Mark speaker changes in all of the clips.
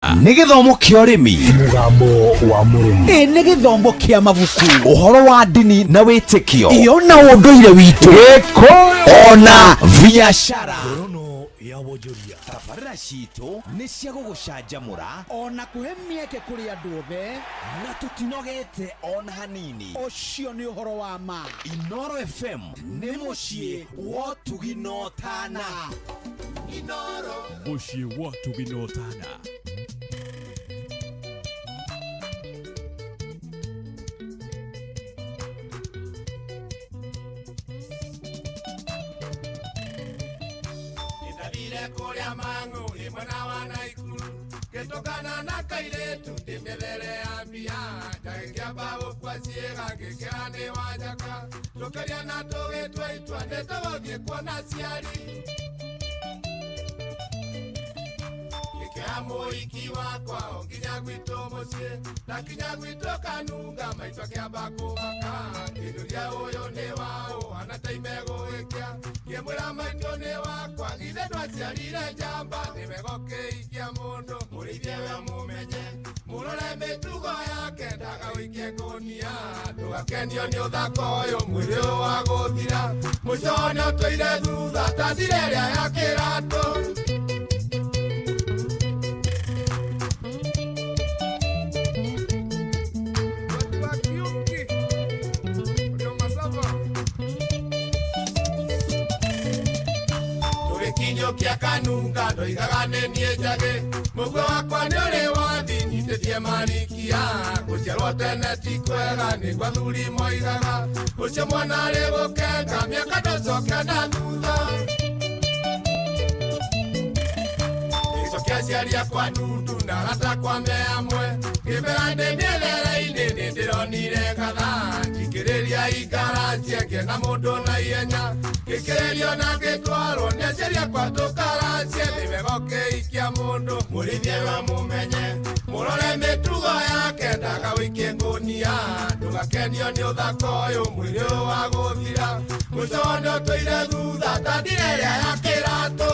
Speaker 1: Nĩ gĩthomo kĩa ũrĩmi.
Speaker 2: Mũgambo wa mũrĩmi.
Speaker 3: Ĩ nĩ gĩthomo kĩa mabuku.
Speaker 1: Ũhoro wa ndini na wĩtĩkio.
Speaker 3: Iyo na ũndũire witũ.
Speaker 1: Gĩkũyũ ona biacara.
Speaker 2: Ngorono ya wonjoria.
Speaker 1: Tabarĩra citũ nĩ cia gũgũcanjamũra
Speaker 3: Ona kũhe mĩeke kũrĩ andũ othe.
Speaker 1: Na tũtinogete ona hanini.
Speaker 3: Ũcio nĩ ũhoro wa ma.
Speaker 1: Inoro FM nĩ mũciĩ wa ũtugi na ũtana. Inoro.
Speaker 4: Mũciĩ wa ũtugi na ũtana.
Speaker 5: Ndathiire kũrĩa mang'ũ ĩ mwena wa Naikuru, ngĩtũngana na kairĩtu ndĩmĩthere ya mbia, ndagĩkĩamba gũkua ciĩga ngĩkĩra nĩ wanjaka, tũkĩaria na tũgĩtua itua nĩ tũgũthiĩ kuona aciari. Ngĩkĩoya mũhiki wakwa o nginya gwitũ mũciĩ, ndakinya gwitũ kanunga maitũ akĩamba kũmaka, ngĩnjũria ũyũ nĩ waũ hana ta imegũgĩkĩa, ngĩmwĩra maitũ nĩ wakwa githĩ ndwaciarire njamba, nĩ wega ũkĩhikia mũndũ mũrĩithie we ũmũmenye, mũrore mĩtugo yake ndagagũikie ngũnia, ndũgakenio nĩ ũthaka ũyũ mwĩrĩ ũyũ wa gũthira, mũico nĩ ũtũire thutha ta ndira ĩrĩa ya kĩratũ. Watu wa Kiuki, ndio masava. Tũgĩkinyũkia kanunga ndoigaga nĩ niĩ njagĩ, mũguo wakwa nĩ ũrĩ wathi nyitĩtie marikia, gũciarwo tene ti kwega nĩguo athuri moigaga, ũcio mwana arĩ gũkenga mĩaka ndũcoke na thutha. Ngĩcokia aciari akwa ndundu na arata akwa me amwe, ngĩmera ndĩ mĩethere-inĩ nĩ ndĩronire ngatha, njikĩrĩria ingaracie ngĩona mũndũ na ihenya, ngĩkĩrĩrio na ngĩtwarwo nĩ aciari akwa tũkaracie, nĩ wega ũkĩhikia mũndũ mũrĩithie we mũmenye, mũrore mĩtugo yake ndagagũikie ngũnia, ndũgakenio nĩ ũthaka ũyũ mwĩrĩ ũyũ wa gũthira, mũico nĩ ũtũire thutha ta ndira ĩrĩa ya kĩratũ.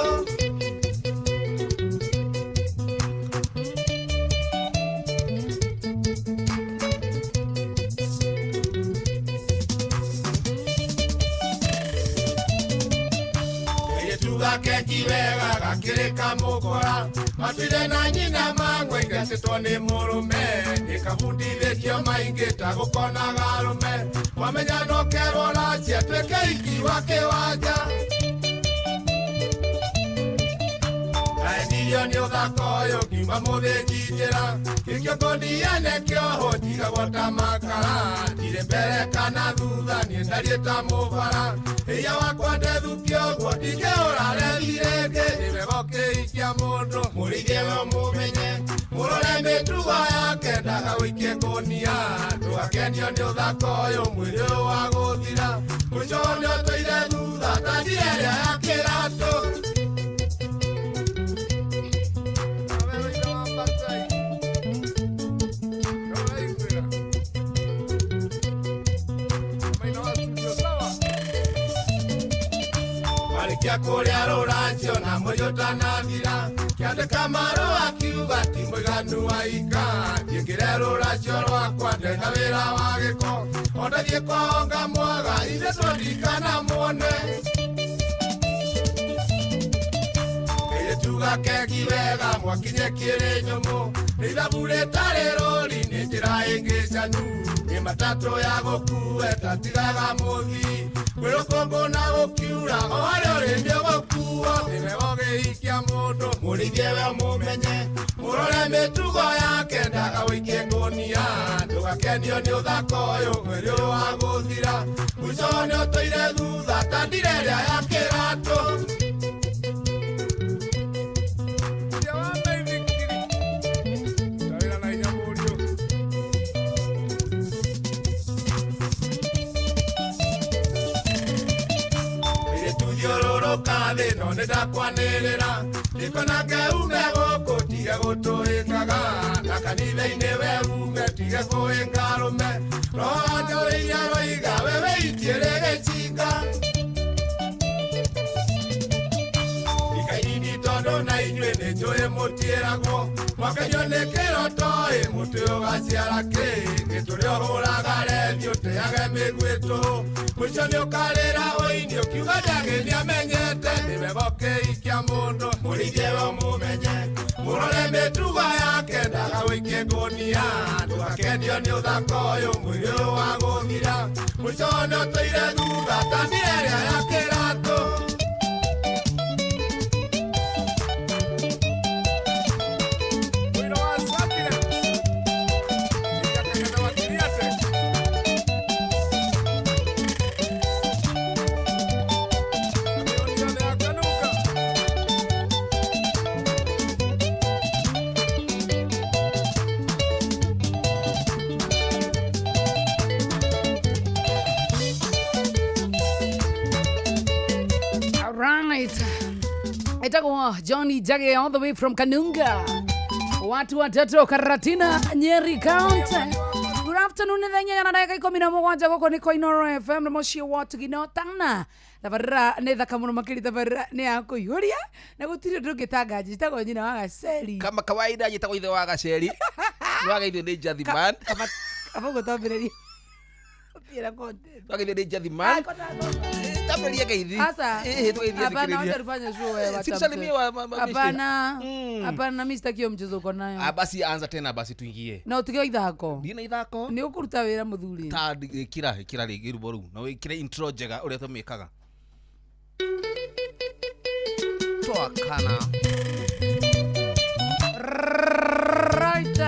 Speaker 5: Kairĩtu gake wega gakĩrĩ kamũkora, matwire na nyina mang'we ngetĩtwo nĩ mũrũme, nĩkabundithĩtio maingĩ ta gũkonaga arũme, wamenya no kerwo racia tuĩke iki wa kĩwanja. Ndaendirio nĩ ũthaka ũyũ ngiuma mũthĩnji njĩra, gĩkĩo ngũnia kĩohwo njigagwo ta makara, ndirĩ mbere kana thutha niĩ ndariĩ ta mũbara, ĩia wakwa ndethukio ũguo ndingĩhũra rethi rĩngĩ, nĩ wega ũkĩhikia mũndũ mũrĩithie we ũmũmenye, mũrore mĩtugo yake ndagagũikie ngũnia, ndũgakenio nĩ ũthaka ũyũ mwĩrĩ ũyũ wa gũthira, mũico nĩ ũtũire thutha ta ndira ĩrĩa ya kĩratũ. Marĩkia kũrĩa rũracio na mũri ũtanathira, kĩandĩka marũa kiuga ti mũiganu wa ika, njĩkĩre rũracio rwakwa ndĩna wĩra wa gĩko, o ndathiĩ kwao ngamwaga ithe tũndikana muone. Kairĩtu gake wega mwakinye kĩrĩ nyũmũ, nĩ ithabu rĩtarĩ rũri nĩ njĩra ĩngĩ canu, nĩ matatũ ya gũkue tatigaga mũthii, kwĩ rũkũngũ na gũkiura o harĩa ũrĩ nĩ ũgũkuo, nĩ wega ũkĩhikia mũndũ mũrĩithie we ũmũmenye, mũrore mĩtugo yake ndagagũikie ngũnia, ndũgakenio nĩ ũthaka ũyũ mwĩrĩ ũyũ wa gũthira, mũico nĩ ũtũire thutha ta ndira ĩrĩa ya kĩratũ. Thiũrũrũka thĩ no nĩ ndakwanĩrĩra, ndikona ngeume gũkũ tige gũtũĩkaga, na kanitha-inĩ we ume tige kũĩka arũme, roho wanjũrĩire roiga we wĩitiĩrĩ gĩcinga. Ikainini tondũ na inyuĩ nĩ njũĩ Mũtiĩragwo Mwakenyo nĩ kĩroto ĩ mũtĩ ũgaciara kĩ Gĩtũrĩ ũhũraga rethi ũteage mĩguĩtũ Mũico nĩ ũkarĩra ũini ũkiuga njagĩ nĩamenyete Nĩ wega ũkĩhikia mũndũ mũrithie we ũmũmenye Mũrore mĩtugo yake ndagagũikie ngũnia Ndũgakenio nĩ ũthaka ũyũ mwĩrĩ ũyũ wa gũthira Mũico nĩ ũtũire thutha ta mbia ĩrĩa ya kĩratũ.
Speaker 6: Itakuwa Johnny Jage all the way from Kanunga. Watu watatu Karatina, Nyeri County. Good afternoon thenya na dakika 17 goko ni Koinoro FM na muciĩ wa Tugino Tana. Tabarira nĩ thaka mũno makĩria tabarira nĩ ya kũihũria na gũtirĩ ũndũ ũngĩ njĩtagwo nyina wa Gaceri.
Speaker 7: Kama kawaida njĩtagwo ithe wa Gaceri. Nĩwagaithio nĩ Njathi man.
Speaker 6: Kaba gũtambĩrĩria. Ũthiĩra content.
Speaker 7: Nĩwagaithio nĩ Njathi man. Taberia gaithi.
Speaker 6: Asa.
Speaker 7: Hapana,
Speaker 6: wacha tufanye show wewe.
Speaker 7: Sikusalimie wa
Speaker 6: Hapana. Hapana, mimi sitaki hiyo mchezo uko nayo.
Speaker 7: Ah, basi anza tena basi tuingie.
Speaker 6: Na utige ithako.
Speaker 7: Ndina ithako.
Speaker 6: Ni ukuruta wira muthuri.
Speaker 7: Ta kira rĩngĩ rwĩmbo rũu. Na wĩkĩre intro njega ũrĩa tũmĩkaga. Twakana.
Speaker 6: Right.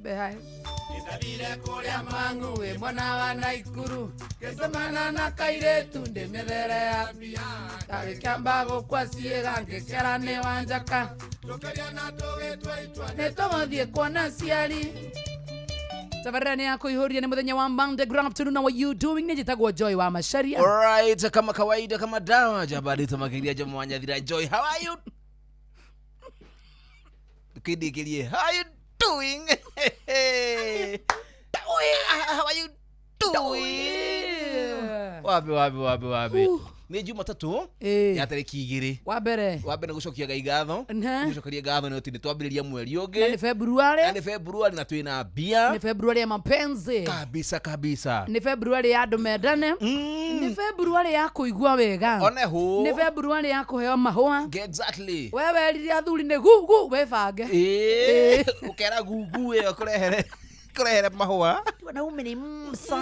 Speaker 6: Behai.
Speaker 5: Ndathiire kũrĩa Mang'u wĩ mwena wa Naikuru ngĩcemana na kairĩtu ndĩ mĩthere ya mbia gagĩkĩamba gũkua ciĩga ngĩkera nĩ wa njaka tũkĩria na tũgĩtua itua
Speaker 6: nĩ tũgũthiĩ kuona ciari. Tabarira nĩ ya kũihũria nĩ mũthenya wa Monday. Good afternoon, how are you doing? Nĩ njĩtagwo Joy wa Macharia.
Speaker 7: All right, kama kawaida kama dawa jabali tamakiria jamu wanyathira. Joy, how are you? Tukindikirie, how are you doing? How are you doing? Wabe wabe wabe wabe. Nĩ Jumatatu ya tarĩki 2.
Speaker 6: Wa mbere.
Speaker 7: Wa mbere gũcokia Ngai ngatho. Gũcokeria ngatho nĩ atĩ nĩ twambĩrĩria mweri ũngĩ.
Speaker 6: Na nĩ February.
Speaker 7: Na nĩ February na twĩna mbia.
Speaker 6: Nĩ February ya mapenzi.
Speaker 7: Kabisa kabisa.
Speaker 6: Nĩ February ya andũ mendane. Nĩ February ya kũigua wega.
Speaker 7: One hũ.
Speaker 6: Nĩ February ya kũheo mahũa.
Speaker 7: Exactly.
Speaker 6: We werire athuri nĩ gugu webange.
Speaker 7: Ũkera gugu ĩyo kũrehere kũrehere mahũa.
Speaker 6: Wanaume ni msa.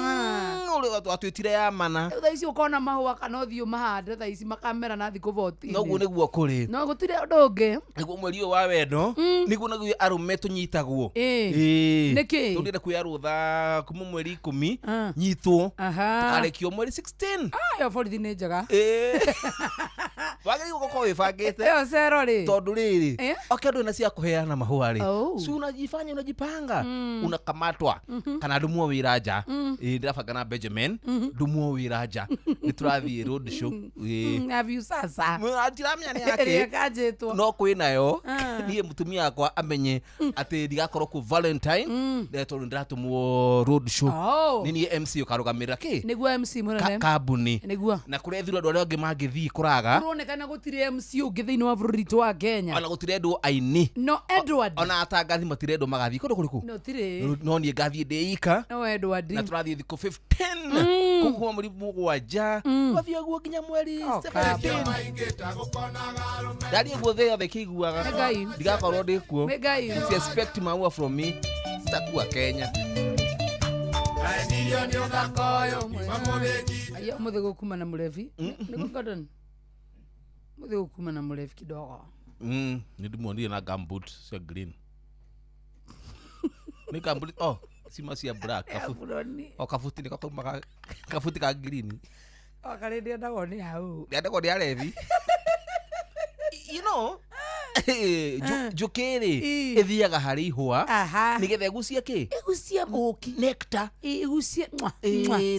Speaker 7: Ũrĩa twatwĩtire ya mana.
Speaker 6: Thaa ici ũkona mahũa kana ũthiĩ ũmahande thaa ici makamera na thikũ 14.
Speaker 7: Noguo nĩguo kũrĩ.
Speaker 6: No gũtirĩ ũndũ ũngĩ.
Speaker 7: Nĩguo mweri ũyũ wa wendo nĩguo naguo arũme tũnyitagwo.
Speaker 6: Nĩkĩ?
Speaker 7: Tũndĩenda kuoya rũtha kuma mweri 10 nyitwo. Tũkarekio mweri 16.
Speaker 6: Ĩyo borithi nĩ njega.
Speaker 7: Wagĩrĩirwo gũkorwo wĩbangĩte.
Speaker 6: Ĩyo cero rĩ.
Speaker 7: Tondũ rĩrĩ oke andũ ena cia kũheana mahũa rĩ. Si unajifanya unajipanga. Unakamatwa. Kana ndumwo wĩra nja. Ndĩrabanga na Benjamin. Ndumwo wĩra nja. Nĩ tũrathiĩ road show.
Speaker 6: Have you sasa?
Speaker 7: Ndiramenya nĩ yake.
Speaker 6: Ĩrĩa
Speaker 7: no kwĩ nayo. Niĩ mũtumia wakwa amenye atĩ ndigakorwo kũ Valentine. Tondũ ndĩratũmwo road show. Nĩ niĩ MC ũkarũgamĩrĩra kĩ?
Speaker 6: Nĩguo MC mũnene.
Speaker 7: Kambuni.
Speaker 6: Nĩguo.
Speaker 7: Na kũrĩa thirwo andũ arĩa angĩ mangĩthiĩ kũraga.
Speaker 6: Kũronekana gũtirĩ MC ũngĩ thĩinĩ wa bũrũri witũ wa Kenya.
Speaker 7: Ona gũtirendwo aini.
Speaker 6: No Edward.
Speaker 7: Ona atangathi matirendwo magathiĩ kũndũ kũrĩkũ?
Speaker 6: No tirĩ.
Speaker 7: No niĩ ngathiĩ ndĩ ika.
Speaker 6: No Edward.
Speaker 7: Na tũrathiĩ thikũ 15. Kuma mweri 7. Twathiĩ ũguo nginya mweri 17. Ndathiĩ guo thĩ yothe ĩkĩiguaga. Ndigakorwo ndĩ kuo. If you expect maua from me, sitakuwa Kenya.
Speaker 6: Ayo mũthĩ gũkuma na mũrebi. Nĩguo Gordon. Mũthĩ gũkuma na mũrebi kidogo.
Speaker 7: Nĩ ndĩmuonire na gumboot cia green. Nĩ gumboot oh cima cia black o kabuti nĩko kaumaga kabuti ka green.
Speaker 6: O karĩ ndĩendagwo nĩ hau.
Speaker 7: Ndĩendagwo nĩ arebi. You know. Njũkĩ rĩ ĩthiaga harĩ ihũa nĩgetha ĩgucie kĩ?
Speaker 6: Ĩgucie ũkĩ.
Speaker 7: Nectar.
Speaker 6: Ĩgucie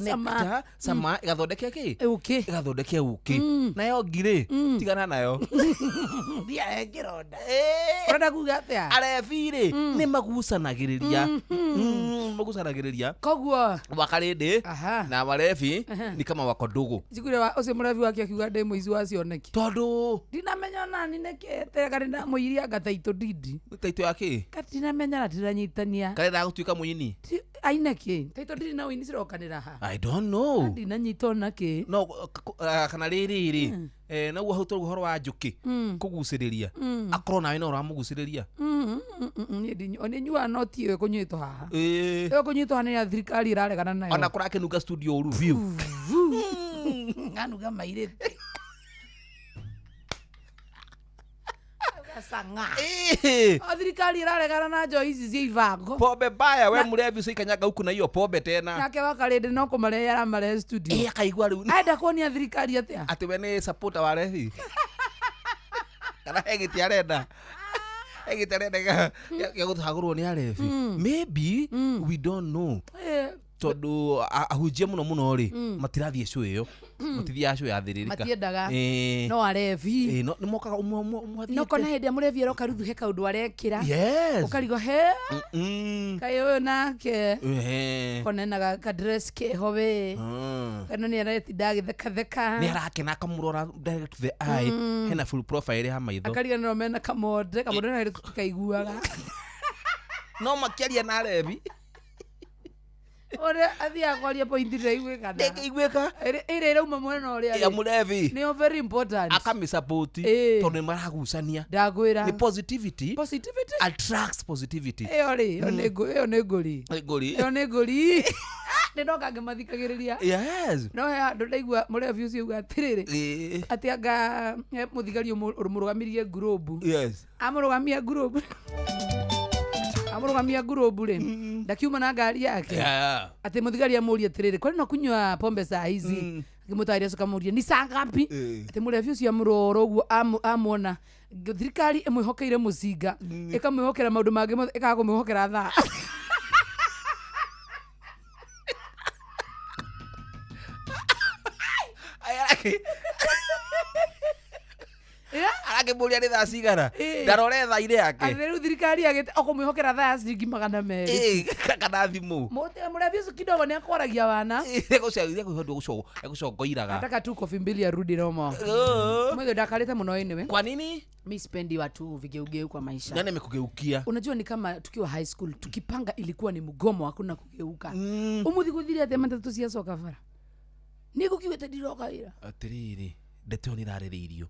Speaker 7: nectar sama ĩgathondeke kĩ?
Speaker 6: Ũkĩ.
Speaker 7: Ĩgathondeke ũkĩ. Nayo ngirĩ tigana nayo.
Speaker 6: Thiaga kĩronda. Ũrenda kuga atĩa?
Speaker 7: Arebi rĩ nĩ magucanagĩrĩria. Magucanagĩrĩria.
Speaker 6: Koguo
Speaker 7: Wakarĩndĩ na warebi ni kama wako ndugu.
Speaker 6: Njiguire ũcio mũrebi wake akiuga ndĩ mũici wa cioneki.
Speaker 7: Tondũ
Speaker 6: ndinamenya onani nĩkĩ tega ndamũiria anga taitũ ndindi.
Speaker 7: Taitũ ya kĩ?
Speaker 6: Katinamenya na ndiranyitania.
Speaker 7: Karenda gũtuĩka mũini?
Speaker 6: Aine kĩ? Taitũ ndindi na ũini cirokanĩra ha?
Speaker 7: I don't know.
Speaker 6: Ndinanyita ona kĩ.
Speaker 7: No kana rĩrĩ rĩ naguo hau tũrĩ ũhoro wa njũkĩ kũgucĩrĩria. Akorwo nawe no ũramũgucĩrĩria.
Speaker 6: Nĩ nyuaga no ti ĩyo ĩkũnyuĩtwo haha. Ĩyo ĩkũnyuĩtwo haha nĩ ya thirikari ĩraregana nayo.
Speaker 7: Ona kũrakĩnunga studio ũru biũ.
Speaker 6: Nganuga mairĩtu. Sanga. O thirikari ĩraregana na njohi ici cia ibango.
Speaker 7: Pombe mbaya we mũrebi ucikanyaga huku na hiyo pombe tena.
Speaker 6: Nake wakarĩndĩ no kũmarehe aramarehe studio.
Speaker 7: Akaigua rĩu.
Speaker 6: Enda kuonia thirikari atĩa?
Speaker 7: Atĩ we nĩ supporter wa rebi. Kana he gĩtĩ arenda. He gĩtĩ arenda gĩa gũthagũrwo nĩ arebi. Maybe we don't know. Tondũ ahunjia mũno mũno rĩ matirathiĩ show ĩyo. Matithiaga show ya thĩrĩrĩka.
Speaker 6: Matiendaga. No arebi.
Speaker 7: No nĩmokaga ũmwe ũmwe
Speaker 6: No kona hĩndĩ ĩrĩa mũrebi aroka ruthu he kaũndũ arekĩra.
Speaker 7: Yes.
Speaker 6: Ũkarigwo he. Kaĩ ũyũ nake. Kona ena ka dress keho we. Kana nĩ aretinda agĩthekatheka.
Speaker 7: Nĩ arakena akamũrora direct to the eye. Hena full profile ya maitho.
Speaker 6: Akariganĩrwo mena kamonde. Kamonde na tũtikaiguaga.
Speaker 7: No makĩaria na arebi.
Speaker 6: Ore athiaga kwaria point ndĩraiguĩka.
Speaker 7: Ndĩngĩiguĩka.
Speaker 6: Ĩrĩa ĩrauma mwena ũrĩa
Speaker 7: ya mũrebi.
Speaker 6: Nĩyo very important.
Speaker 7: Akamĩsupport tondũ nĩ maragucania.
Speaker 6: Ndakwĩra.
Speaker 7: Nĩ positivity.
Speaker 6: Positivity
Speaker 7: attracts positivity.
Speaker 6: Ĩyo rĩ, ĩyo nĩ ngũri.
Speaker 7: Ngũri.
Speaker 6: Ĩyo nĩ ngũri. Nĩ ndoka ngĩmathikagĩrĩria.
Speaker 7: Yes.
Speaker 6: No he handũ ndaigua mũrebi ũcio auga atĩrĩrĩ. Atĩ anga mũthigari ũmũrũgamirie ngurubu.
Speaker 7: Yes.
Speaker 6: Amũrũgamia ngurubu. Amũrũgamia ngurubu rĩ ndakiuma na ngari yake. Atĩ mũthigari amũrie atĩrĩrĩ kwani no kunywa pombe saa hizi? Akĩmũtarĩria acoka amũrie ni saa ngapi? Atĩ mũrebi ũcio amũrora ũguo amuona thirikari ĩmwĩhokeire mũcinga ĩkamwĩhokera maũndũ mangĩ mothe ĩkaga kũmwĩhokera thaa.
Speaker 7: Arakĩmũria nĩ thaa cigana ndarore thaa irĩ yake.
Speaker 6: Atĩ rĩu thirikari yagĩte ũkũmwĩhokera thaa ya ciringi 200
Speaker 7: kana thimũ.
Speaker 6: Mũrebi ũcio kidogo nĩ akwaragia wana.
Speaker 7: Egũcongoiraga.
Speaker 6: Nataka tu kofi mbili arudi Roma. Mwethe ndakarĩte mũno anyway.
Speaker 7: Kwa nini?
Speaker 6: Mi sipendi watu vigeugeu kwa maisha.
Speaker 7: Nani amekugeukia?
Speaker 6: Unajua ni kama tukiwa high school tukipanga ilikuwa ni mgomo hakuna kugeuka. Umuthi guthire atĩa matatũ ciacoka bara? Nĩgũkiugĩte ndiroka wĩra.
Speaker 7: Atĩrĩrĩ ndeto ĩyo nĩ ĩrarĩrĩirio.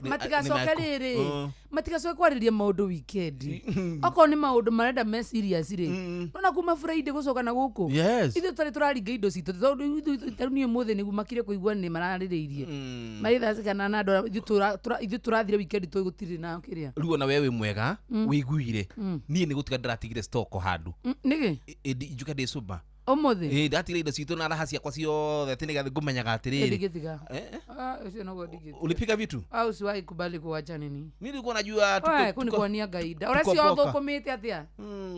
Speaker 6: Matigacoke rĩrĩ matigacoke kwarĩria maũndũ weekend. Okorwo nĩ maũndũ marenda me serious rĩ nona kuma Friday gũcoka na gũkũ ithuĩ tũtarĩ tũraringa indo citũ tondũ tarĩu niĩ ũmũthĩ nĩguo makire kũigua nĩ mararĩrĩirie marĩ thaa cigana na andũ ithuĩ tũrathire weekend tũĩ gũtirĩ na kĩrĩa.
Speaker 7: Rĩu ona we wĩ mwega wĩiguire niĩ nĩ gũtiga ndĩratigire stock handũ
Speaker 6: nĩkĩ
Speaker 7: njuke ndĩ sober
Speaker 6: ũmũthĩ
Speaker 7: ndatigire indo citũ na raha ciakwa ciothe atĩ nĩgetha ngũmenyaga atĩrĩrĩ.
Speaker 6: Ndingĩtiga. Ũcio noguo ndingĩtiga.
Speaker 7: Ulipiga vitu?
Speaker 6: Usiwahi kubali kuacha nini.
Speaker 7: Mimi nilikuwa najua
Speaker 6: tuko kunikuonia gaida. Ũrĩa ciothe ũkũmĩte atĩa?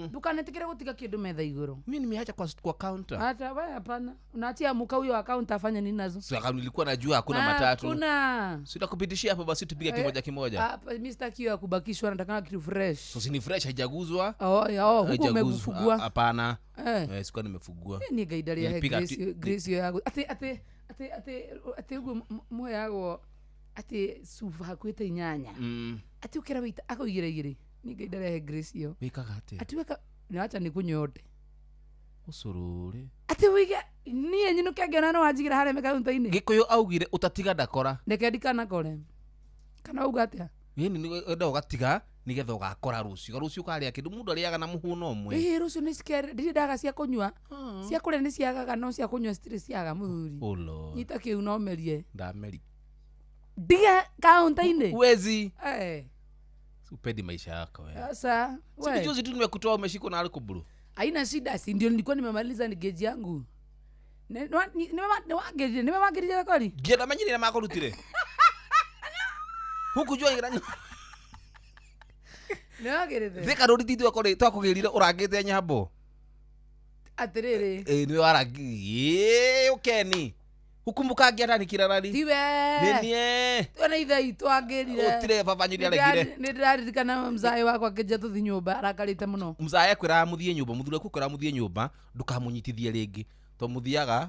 Speaker 6: Ndũkanetĩkĩre gũtiga kĩndũ metha igũrũ.
Speaker 7: Mimi nimeacha kwa counter.
Speaker 6: Hata wewe hapana. Unaachia muka huyo wa counter afanye nini nazo?
Speaker 7: Sasa nilikuwa najua hakuna matatu.
Speaker 6: Hakuna.
Speaker 7: Sitakupitishia hapo basi tupige kimoja kimoja.
Speaker 6: Mimi sitaki ya kubakishwa nataka kitu fresh.
Speaker 7: So si ni fresh haijaguzwa?
Speaker 6: Oh, huko umefugua.
Speaker 7: Hapana. Sikuwa nimefugua.
Speaker 6: Ni gaida ya Grace ya ati ati ati ati ati uguo muheagwo ati cuba hakuhĩ inyanya. Ati ukira wita akaigĩra igĩrĩ. Ni gaida ya Grace iyo.
Speaker 7: Wikaga atia?
Speaker 6: Ati weka ni acha nikunywe yote.
Speaker 7: Ucurure.
Speaker 6: Ati wige niĩ nyinũke ngĩona no wanjigĩra harĩa mĩkaunta-inĩ.
Speaker 7: Gĩkũyũ augire ũtatiga ndakora.
Speaker 6: Reke ndikanakore. Kana uga atĩa?
Speaker 7: Ĩni wenda ũgatiga nigetha ũgakora rũciũ. Rũciũ ũkarĩa kĩndũ mũndũ arĩaga na mũhũno ũmwe.
Speaker 6: Ĩĩ rũciũ nĩ cikere ndirĩ ndaga cia kũnyua. Cia kũrĩa nĩ ciagaga no cia kũnyua citirĩ ciaga mũthuri.
Speaker 7: Oh Lord.
Speaker 6: Nyita kĩu no ũmerie.
Speaker 7: Ndameri.
Speaker 6: Ndige kaunta-inĩ.
Speaker 7: Uwezi.
Speaker 6: Eh.
Speaker 7: Upendi maisha yako wewe.
Speaker 6: Sasa
Speaker 7: wewe. Si juzi tu nimekutoa umeshikwa na alcohol.
Speaker 6: Haina shida, si ndio nilikuwa nimemaliza ni gauge yangu. Nimewagirire kweli?
Speaker 7: Ngienda menyire na makorutire. Hukujua ngira
Speaker 6: Nĩwagĩrĩte.
Speaker 7: Thika Road ti twakũgĩrire ũrangĩte nyambo.
Speaker 6: Atĩrĩrĩ.
Speaker 7: Ĩ nĩwe warangi. Ũkeni. Hukumbukangia hata nikirarari.
Speaker 6: Tiwe.
Speaker 7: Nĩniĩ.
Speaker 6: Tuona ithe itũ angĩrire.
Speaker 7: Gũtirĩ baba wanyu nĩaregire.
Speaker 6: Nĩ ndĩraririkana mzae wakwa akĩnjia tũthi nyũmba arakarĩte mũno.
Speaker 7: Mzae akwĩraga mũthiĩ nyũmba, mũthuri waku akwĩraga mũthiĩ nyũmba, ndũkamũnyitithie rĩngĩ. To mũthiaga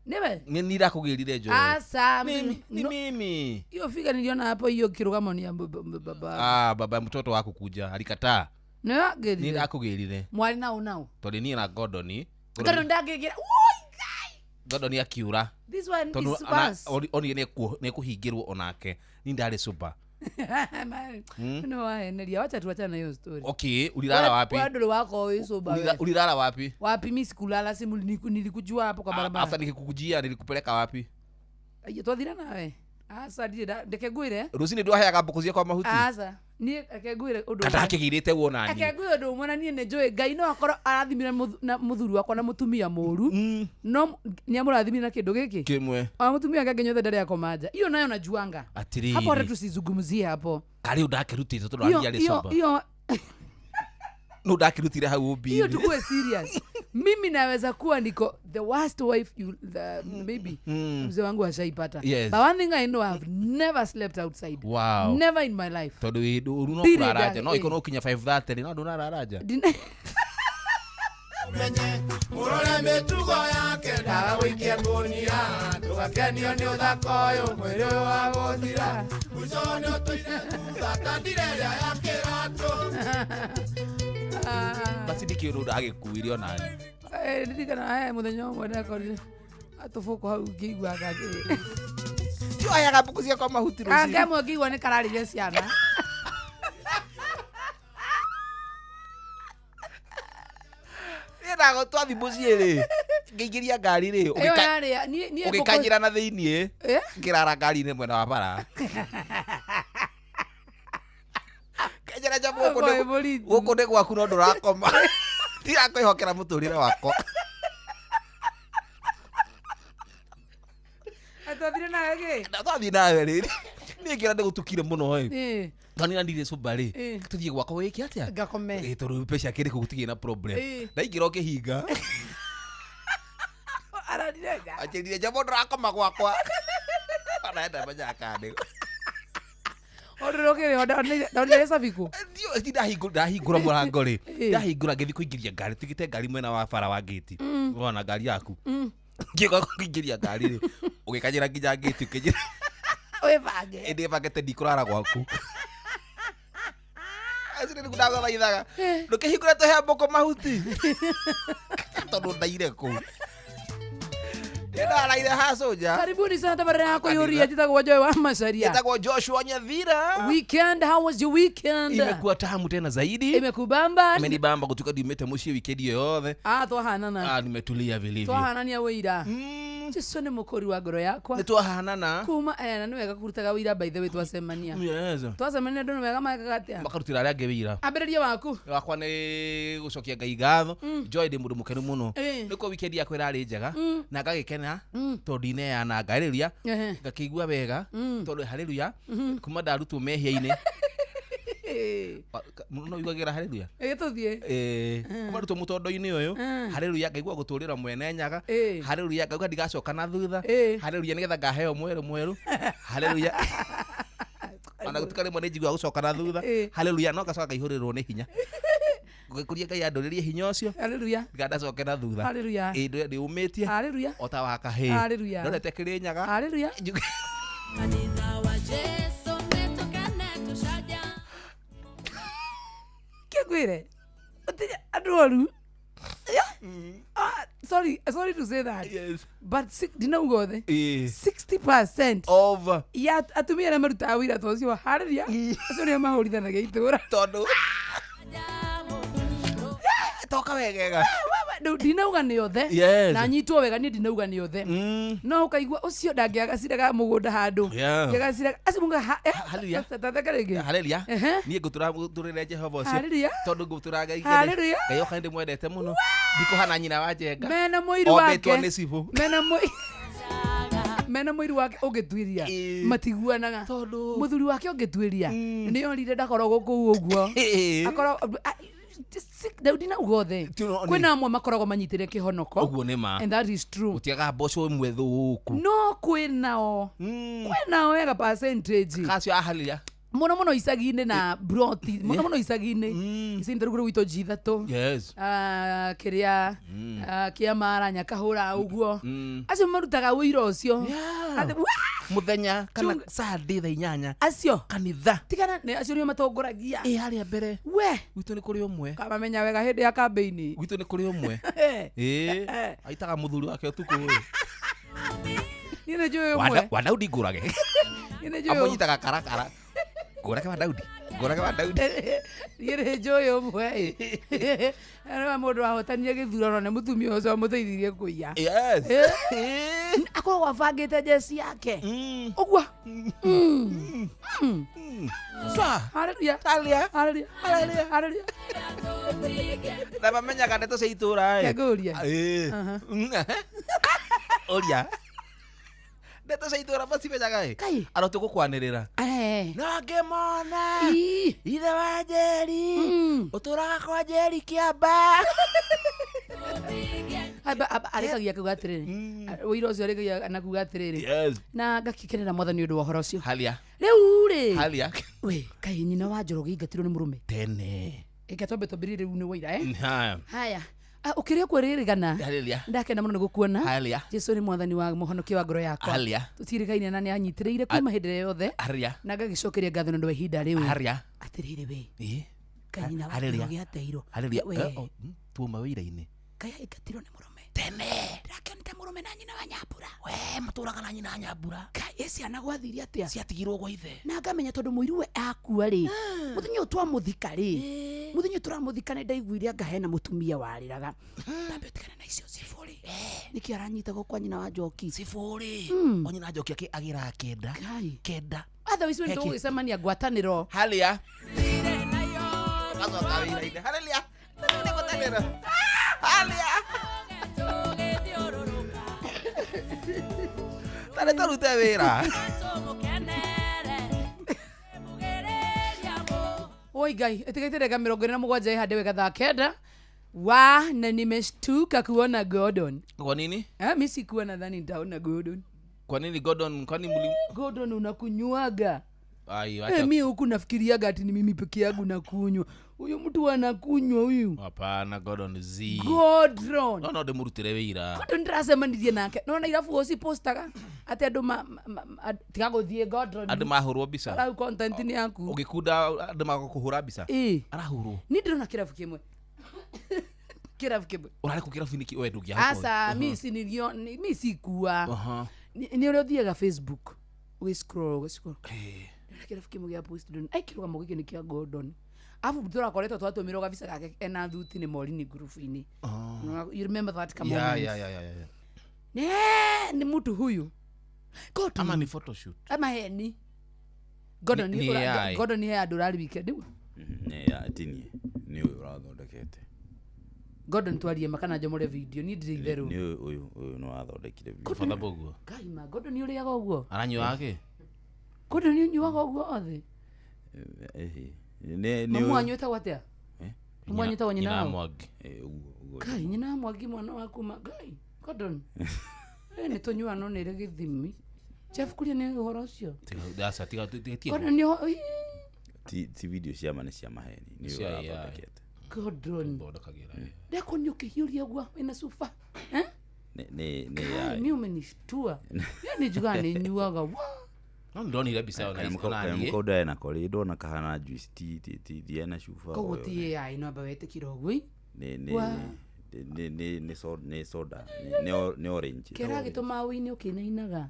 Speaker 6: Nĩwe?
Speaker 7: nĩ niĩ ndakũgĩrire njohi.
Speaker 6: Aca.
Speaker 7: Mimi, ni mimi.
Speaker 6: Hiyo figa niliona hapo hiyo kirugamo ni ya baba.
Speaker 7: Ah, baba mtoto wako kuja alikataa.
Speaker 6: Nĩwe
Speaker 7: Nĩ
Speaker 6: angĩrire.
Speaker 7: ndakũgĩrire.
Speaker 6: Mwarĩ nao nao.
Speaker 7: Tondũ niĩ na Gordon.
Speaker 6: Gordon ndangĩgĩra. Woi Ngai.
Speaker 7: Gordon akiura.
Speaker 6: This one
Speaker 7: Tondũ
Speaker 6: is worse.
Speaker 7: onire nĩekũhingĩrwo onake. Niĩ ndarĩ sober.
Speaker 6: Nĩ waheneria. Wacha tuachane na hiyo story.
Speaker 7: Okay, ulilala wapi?
Speaker 6: Wewe ndũrĩ wako wĩ sober wewe.
Speaker 7: Ulilala wapi?
Speaker 6: Wapi mimi sikulala simu nilikujua hapo kwa barabara.
Speaker 7: After nikikukujia nilikupeleka wapi?
Speaker 6: Aiyo twathira nawe. Aca ndirĩ ndeke ngwĩre.
Speaker 7: Rũcinĩ ndwaheaga mbũkũ ciakwa mahuti.
Speaker 6: Aca niĩ reke ngwĩre ũndũ.
Speaker 7: Kana ndakĩgĩrĩte wona
Speaker 6: Reke
Speaker 7: niĩ.
Speaker 6: ngwĩre ũndũ ũmwe na niĩ nĩ njũĩ Ngai no akorwo arathimire na mũthuri wakwa na mũtumia mũru no nĩ amũrathimire na kĩndũ gĩkĩ.
Speaker 7: Kĩmwe.
Speaker 6: Ona mũtumia wake angĩnyua ndarĩ akoma nja. Hiyo nayo najuanga. Hapo hata
Speaker 7: Atĩrĩrĩ.
Speaker 6: tusizungumzie hapo.
Speaker 7: Karĩ ndakĩrutĩte tondũ
Speaker 6: Hiyo
Speaker 7: ariarĩ
Speaker 6: hiyo
Speaker 7: sober.
Speaker 6: hiyo
Speaker 7: No ndakĩrutire hau
Speaker 6: hiyo
Speaker 7: ũmbi-inĩ.
Speaker 6: tukuwe serious. Mimi naweza kuwa niko the worst wife you the, maybe mzee wangu ashaipata.
Speaker 7: Yes.
Speaker 6: But one thing I know, I've never slept outside.
Speaker 7: Wow.
Speaker 6: Never in my life.
Speaker 7: Tondũ wĩ ũru no
Speaker 6: Ndirĩ
Speaker 7: kũrara nja. No
Speaker 6: nda-
Speaker 7: iko no kinya 5:30 no ndũrarara nja.
Speaker 5: Menye mũrore mĩtugo yake ndagagũikie ngũnia ndũgakenio nĩ ũthaka ũyũ mwĩrĩ ũyũ wa gũthira mũico nĩ ũtũire thutha ta ndira ĩrĩa ya kĩratũ.
Speaker 7: Basi ndikĩũĩ nũ ndagĩkuire onani.
Speaker 6: Ndirikana mũthenya ũmwe ndakorire atũbũkũ hau ngĩigua ngakĩ.
Speaker 7: Ti waheaga mbũkũ ciakwa mahuti rũcinĩ.
Speaker 6: Kamwe ngĩigua nĩ kararĩire ciana.
Speaker 7: Niĩ ndagũtwathi mũciĩ rĩ, ngĩingĩria ngari rĩ,
Speaker 6: Ĩyo yarĩa niĩ niĩ ngũkũ-
Speaker 7: ũgĩkanjĩra na thĩiniĩ,
Speaker 6: Eh?
Speaker 7: ngĩrara ngari-inĩ mwena wa bara. Kanjĩra nja gũkũ
Speaker 6: Boy, borithi.
Speaker 7: gũkũ nĩ gwaku no ndũrakoma. Ndirakwĩhokera mũtũrĩre wakwa.
Speaker 6: Twathire nawe kĩ?
Speaker 7: Na twathiĩ nawe rĩ, niĩ ngĩra nĩ gũtukire mũno ĩ.
Speaker 6: Ĩ,
Speaker 7: Tondũ niĩ ndirĩ sober rĩ,
Speaker 6: Ĩ.
Speaker 7: tũthiĩ gwakwa wĩke atĩa?
Speaker 6: Ngakome.
Speaker 7: Ĩ, tondũ mbeca kĩrĩ kũu gũtigĩ na problem.
Speaker 6: Ĩ.
Speaker 7: Ndaingĩra ũkĩhinga.
Speaker 6: Ararire nja.
Speaker 7: Anjĩrire njambo ndũrakoma gwakwa. Ona ndamenyaga kana nĩ
Speaker 6: Ũndũrũkĩrĩ ndonire cabiku.
Speaker 7: Ndahingũra mũrango rĩ,
Speaker 6: Ĩ.
Speaker 7: ndahingũra ngĩthiĩ kũingĩria ngari, tigĩte ngari mwena wa bara wa ngĩti. Wona ngari yaku. Ngĩũka kũingĩria ngari rĩ, ũgĩkanjĩra nginya ngĩti ũkĩnjĩra
Speaker 6: Wĩbange.
Speaker 7: ĩndĩ bangĩte ndikũrara gwaku. Acio nĩguo ndagũthaithaga. Ndũkĩhingũre tũhe mbũkũ mahuti. Tondũ ndaire kũu. Ndĩndaraire hacoja.
Speaker 6: Karibuni sana tabarĩra ya kũiyũria njĩtagwo Joy wa Macharia.
Speaker 7: Njĩtagwo Joshua Nyathira.
Speaker 6: Weekend, how was your weekend?
Speaker 7: Imekuwa tamu tena zaidi.
Speaker 6: Imekubamba?
Speaker 7: Imenibamba kutoka ndiumĩte mũciĩ wikendi ĩyo yothe.
Speaker 6: Ah, twahanana.
Speaker 7: Ah, nimetulia vilivyo.
Speaker 6: Twahanania wĩira. Jesu nĩ mũkũri wa ngoro yakwa.
Speaker 7: Nĩ twahanana.
Speaker 6: Kuma na nĩ wega kũrutaga wĩira by the way twacemania.
Speaker 7: Yes.
Speaker 6: Twacemania andũ nĩ wega mekaga atĩa?
Speaker 7: Makarutĩra arĩa angĩ wĩira.
Speaker 6: Ambĩrĩria waku.
Speaker 7: Wakwa nĩ gũcokia Ngai ngatho. Joy ndĩ mũndũ mũkenu mũno.
Speaker 6: Ĩ.
Speaker 7: Nĩkuo wikendi yakwa ĩrarĩ njega na ngagĩkena tondũ ndineana haleluya.
Speaker 6: Ehe.
Speaker 7: Ngakĩigua wega tondũ haleluya kuma ndarutwo mehia-inĩ. No uigagĩra haleluya.
Speaker 6: Ĩ tũthiĩ.
Speaker 7: Kuma rutwo mũtondo-inĩ ũyũ haleluya ngaigua gũtũrĩra mwene nyaga
Speaker 6: Ĩ.
Speaker 7: haleluya ngaigua ndigacoka na thutha
Speaker 6: Ĩ.
Speaker 7: haleluya nĩgetha ngaheo mwerũ mwerũ haleluya ona gũtuĩka rĩmwe nĩ njiguaga gũcoka na thutha
Speaker 6: Ĩ.
Speaker 7: haleluya no ngacoka ngaihũrĩrwo nĩ hinya ngũkĩria Ngai andũrĩrie hinya ũcio
Speaker 6: Haleluya.
Speaker 7: ndigandacoke na thutha
Speaker 6: Haleluya.
Speaker 7: Ĩ, ndĩũmĩtie
Speaker 6: Haleluya.
Speaker 7: o ta wa kahĩĩ
Speaker 6: Haleluya.
Speaker 7: ndorete Kĩrĩnyaga
Speaker 6: Haleluya.
Speaker 8: Kanitha wa Jesu nĩtũkene tũcanja
Speaker 6: Kĩngwĩre. Ũtirĩ andũ oru. Ah, sorry, sorry to say that.
Speaker 7: Yes.
Speaker 6: But ndinauga othe.
Speaker 7: Ĩ.
Speaker 6: 60%
Speaker 7: of
Speaker 6: ya atumia arĩa marutaga wĩira ta ũcio haleluya acio nĩo mahũrithanagia itũra.
Speaker 7: tondũ toka wegega
Speaker 6: Rĩu ndinauga nĩ othe.
Speaker 7: Yes.
Speaker 6: Na nyitwo wega niĩ ndinauga nĩ othe. No ũkaigua ũcio ndangĩagaciraga mũgũnda handũ.
Speaker 7: Yeah.
Speaker 6: Angĩagaciraga acio muga ha
Speaker 7: Hallelujah.
Speaker 6: Tatheka rĩngĩ.
Speaker 7: Haleluya.
Speaker 6: Ehe.
Speaker 7: Niĩ ngũtũra ngũtũrĩre Jehova ũcio.
Speaker 6: Hallelujah.
Speaker 7: Tondũ ngũtũra Ngai.
Speaker 6: Hallelujah.
Speaker 7: Ngai oka ndĩmwendete mũno. Ndikũhana nyina wa Njenga.
Speaker 6: Mena mũiru
Speaker 7: Ombĩtwo
Speaker 6: wake.
Speaker 7: nĩ cibũ.
Speaker 6: Mena mũi Mena mũiru wake ũngĩtuĩria matiguanaga. Mũthuri wake ũngĩtuĩria nĩ orire ndakoragwo kũu ũguo. Akorwo Daudi na ugothe. Kwĩna amwe makoragwo manyitĩre kĩhonoko.
Speaker 7: Ũguo nĩ ma.
Speaker 6: And that is true.
Speaker 7: Gũtiagaga mboco ĩmwe thũku.
Speaker 6: No kwĩnao. Kwĩnao wega percentage.
Speaker 7: Kacio aharia.
Speaker 6: Mũno mũno icagi-inĩ na broti. Mũno mũno icagi-inĩ. Ici nĩ rũgũrũ gwitũ G3.
Speaker 7: Yes.
Speaker 6: Kĩrĩa kĩa mara Nyakahũra ũguo. Acio marutaga ũira ũcio.
Speaker 7: Mũthenya kana Sunday thaa 8.
Speaker 6: Acio.
Speaker 7: Kanitha.
Speaker 6: Tigana nĩ acio nĩo matongoragia.
Speaker 7: Ĩ harĩa mbere.
Speaker 6: We.
Speaker 7: Gwitũ nĩ kũrĩ ũmwe.
Speaker 6: Kamamenya wega hĩndĩ ya kambĩini.
Speaker 7: Gwitũ nĩ kũrĩ ũmwe. Ĩ. Aitaga mũthuri wake ũtukũ ũyũ.
Speaker 6: Niĩ nĩ njũĩ ũmwe.
Speaker 7: Wa Daudi ngũrage.
Speaker 6: Niĩ nĩ njũĩ.
Speaker 7: Amũnyitaga karakara. Ngũrage wa Daudi. Ngũrage wa Daudi.
Speaker 6: Niĩ nĩ njũĩ ũmwe. Nĩ mũndũ wahotania gĩthurano nĩ mũtumia ũcio wamũteithirie kũiya.
Speaker 7: Yes.
Speaker 6: Akoragwo abangĩte njeci yake. Ũguo.
Speaker 7: Sa.
Speaker 6: Hallelujah.
Speaker 7: Hallelujah.
Speaker 6: Hallelujah. Hallelujah. Hallelujah.
Speaker 7: Na mamenyaga ndeto cia itũra ĩ.
Speaker 6: Ngũria.
Speaker 7: Ũria. Ndeto cia itũra macimenyaga ĩ.
Speaker 6: Kai.
Speaker 7: Aro tũgũkwanĩrĩra. No ngĩmona. Ithe wa Njeri. Ũtũraga kwa Njeri Kĩamba.
Speaker 6: Arĩkagia kuga atĩrĩrĩ. Ũira ũcio arĩkagia na kuga atĩrĩrĩ.
Speaker 7: Yes.
Speaker 6: Na ngakikenera Mwathani ũndũ wa ũhoro ũcio.
Speaker 7: Halia.
Speaker 6: Rĩu rĩ.
Speaker 7: Halia.
Speaker 6: We, kaĩ nyina wa Njoroge ingatirwo nĩ mũrũme.
Speaker 7: Tene.
Speaker 6: Ĩka twambe twambĩrĩrie rĩu nĩ waira eh.
Speaker 7: Haya.
Speaker 6: Haya. Ũkĩrĩ kwĩrĩrĩgana.
Speaker 7: Haleluya.
Speaker 6: Ndakena mũno nĩ gũkuona.
Speaker 7: Haleluya.
Speaker 6: Jesu nĩ Mwathani wa mũhonokia wa ngoro yakwa.
Speaker 7: Haleluya.
Speaker 6: Tũtirĩkaine na nĩ anyitĩrĩire kuma hĩndĩ ĩrĩa yothe.
Speaker 7: Haleluya.
Speaker 6: Na ngagĩcokeria ngatho nĩ ũndũ wa ihinda rĩu.
Speaker 7: Haleluya.
Speaker 6: Atĩrĩrĩ we.
Speaker 7: Ĩ.
Speaker 6: Kaĩ nyina wa
Speaker 7: Haleluya.
Speaker 6: Njoroge ateirwo.
Speaker 7: Haleluya.
Speaker 6: We.
Speaker 7: Tuoma wĩra-inĩ.
Speaker 6: Kaĩ aingatirwo nĩ mũrũme.
Speaker 7: Tene.
Speaker 6: Ndĩrakĩonete mũrũme na nyina wa Nyambura.
Speaker 7: We matũraga na nyina Nyambura.
Speaker 6: Kaĩ ciana gwathire atĩa?
Speaker 7: Ciatigirwo gwa ithe.
Speaker 6: Na ngamenya tondũ mũiru we akua rĩ. Mũthenya ũyũ twamũthika rĩ. Mũthenya ũyũ tũramũthika nĩ ndaiguire anga hena mũtumia warĩraga. Tambe ũtigane na icio cibũrĩ. Nĩkĩ aranyitagwo kwa nyina wa Njoki?
Speaker 7: Cibũrĩ. O nyina Njoki agĩraga kenda. Kenda.
Speaker 6: Otherwise we tũgũgĩcemania ngwatanĩro.
Speaker 7: Halia. Gacoka wĩra-inĩ. Haleluya. Nĩ ngwatanĩro. Halia. Tarĩ tũrute wĩra.
Speaker 6: Oi Ngai, ĩtigĩte ndagĩka 47 ĩhande wega thaa 9. Wa na nimeshtuka kuona Gordon.
Speaker 7: Kwa nini?
Speaker 6: Mimi sikuwa nadhani nitaona Gordon.
Speaker 7: Kwa nini Gordon? Kwani mli
Speaker 6: Gordon unakunywaga?
Speaker 7: Ai, acha.
Speaker 6: Mimi huku nafikiriaga ati ni mimi peke yangu nakunywa. Huyu mtu anakunywa huyu.
Speaker 7: Hapana, Gordon Z.
Speaker 6: Gordon.
Speaker 7: No ndĩmũrutĩre wĩra.
Speaker 6: Gordon ndĩracemanirie nake. Nona irabu ũcio postaga atĩ andũ tiga gũthiĩ Gordon.
Speaker 7: Andũ mahũrwo mbica.
Speaker 6: Arau content nĩ yaku.
Speaker 7: Ũgĩkunda andũ magakũhũra mbica.
Speaker 6: Ĩ.
Speaker 7: Arahũrwo.
Speaker 6: Ni ndĩrona kĩrabu kĩmwe. Kĩrabu kĩmwe.
Speaker 7: Ũrarĩ kũ kĩrabu-inĩ kĩ we ndũngĩahota.
Speaker 6: Asa, mi si nilio mi sikuwa. Nĩ ũrĩa ũthiaga Facebook. Ũgĩ-scroll, ũgĩ-scroll. Kĩrabu kĩmwe gĩa post ndona. Ai kĩrũgamo gĩkĩ nĩ kĩa Gordon. Afu tũrakoretwo twatũmĩrwo gabica gake ena thuti nĩ Morini group-inĩ. You remember that come
Speaker 7: Yeah,
Speaker 6: on.
Speaker 7: yeah.
Speaker 6: Ne, ni mtu huyu. Gordon.
Speaker 7: Ama ni photoshoot.
Speaker 6: Ama heni. Gordon
Speaker 7: Ni AI.
Speaker 6: Gordon he andũ ũrarĩ weekend.
Speaker 9: Nĩ atinie. Nĩ ũyũ ũrathondekete.
Speaker 6: Gordon twarie makana njomore video ni ndiri itherũ.
Speaker 9: Nĩ ũyũ ũyũ nĩ wathondekire video.
Speaker 7: Father Boguo.
Speaker 6: Ngai ma Gordon nĩ ũrĩaga ũguo.
Speaker 7: Aranyua kĩ?
Speaker 6: Gordon nĩ ũnyuaga ũguo othe.
Speaker 9: Nĩ
Speaker 6: Mamu wanyu etagwo atĩa? Mamu wanyu etagwo nyina
Speaker 7: Nyina
Speaker 6: wa?
Speaker 7: Mwangi.
Speaker 9: Ũguo.
Speaker 6: Ngai nyina wa Mwangi mwana waku ma Ngai. Gordon. Nĩ tũnyua no nĩ rĩ gĩthimi. Jeff kuria nĩ ũhoro ũcio.
Speaker 7: Tiga aca tiga tiga.
Speaker 6: Gordon nĩ
Speaker 9: Ti video cia ma nĩ cia maheni. Nĩ ũyũ
Speaker 7: Cia AI.
Speaker 9: ũrathondekete.
Speaker 6: Gordon.
Speaker 7: Thondekagĩra.
Speaker 6: Ndeko nĩ ũkĩhiũria ũguo wĩna cuba.
Speaker 9: Nĩ
Speaker 6: Kai
Speaker 9: AI.
Speaker 6: mi umenishtua. Nĩ njugaga nĩ nyuaga. Wa.
Speaker 7: No ndonire mbica ĩyo na niĩ.
Speaker 9: Mũkaunda ena korĩ ndona kahana juice ti ena cuba.
Speaker 6: Koguo ti AI no amba wetĩkĩra ũguo.
Speaker 9: Nĩ soda nĩ orange.
Speaker 6: Kĩrĩa gĩtũmaga ũine ũkĩinainaga.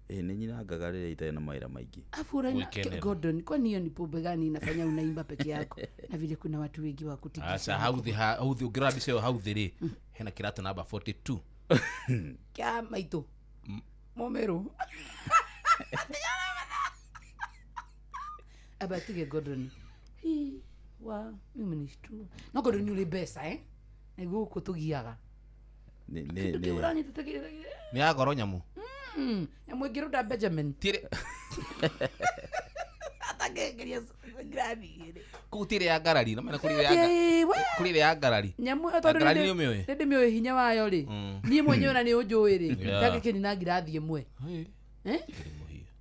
Speaker 9: Nĩ nyinangaga rĩrĩa itarĩ na mawĩra maingĩ.
Speaker 6: Afu uraina Gordon, kwani hiyo ni pombe gani inafanya unaimba peke yako? Na vile kuna watu wengi wa kutikisa.
Speaker 7: Aca hau thĩ hau thĩ ũngĩrora mbica ĩyo hau thĩ rĩ hena kĩratũ namba 42.
Speaker 6: Kĩa maitũ. Mũmĩrũ. Aba tige Gordon. Hi wa mimi umenishtua. No Gordon ni ule mbeca eh? Na gũkũ tũgiaga.
Speaker 9: Nĩ
Speaker 6: Nĩ
Speaker 9: nĩ
Speaker 7: Nĩ ya goro nyamũ.
Speaker 6: Nyamũ ĩngĩrũnda Benjamin.
Speaker 7: Tiere
Speaker 6: Atangegeria ngirathi igĩrĩ.
Speaker 7: Kũu tiere ya ngarari no mena kũrĩ ya kũrĩ ya ngarari.
Speaker 6: Nyamũ ĩyo tondũ
Speaker 7: Ngarari nĩ ũmĩũĩ?
Speaker 6: nĩ ndĩmĩũĩ hinya wayo rĩ. Niĩ mwenyewe na nĩ ũnjũĩ rĩ.
Speaker 7: Yeah.
Speaker 6: Ndangĩkĩnina ngirathi ĩmwe. Eh?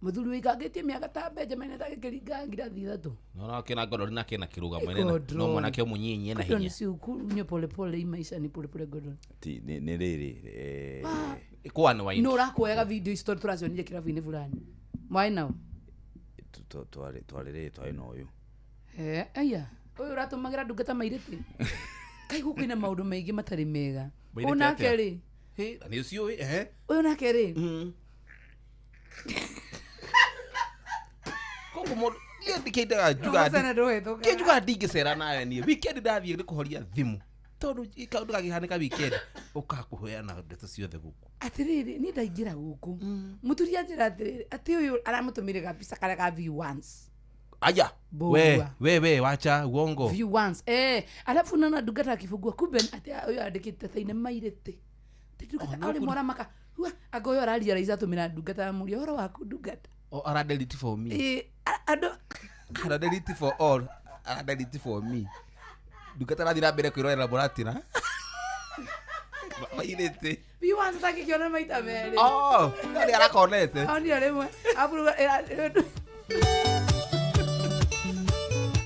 Speaker 6: Mũthuri wĩikangĩtie mĩaka ta Benjamin atangĩkĩringa ngirathi ithatũ.
Speaker 7: No no kena Gordon na kena kĩrũgamo ene
Speaker 6: Gordon.
Speaker 7: no mwanake mũnyinyi ena
Speaker 6: Gordon
Speaker 7: hinya.
Speaker 6: si ukunywe polepole, hii maisha ni polepole Gordon.
Speaker 9: Ti nĩ rĩrĩ eh,
Speaker 7: Kwa ni waini.
Speaker 6: No ũrakuoyaga video ici tondũ tũracionire kĩrabu-inĩ fulani. Mwaĩ nao?
Speaker 9: Twarĩ rĩrĩ twarĩ na ũyũ.
Speaker 6: Eh, aya. Ũyũ ũratũmagĩra ndungata mairĩtĩ. Kai gũkũ kwĩna maũndũ maingĩ matarĩ mega.
Speaker 7: Mairĩtĩ
Speaker 6: Ũyũ nake
Speaker 7: atĩa?
Speaker 6: rĩ.
Speaker 7: Hĩ, na nĩ ũciũĩ eh.
Speaker 6: Ũyũ nake rĩ.
Speaker 7: Koguo mũndũ niĩ ndikĩendaga njuga
Speaker 6: Ũgũcana ndũhĩtũkaga.
Speaker 7: kĩ njugaga ndingĩcera nawe niĩ weekend ndathiĩ nĩ kũhoria thimũ tondũ kaũndũ gakĩhanĩka weekend ũkakũheana ndeto ciothe gũkũ.
Speaker 6: Atĩrĩrĩ, niĩ ndaingĩra gũkũ. Mũthuri anjĩra atĩrĩrĩ, atĩ ũyũ aramũtũmĩire gabica karĩa ka view once.
Speaker 7: Aya.
Speaker 6: Bogwa.
Speaker 7: We wacha uongo.
Speaker 6: View once. Eh, alafu naona ndungata akifungua kumbe atĩ ũyũ andĩkĩte thaine mairĩtĩ. Atĩ ndungata
Speaker 7: Oh, no
Speaker 6: arĩ
Speaker 7: kuna-
Speaker 6: mwaramaka. Hua, anga ũyũ ararealize atũmĩra ndungata ya mũria ũhoro waku ndungata.
Speaker 7: O ara delete for me.
Speaker 6: Eh, andũ
Speaker 7: Ara delete for all. Ara delete for me. Ndungata arathiĩ na mbere kwĩrorera mũratina. Mairĩtĩ.
Speaker 6: view once atangĩkĩona maita merĩ.
Speaker 7: Oh, no nĩ arakonete.
Speaker 6: Onire rĩmwe. Alafu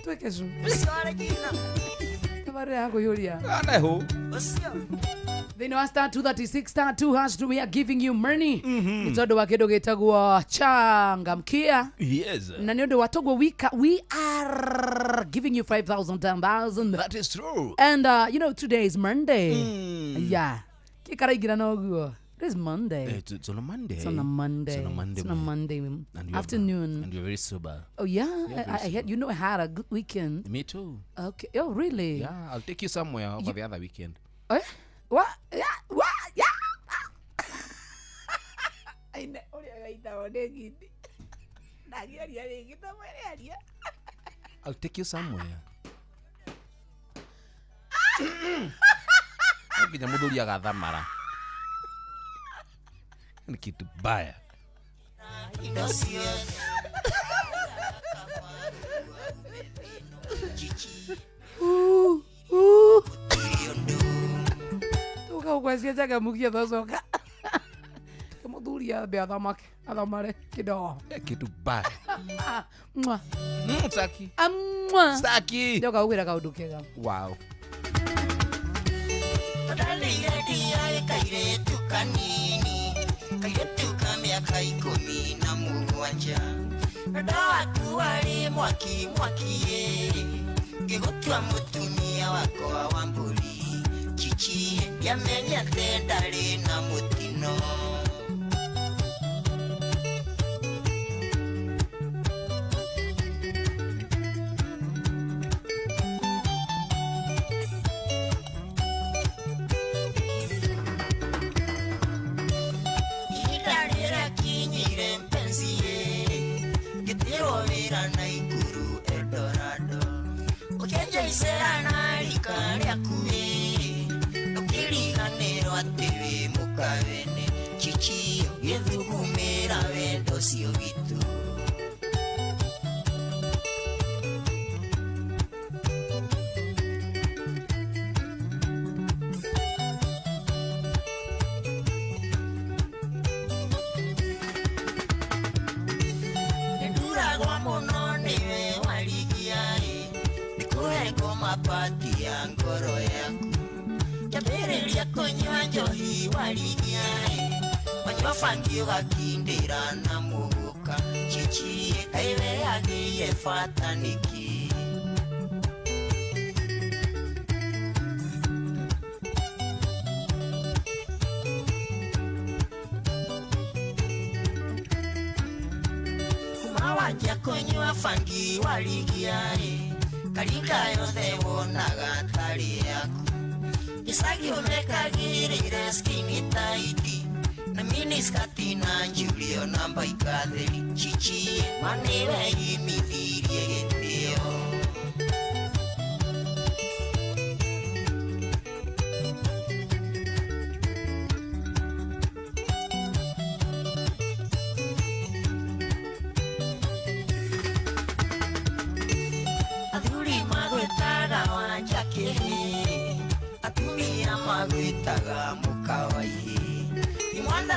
Speaker 6: tweke cu. Tabarĩra ya kũiyũria.
Speaker 7: Anehu.
Speaker 6: Thĩinĩ wa star 236 star 2 hash we are giving you money. Nĩ tondũ wa kĩndũ gĩtagwo changamkia.
Speaker 7: Yes.
Speaker 6: Na nĩ ũndũ wa toguo we are giving you 5,000 10,000.
Speaker 7: That is true.
Speaker 6: And you know today is Monday. Yeah. Kĩkaraingĩra na ũguo. It is Monday.
Speaker 7: It's on a Monday.
Speaker 6: It's on a Monday.
Speaker 7: It's on a Monday.
Speaker 6: It's on a Monday
Speaker 7: And we are-
Speaker 6: afternoon.
Speaker 7: And we're very sober.
Speaker 6: Oh yeah,
Speaker 7: Yeah,
Speaker 6: I had you know I had a good weekend.
Speaker 7: Me too.
Speaker 6: Okay. Oh really?
Speaker 7: Yeah, I'll take you somewhere over the other weekend.
Speaker 6: Eh? What? Yeah. What? Yeah. Aine ũrĩa gaitagwo nĩ ngindi. Ndangĩaria rĩngĩ ta mwere aria.
Speaker 7: I'll take you somewhere. No nginya mũthuri agathamara. Ni kitu baya.
Speaker 6: Tuka ũgwecia changamukia twacoka. Mũthuri ambe athamake athamare kĩndoo.
Speaker 7: Kitu baya.
Speaker 6: Mwah.
Speaker 7: Saki.
Speaker 6: Mwah.
Speaker 7: Saki.
Speaker 6: Njoka ũgwĩra kaũndũ kega.
Speaker 7: Wow.
Speaker 10: Kairetu kanini kairetu ka mĩaka ikũmi na mũgwanja wendo waku warĩ mwaki mwaki ĩ ngĩgũtua mũtumia wakwa wa mbũri chichi ndiamenyete ndarĩ na mũtino.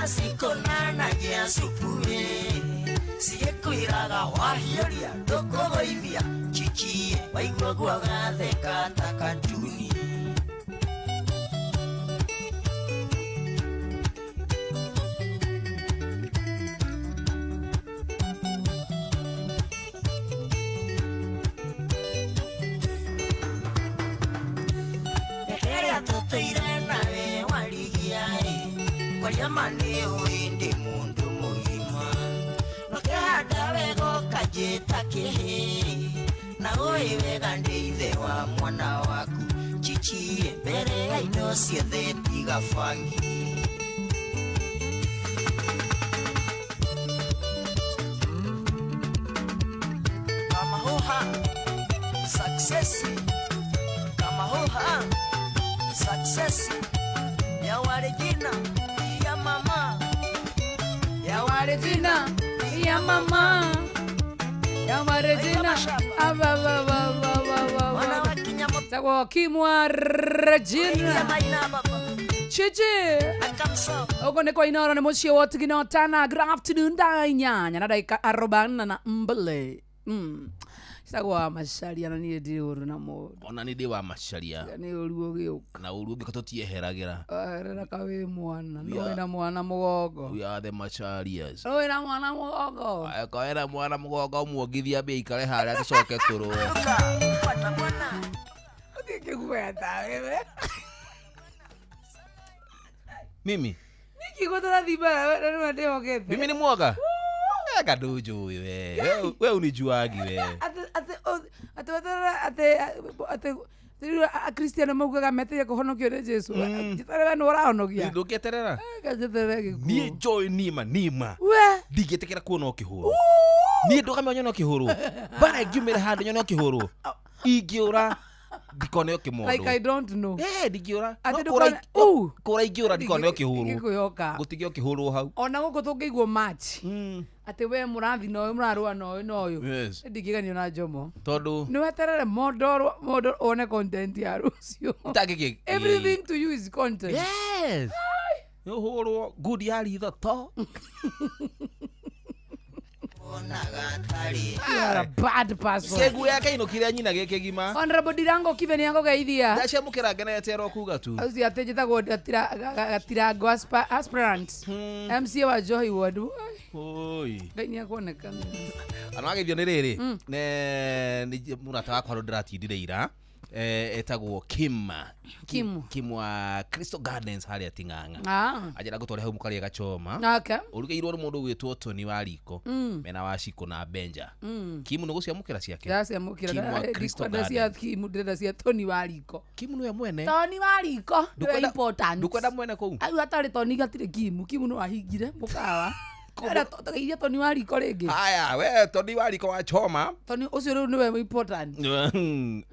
Speaker 10: cikonanagia supu-ĩ cigĩkwĩraga wahiũria ndũkũgũithia chichi waigua guo gatheka ta katuni. Ĩrĩa tũtũire nawe warigia-ĩ kwaria ma nĩ ũĩ ndĩ mũndũ mũgima nũkĩhanda wega ũkanjĩta kĩhĩ na ũĩ wega ndĩ ithe wa mwana waku chichi mbere ya indo ciothe tiga bangi. Kama hoha success, kama hoha success ya Waregina ya mama,
Speaker 6: ya Waregina ya mama, ya Waregina aba ba ba ba ba ba tagwo Kimwa Regina Chichi uko nĩ kwa Inoro nĩ mũciĩ wa ũtugi na ũtana. Good afternoon thaa inyanya na ndagĩka arobaini na mbili. Citagwo Macharia na niĩ ndirĩ ũru na mũndũ.
Speaker 7: Ona nĩ ndĩ wa Macharia.
Speaker 6: Nĩ ũru ũgĩũka.
Speaker 7: Na ũru ũngĩũka tũtieheragĩra.
Speaker 6: Erera ka wĩ mwana, no wĩna mwana mũgongo.
Speaker 7: We are the Macharias.
Speaker 6: No wĩna mwana mũgongo.
Speaker 7: Angĩkorwo wĩna mwana mũgongo muongithie ambie aikare harĩa tũcoke tũrũe.
Speaker 6: Ũthiĩ kĩguoya tawe we.
Speaker 7: Mimi?
Speaker 6: Nĩkĩ gũtũrathiĩ mbara na nĩwe ndĩhokete?
Speaker 7: Mimi ni mwoga? Eka ndũnjũĩ we. We unijuagi we.
Speaker 6: Atĩ Akristiano maugaga metereire kũhonokio nĩ Jesũ. Njeterera nĩ ũrahonokia.
Speaker 7: Ndũngĩeterera?
Speaker 6: Njeterere gĩkuũ.
Speaker 7: Niĩ njũĩ nima nima.
Speaker 6: We.
Speaker 7: Ndingĩtĩkĩra kuona ũkĩhũrwo. Niĩ ndũgame nyone ũkĩhũrwo. Bara ingiumĩra handũ nyone ũkĩhũrwo. Ingĩũra ndikone ũkĩmondwo.
Speaker 6: Like I don't know.
Speaker 7: Ndingĩũra.
Speaker 6: Atĩ ndũkone
Speaker 7: Kũra ingĩũra ndikone ũkĩhũrwo.
Speaker 6: Gĩkũyoka.
Speaker 7: Gũtige ũkĩhũrwo hau.
Speaker 6: Ona gũkũ tũngĩiguo match. Atĩ we mũrathi na ũyũ mũrarũa na ũyũ na ũyũ.
Speaker 7: Yes.
Speaker 6: Ndingĩganio na Jomo.
Speaker 7: Tondũ
Speaker 6: Nĩ weterere mũndũ one content ya rũciũ.
Speaker 7: Itangĩkĩ-
Speaker 6: Everything to you is content.
Speaker 7: Yes. Nĩ ũhũrwo good ya ritho to.
Speaker 6: You are a bad person.
Speaker 7: Kĩguo kĩinũkire nyina gĩkĩgima.
Speaker 6: Honorable Dirango Kibe nĩ angũgeithia.
Speaker 7: Ndaciamũkĩra ngenete ero kuga tu.
Speaker 6: Ũcio atĩ njĩtagwo Gatirango aspirant. MCA wa Johi Ward.
Speaker 7: Oi.
Speaker 6: Ngai nĩ akuonekana.
Speaker 7: Ana wageithio nĩ rĩrĩ. Nĩ mũrata wakwa ũrĩa ndĩratindire ira. Etagwo Kim.
Speaker 6: Kim.
Speaker 7: Kim wa Crystal Gardens harĩa Ting'ang'a. Anjĩra ngũtware hau mũkarĩe gachoma.
Speaker 6: Okay.
Speaker 7: Ũrugĩirwo nĩ mũndũ ũgwĩtwo Tony wa riko. Mena wa Shiko na Benja. Kim nĩ gũciamũkĩra ciake.
Speaker 6: Ndaciamũkĩra.
Speaker 7: Kim wa Crystal
Speaker 6: Ndikwenda cia
Speaker 7: Gardens.
Speaker 6: Kim, ndĩrenda cia Tony wa riko.
Speaker 7: Kim nĩwe mwene.
Speaker 6: Tony wa riko nĩwe important.
Speaker 7: Ndũkwenda mwene kũu?
Speaker 6: Au atarĩ Tony gatirĩ Kim. Kim no ahingire mũkawa. Era tũgeithie Tony wa riko rĩngĩ.
Speaker 7: Haya, we Tony wa riko wa choma.
Speaker 6: Tony ũcio rĩu nĩwe important.
Speaker 7: Tony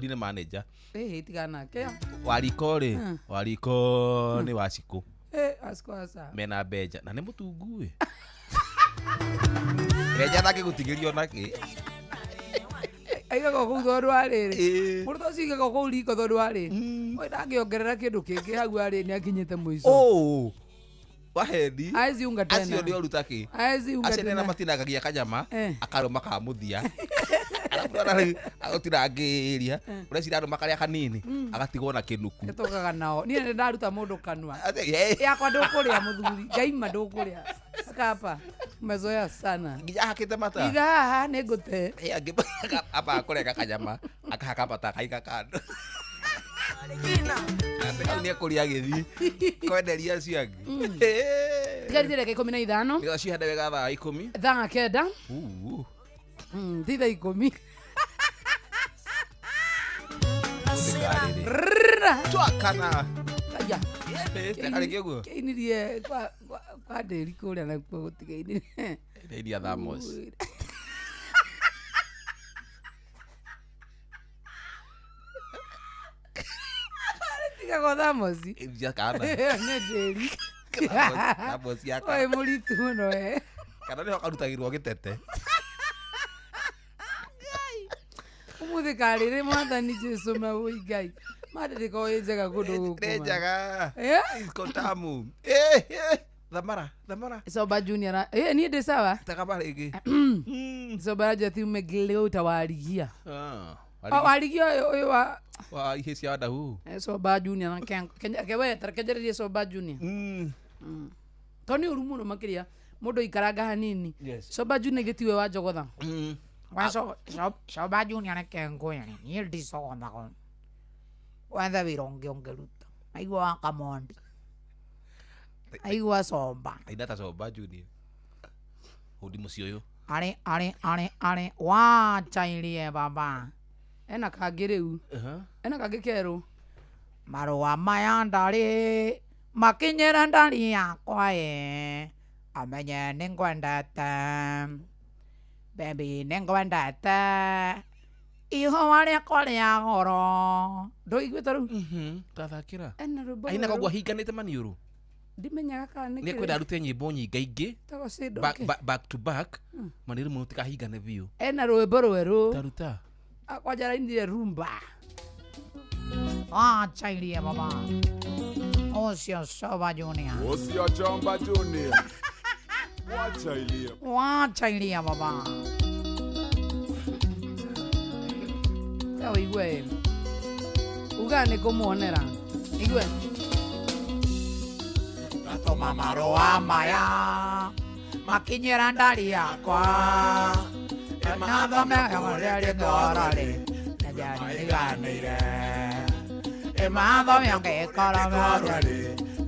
Speaker 7: nĩ manager.
Speaker 6: Tiga nake.
Speaker 7: Wa riko rĩ, wa riko nĩ wa Shiko.
Speaker 6: Asko asa.
Speaker 7: Mena Benja na nĩ mũtungu ĩ. Benja ndangĩgũtigĩria onakĩ.
Speaker 6: Aigaga kũu tondũ wa rĩrĩ. Mũndũ ũcio aigaga kũu riko tondũ wa rĩrĩ. Ũyũ ndangĩongerera kĩndũ kĩngĩ hau arĩ nĩ akinyĩte mũico.
Speaker 7: Wahendi.
Speaker 6: Aezi unga tena.
Speaker 7: Acio nĩ oru takĩ.
Speaker 6: Aezi unga
Speaker 7: Acio
Speaker 6: tena.
Speaker 7: nĩ matinangagia kanyama akarũma ka mũthia. Arabu rĩu agũtinangĩria. Ũreciria andũ makarĩa kanini agatigwo na kĩnuku.
Speaker 6: Tũkaga nao. Niĩ nĩ ndaruta mũndũ kanua. Yakwa ndũkũrĩa mũthuri. Ngaima ndũkũrĩa. Akapa. Umezoea sana.
Speaker 7: Nginya hakĩte mata.
Speaker 6: Iga haha nĩ ngũte.
Speaker 7: Amba akũrenga kanyama akahaka mata akaiga kando. Hau nĩ ekũrĩa agĩthiĩ kwenderia acio angĩ.
Speaker 6: Tigarĩte ndagĩka 15.
Speaker 7: Nĩgetha cihande wega thaa 10.
Speaker 6: Thaa 9. Ti thaa 10.
Speaker 7: Twakana.
Speaker 6: Aya.
Speaker 7: Karĩngĩ ũguo?
Speaker 6: Kĩinirie kwa ndĩri kũrĩa nakuo gũtigainirie.
Speaker 7: Iria thamos.
Speaker 6: Tigago thamosi.
Speaker 7: Iria kana.
Speaker 6: Nĩ ndĩri.
Speaker 7: Thamosi ya
Speaker 6: Oi mũritũ mũno we.
Speaker 7: Kana nĩho karutagĩrwo gĩtete.
Speaker 6: Ũmũthĩ karĩrĩ mwathani Jesũ mawũi Ngai. Mathĩ ĩ njega kũndũ gũkũ.
Speaker 7: Nĩ njega.
Speaker 6: Eh?
Speaker 7: Iko tamu. Eh, eh, thamara thamara.
Speaker 6: Soba Junior niĩ ndĩ sawa.
Speaker 7: Takaba rĩngĩ.
Speaker 6: Soba Junior umegeuta warigia.
Speaker 7: Ah,
Speaker 6: O, warigia ũyũ wa
Speaker 7: wa ihe cia wadahu.
Speaker 6: Soba Junior na Kenya kewe tarekejererie Soba Junior. To nĩ ũru mũno makĩria mũndũ aikaranga hanini.
Speaker 7: Yes.
Speaker 6: Soba Junior gĩtiwe wa njogotha.
Speaker 11: Wa Soba Junior reke ngwĩre niĩ ndicogothaga wethe wĩra ũngĩ ũngĩruta aigua wa Kamondi aigua Soba
Speaker 7: Aina ta Soba Junior. Hundi mũciĩ ũyũ.
Speaker 11: arĩ arĩ arĩ arĩ wachairie baba.
Speaker 6: Ena kangĩ rĩu. Ena kangĩ kerũ.
Speaker 11: Marũa maya ndarĩ makinyĩra ndari yakwa ĩ amenye nĩngwendete bebi nĩngwendete ihũa rĩakwa rĩa goro.
Speaker 6: Ndũiguĩte rĩu?
Speaker 7: Tathakĩra.
Speaker 6: Ena rwĩmbo
Speaker 7: Aina
Speaker 6: rwerũ.
Speaker 7: koguo ahinganĩte maniũrũ.
Speaker 6: Ndimenyaga kana nĩ
Speaker 7: Nĩ kwenda arute nyĩmbo nyingaingĩ.
Speaker 6: Tago cindo
Speaker 7: Back,
Speaker 6: kĩ?
Speaker 7: back, back to back. Maniũrũ mũno tikahingane biũ.
Speaker 6: Ena rwĩmbo rwerũ.
Speaker 7: Taruta.
Speaker 6: Kwanja arainire rumba.
Speaker 11: Wachairie baba ũcio Soba Junior.
Speaker 5: Ũcio Chomba Junior. Wachairie.
Speaker 11: Wachairie baba.
Speaker 6: Ta ũigue. Uga nĩ kũmuonera. Igue.
Speaker 11: Ndatũma marũa maya makinyĩra ndari yakwa ĩmathome ũrĩa rĩtwararĩ nĩnjariganĩire ĩmathome ũngĩkorwo rĩ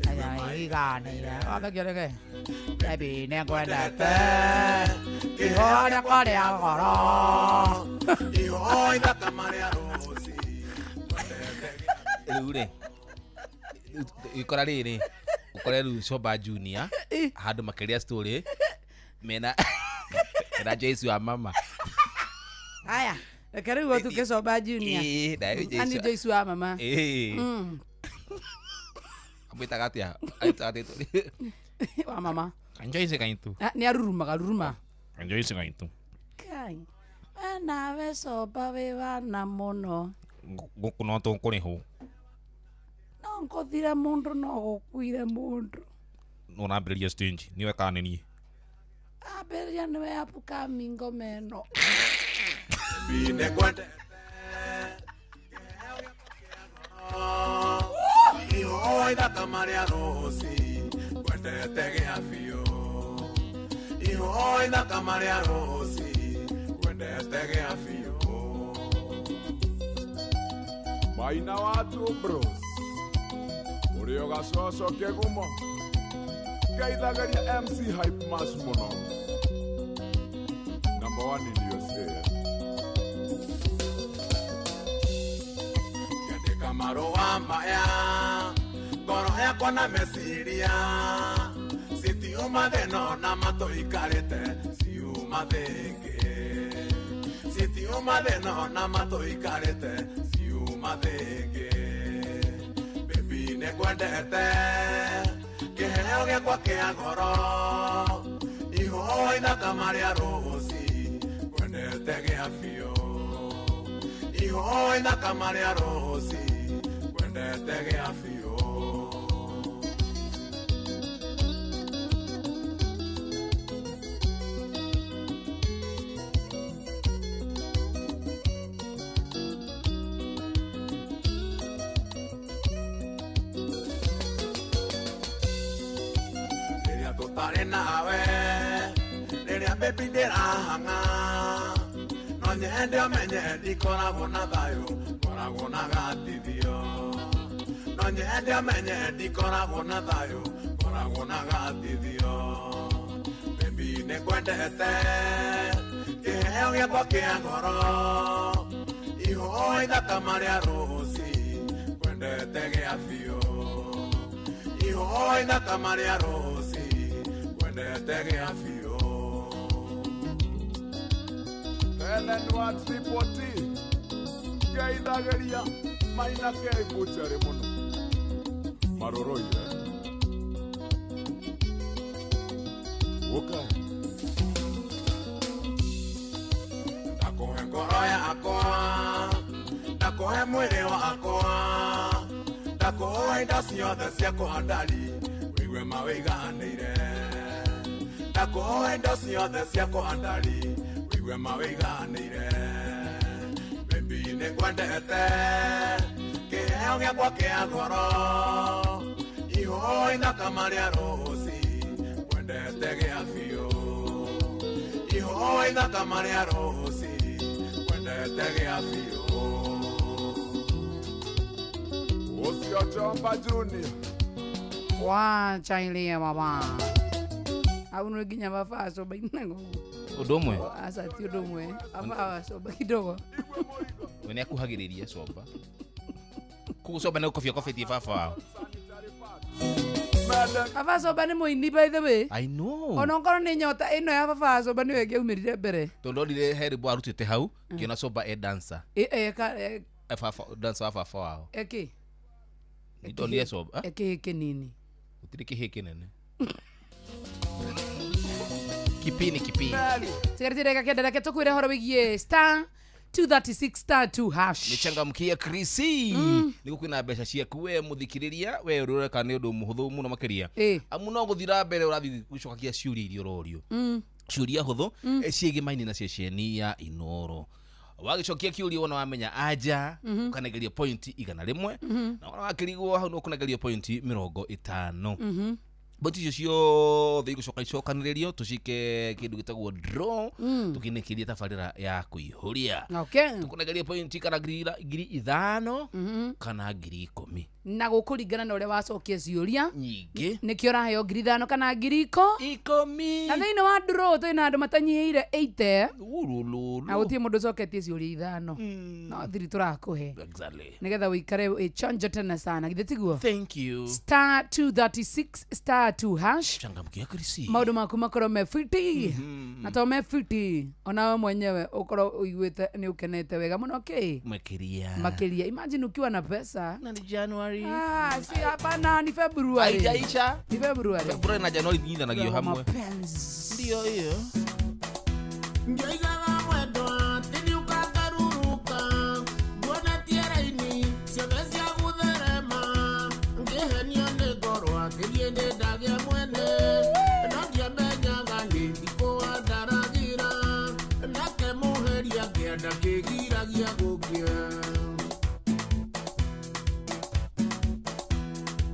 Speaker 11: nĩnjariganĩire.
Speaker 6: Wathekio rĩge.
Speaker 11: Baby nĩngwendete ihũa rĩakwa rĩa goro.
Speaker 5: Ihũa ithaka marĩa rũci.
Speaker 7: Rĩu rĩ ikora rĩrĩ ũkore rĩu Soba Junior handũ makĩria story mena na Joyce wa mama.
Speaker 6: Haya, reke rĩu ũtuke Soba Junior.
Speaker 7: Ĩĩ, na Joyce.
Speaker 6: Ani Joyce wa mama.
Speaker 7: Ĩĩ. Amwĩtaga atĩa? Aĩtaga atĩa?
Speaker 6: Wa mama.
Speaker 7: Joyce kaitu.
Speaker 6: Ah, nĩ arurumaga ruruma.
Speaker 7: Joyce kaitu.
Speaker 6: Kai. We nawe Soba wĩ wana mũno.
Speaker 7: Gũkũ no tũkũrĩhwo.
Speaker 6: No ngũthire mũndũ no gũkuire mũndũ.
Speaker 7: No ũrambĩrĩria stage nĩwe kana nĩ niĩ?
Speaker 6: Ambĩrĩria nĩwe upcoming ngoma ĩno.
Speaker 5: Baby nĩngwendete. Ihũa ithaka marĩa rũci ngwendete gĩa biũ. Ihũa ithaka marĩa rũci ngwendete gĩa biũ. Maina wa Two Bros ũrĩa ũgacoco kĩgumo ngeithagĩria MC Hype Mash mũno. Number one in USA. Ngĩandĩka marũa maya ngoro yakwa na meciria citiuma thĩna ona matũikarĩte ciuma thĩngĩ citiuma thĩna ona matũikarĩte ciuma thĩngĩ. Baby nĩngwendete kĩheo gĩakwa kĩa goro ihũa ithaka marĩa rũci ngwendete gĩa biũ ihũa ithaka marĩa rũci ngwendete gĩa biũ. Rĩrĩa tũtarĩ nawe rĩrĩa baby ndĩrahang'a no nyende ũmenye ndikoragwo na thayũ ngoragwo na gatithio no nyende ũmenye ndikoragwo na thayũ ngoragwo na gatithio. Baby nĩngwendete kĩheo gĩakwa kĩa goro ihũa ithaka marĩa rũci ngwendete gĩa biũ ihũa ithaka marĩa rũci ngwendete gĩa biũ. Helen wa Triple T ngeithagĩria Maina K butchery mũno maroroire ũka ndakũhe ngoro yakwa ndakũhe mwĩrĩ wakwa. Ndakũhoe indo ciothe ciakwa ndari wĩigue mawĩiganĩire. Ndakũhoe indo ciothe ciakwa ndari wĩigue mawĩiganĩire. Baby nĩngwendete kĩheo gĩakwa kĩa goro ihũĩ thakama rĩa rũci ngwendete gĩa biũ ihũĩ thakama rĩa rũci ngwendete gĩa biũ.
Speaker 12: Ũcio Chomba Junior.
Speaker 6: Wachailie baba au nä nginya baba acoba inago.
Speaker 7: Ũndũ ũmwe.
Speaker 6: Aca ti ũndũ ũmwe, baba acoba kidogo.
Speaker 7: We nĩ akuhagĩrĩria comba koguo comba nĩ gũkobia kobetie baba wao.
Speaker 6: Baba acoba nĩ mũini, by the way.
Speaker 7: I know.
Speaker 6: Ona okorwo nĩ nyota ĩno ya baba acoba nĩyo ĩngĩaumĩrire mbere.
Speaker 7: Tondũ ndonire he rwĩmbo arutĩte hau ngĩona comba e dancer.
Speaker 6: Ĩ-
Speaker 7: E baba dancer wa baba wao.
Speaker 6: Ĩkĩ?
Speaker 7: Nĩ ndonire comba.
Speaker 6: Ĩkĩhĩ kĩnini.
Speaker 7: Gũtirĩ kĩhĩ kĩnene, kipini kipini.
Speaker 6: Tigarĩtie ndagĩka 9, reke tũkwĩre horo wĩgiĩ star 236 star 2 hash.
Speaker 7: Nĩ changamkia krisi nĩ gũkwĩna mbeca ciaku we mũthikĩrĩria we ũreka nĩ ũndũ mũhũthũ mũno makĩria amu no gũthira mbere ũrathiĩ gũcokagia ciũria iria ũrorio ciũria hũthũ ciĩgĩmaine na ceceni ya Inoro. Wagĩcokia kĩũria wona wamenya anja ũkanegerio pointi 100 na wona wakĩrigwo hau nĩ ũkũnegerio pointi 50. Pointi icio ciothe igũcoka icokanĩrĩrio tũcike kĩndũ gĩtagwo draw tũkĩnĩkĩrie tabarĩra ya kũihũria. Tũkũnegeria pointi kana 5,000 kana 10,000.
Speaker 6: Na gũkũringana na ũrĩa wacokia ciũria
Speaker 7: nyingĩ.
Speaker 6: Nĩkĩo ũraheo 5,000 kana 10,000.
Speaker 7: Na
Speaker 6: thĩinĩ wa draw twĩna andũ matanyihĩire 80
Speaker 7: Urululu.
Speaker 6: na gũtirĩ mũndũ ũcoketie ciũria ithano no thiri tũrakũhe nĩgetha ũikare wĩchonjo tena sana, githĩ tiguo?
Speaker 7: Thank you.
Speaker 6: Star 236 star 2 hash.
Speaker 7: Changamkia krisi.
Speaker 6: Maũndũ maku makorwo me fiti na to me fiti onawe mwenyewe ũkorwo ũiguĩte nĩ ũkenete wega mũno kĩ
Speaker 7: makĩria.
Speaker 6: Makĩria imagine ukiwa na pesa
Speaker 7: na ni January.
Speaker 6: Ah, si hapana, ni February.
Speaker 7: Haijaisha.
Speaker 6: Ni February.
Speaker 7: February na January nyithanagio hamwe.
Speaker 6: Mapenzi.
Speaker 7: Ndio hiyo.
Speaker 13: Ngĩigaga mwendo atĩ nĩũkangarũrũka, nguona tiara-inĩ ciothe cia gũtherema, ngĩhenio nĩ ngoro atĩ niĩ nĩndagĩa mwene, no ndiamenyaga nĩ thikũ andaragĩra, nake mũheria ngĩenda kĩgiragia gũkĩa.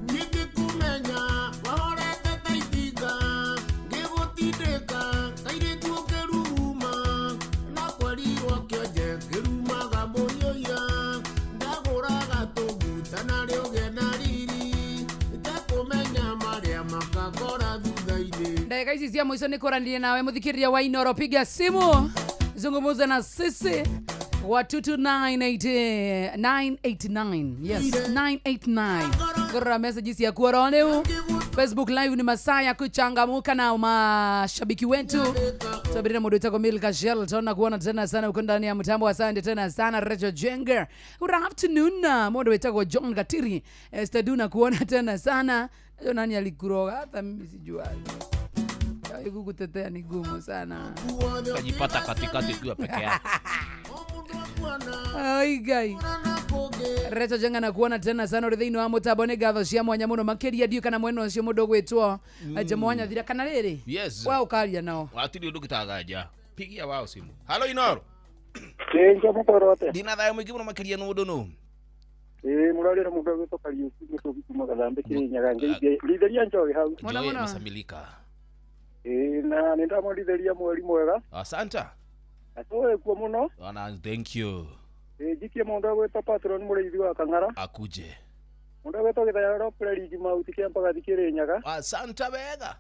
Speaker 13: Ningĩkũmenya wahorete ta itinga, ngĩgũtindĩka kairĩtu ũkĩruruma, na kwerirwo kĩonje ngĩrumaga mũiyũiya, ndagũraga tũguta narĩ ũgĩe na riri, itekũmenya marĩa makakora thutha-inĩ.
Speaker 6: Dakika hizi cia mwisho nĩ kũranĩria nawe mũthikĩrĩria wa Inoro, piga simu zungumza na sisi wa 22989 yes 989 gora message ciaku oro rĩu. Facebook live ni masaa ya kuchangamuka na mashabiki wetu. Tabiri na mũndũ wĩtagwo Milka Shelton na kuona tena sana uko ndani ya mtambo. Asante tena sana Rachel Jenger. Good afternoon mũndũ wĩtagwo John Gatiri Esther Duna kuona tena sana. Najua nani alikuroga hata mimi sijuagi. Kukutetea ni gumu sana.
Speaker 7: Kajipata katikati ukiwa peke yako.
Speaker 6: Ai Ngai. Reto Jenga na kuona tena sana uri thĩinĩ wa mũtambo nĩ ngatho cia mwanya mũno makĩria ndiũ kana mwena ũcio mũndũ ũgwĩtwo Njamwanya Thira kana rĩrĩ.
Speaker 7: Yes.
Speaker 6: We ũkaria nao.
Speaker 7: Watiri ũndũ gĩtaganja. Pigia wao simu. Halo Inoro.
Speaker 14: Nĩ mũkorote.
Speaker 7: Ndina thayũ mũingĩ mũno makĩria nũ ũndũ nũ.
Speaker 14: Ĩĩ mũrarĩra mũndũ ũgwĩtwo Kariũki Gĩtũbi kuma Gathambe Kĩrĩnyaga ngeithie ritharia Njoge hau.
Speaker 7: Njoge Masamilika.
Speaker 14: Ĩĩ na nĩ ndamũrithĩria mweri mwega.
Speaker 7: Asante.
Speaker 14: Atũĩ kuo mũno.
Speaker 7: Ona thank you.
Speaker 14: Ĩĩ njikie mũndũ ũgwĩtwo Patron mũrĩithi wa Kang'ara.
Speaker 7: Akuje.
Speaker 14: Mũndũ ũgwĩtwo Gĩthayaro Prairie Mauti Kĩampagathi Kĩrĩnyaga.
Speaker 7: Asante wega.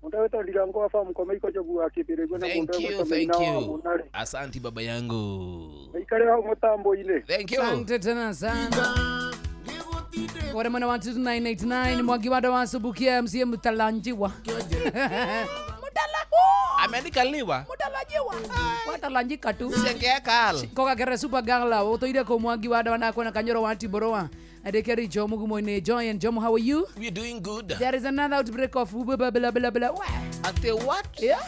Speaker 14: Mũndũ ũgwĩtwo Ndirango wa Farm Komeiko Njogu wa Kĩbĩrĩgwe na mũndũ
Speaker 7: Thank you,
Speaker 14: ũgwĩtwo
Speaker 7: thank
Speaker 14: Maina wa
Speaker 7: you.
Speaker 14: Mũnarĩ.
Speaker 7: Asante baba yangu.
Speaker 14: Maikare hau mũtambo-inĩ.
Speaker 7: Thank you.
Speaker 6: Asante tena sana. Wale mwana wa 2989 Mwangi wada wa Subukia MCM Mtalanjiwa.
Speaker 7: Ameandika liwa.
Speaker 6: Mutalajiwa. Watalanjika tu.
Speaker 7: Sengekal.
Speaker 6: Koka kere super gala utoire ko Mwangi wada wanako na Kanyoro wa Tiboroa. Adekeri Jomo Gumoine Joy and Jomo, how are you?
Speaker 7: We're doing good.
Speaker 6: There is another outbreak of blah blah blah blah blah.
Speaker 7: Ate what?
Speaker 6: Yeah.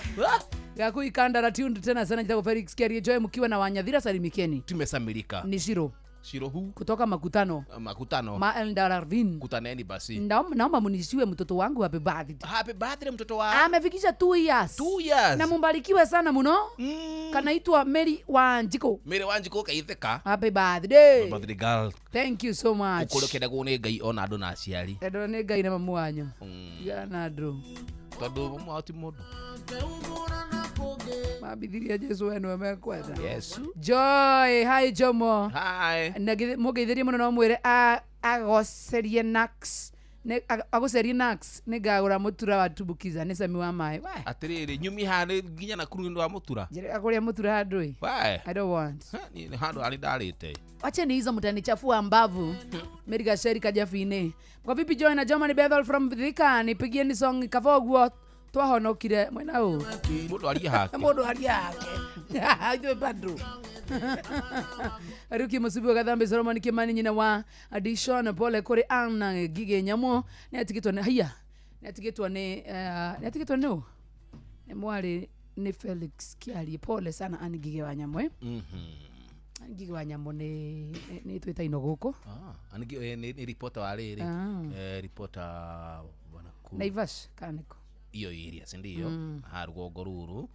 Speaker 6: Gaku ikanda la tuned tena sana jitako Felix Kiarie Joy mkiwa na Wanyathira salimikeni.
Speaker 7: Tumesamilika.
Speaker 6: Ni shiro.
Speaker 7: Shirohu
Speaker 6: kutoka makutano
Speaker 7: makutano
Speaker 6: ma Eldarvin
Speaker 7: kutaneni basi.
Speaker 6: Naomba munishiwe mtoto wangu happy birthday.
Speaker 7: Happy birthday mtoto wa
Speaker 6: amefikisha 2 years.
Speaker 7: 2 years.
Speaker 6: Na mumbarikiwe sana muno. Kanaitwa Mary Wanjiko.
Speaker 7: Mary Wanjiko kaitheka.
Speaker 6: Happy birthday.
Speaker 7: Birthday girl.
Speaker 6: Thank you so much.
Speaker 7: Ukoro kendagwo nĩ Ngai ona andũ na aciari.
Speaker 6: Endwo nĩ Ngai na mamu wanyu. Tigana na andũ.
Speaker 7: Tondũ mamu wao ti mũndũ.
Speaker 6: Mambithirie Jesu we nĩwe mekwenda.
Speaker 7: Yesu.
Speaker 6: Joy, hi Jomo.
Speaker 7: Hi.
Speaker 6: Na mũgeithirie mũno no mwĩre agocerie Nax. Agocerie Nax nĩngagũra mũtura wa tumbukiza nĩ cami wa maĩ. We.
Speaker 7: Atĩrĩrĩ nyumi haha nĩ nginya Nakuru nĩ wa mũtura.
Speaker 6: Njĩrĩga kũrĩa mũtura handũ ĩ.
Speaker 7: We.
Speaker 6: I don't want.
Speaker 7: Ni handũ harĩ ndarĩte.
Speaker 6: Wacheni hizo mtanichafua mbavu. Mary Gasheri Kajafine. Kwa vipi Joy na Joma ni Bethel from Thika nipigieni song Kavoguo twahonokire mwena ũ.
Speaker 7: Mũndũ arie hake.
Speaker 6: Mũndũ arie hake. Ithuĩ bado. Aruki Musubi wa Gathambe Solomon Kimani nyina wa Addition pole kuri Anna Ngige Nyamo nĩ atigĩtwo nĩ haiya nĩ atigĩtwo nĩ nĩ atigĩtwo nĩ ũ nĩ mwarĩ nĩ Felix Kiarie pole sana Ann Ngige wa Nyamo Ngige wa Nyamo nĩ nĩ twĩtainwo gũkũ.
Speaker 7: Ah, Ann Ngige nĩ reporter wa rĩrĩ reporter wa Nakuru
Speaker 6: Naivas kana nĩkũ
Speaker 7: iyo area si ndio ha rũgongo rũrũ.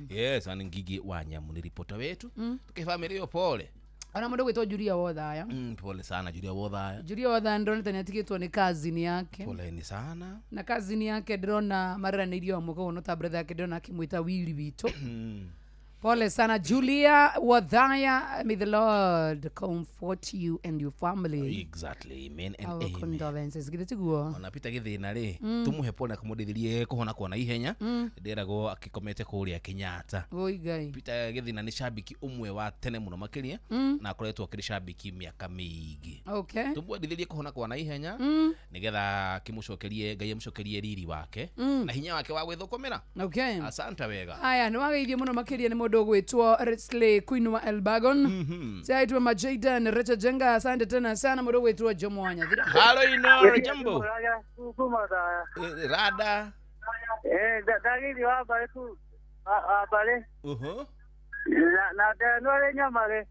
Speaker 7: Yes, Ann Ngige wa Nyamo nĩ reporter wetu. Tukifamilia iyo pole
Speaker 6: ona mũndũ gwĩtwo Julia Wothaya.
Speaker 7: Pole sana Julia Wothaya.
Speaker 6: Julia Wothaya ndĩronete nĩ atigĩtwo nĩ cousin yake.
Speaker 7: Pole ni sana.
Speaker 6: Na cousin yake ndĩrona mareranĩirio hamwe koguo no ta brother yake ndĩrona akĩmwĩta Willy witũ. Pole sana Julia Wothaya, may the Lord comfort you and your family.
Speaker 7: Exactly, amen and
Speaker 6: Our
Speaker 7: amen.
Speaker 6: Condolences. Githĩ tiguo?
Speaker 7: Ona Peter gĩthĩna rĩ, tumuhe pole na kũmũndithĩrie kũhona kwana ihenya. Ndĩragwo akĩkomete kũrĩa Kenyatta.
Speaker 6: Oi Ngai.
Speaker 7: Peter gĩthĩna nĩ shabiki ũmwe wa tene mũno makĩria na akoretwo akĩrĩ shabiki mĩaka mĩingĩ.
Speaker 6: Okay.
Speaker 7: Tũmwendithĩrie kũhona kwana ihenya nĩgetha kĩmũcokerie Ngai amũcokerie riri wake na hinya wake wa gwĩthũkũmĩra.
Speaker 6: Okay.
Speaker 7: Asante wega.
Speaker 6: Aya nĩ wageithio mũno makĩria nĩ mũndũ gwĩtwo Risley Queen wa Elbagon. Chaitwa Majaden Richard Jenga asante tena sana mũndũ gwĩtwo Jomo Wanyathira.
Speaker 7: Halo Inoro jambo. Rada.
Speaker 14: Ndagĩrĩ wa mbarĩ ku wa mbarĩ. Na ndenware nyamare.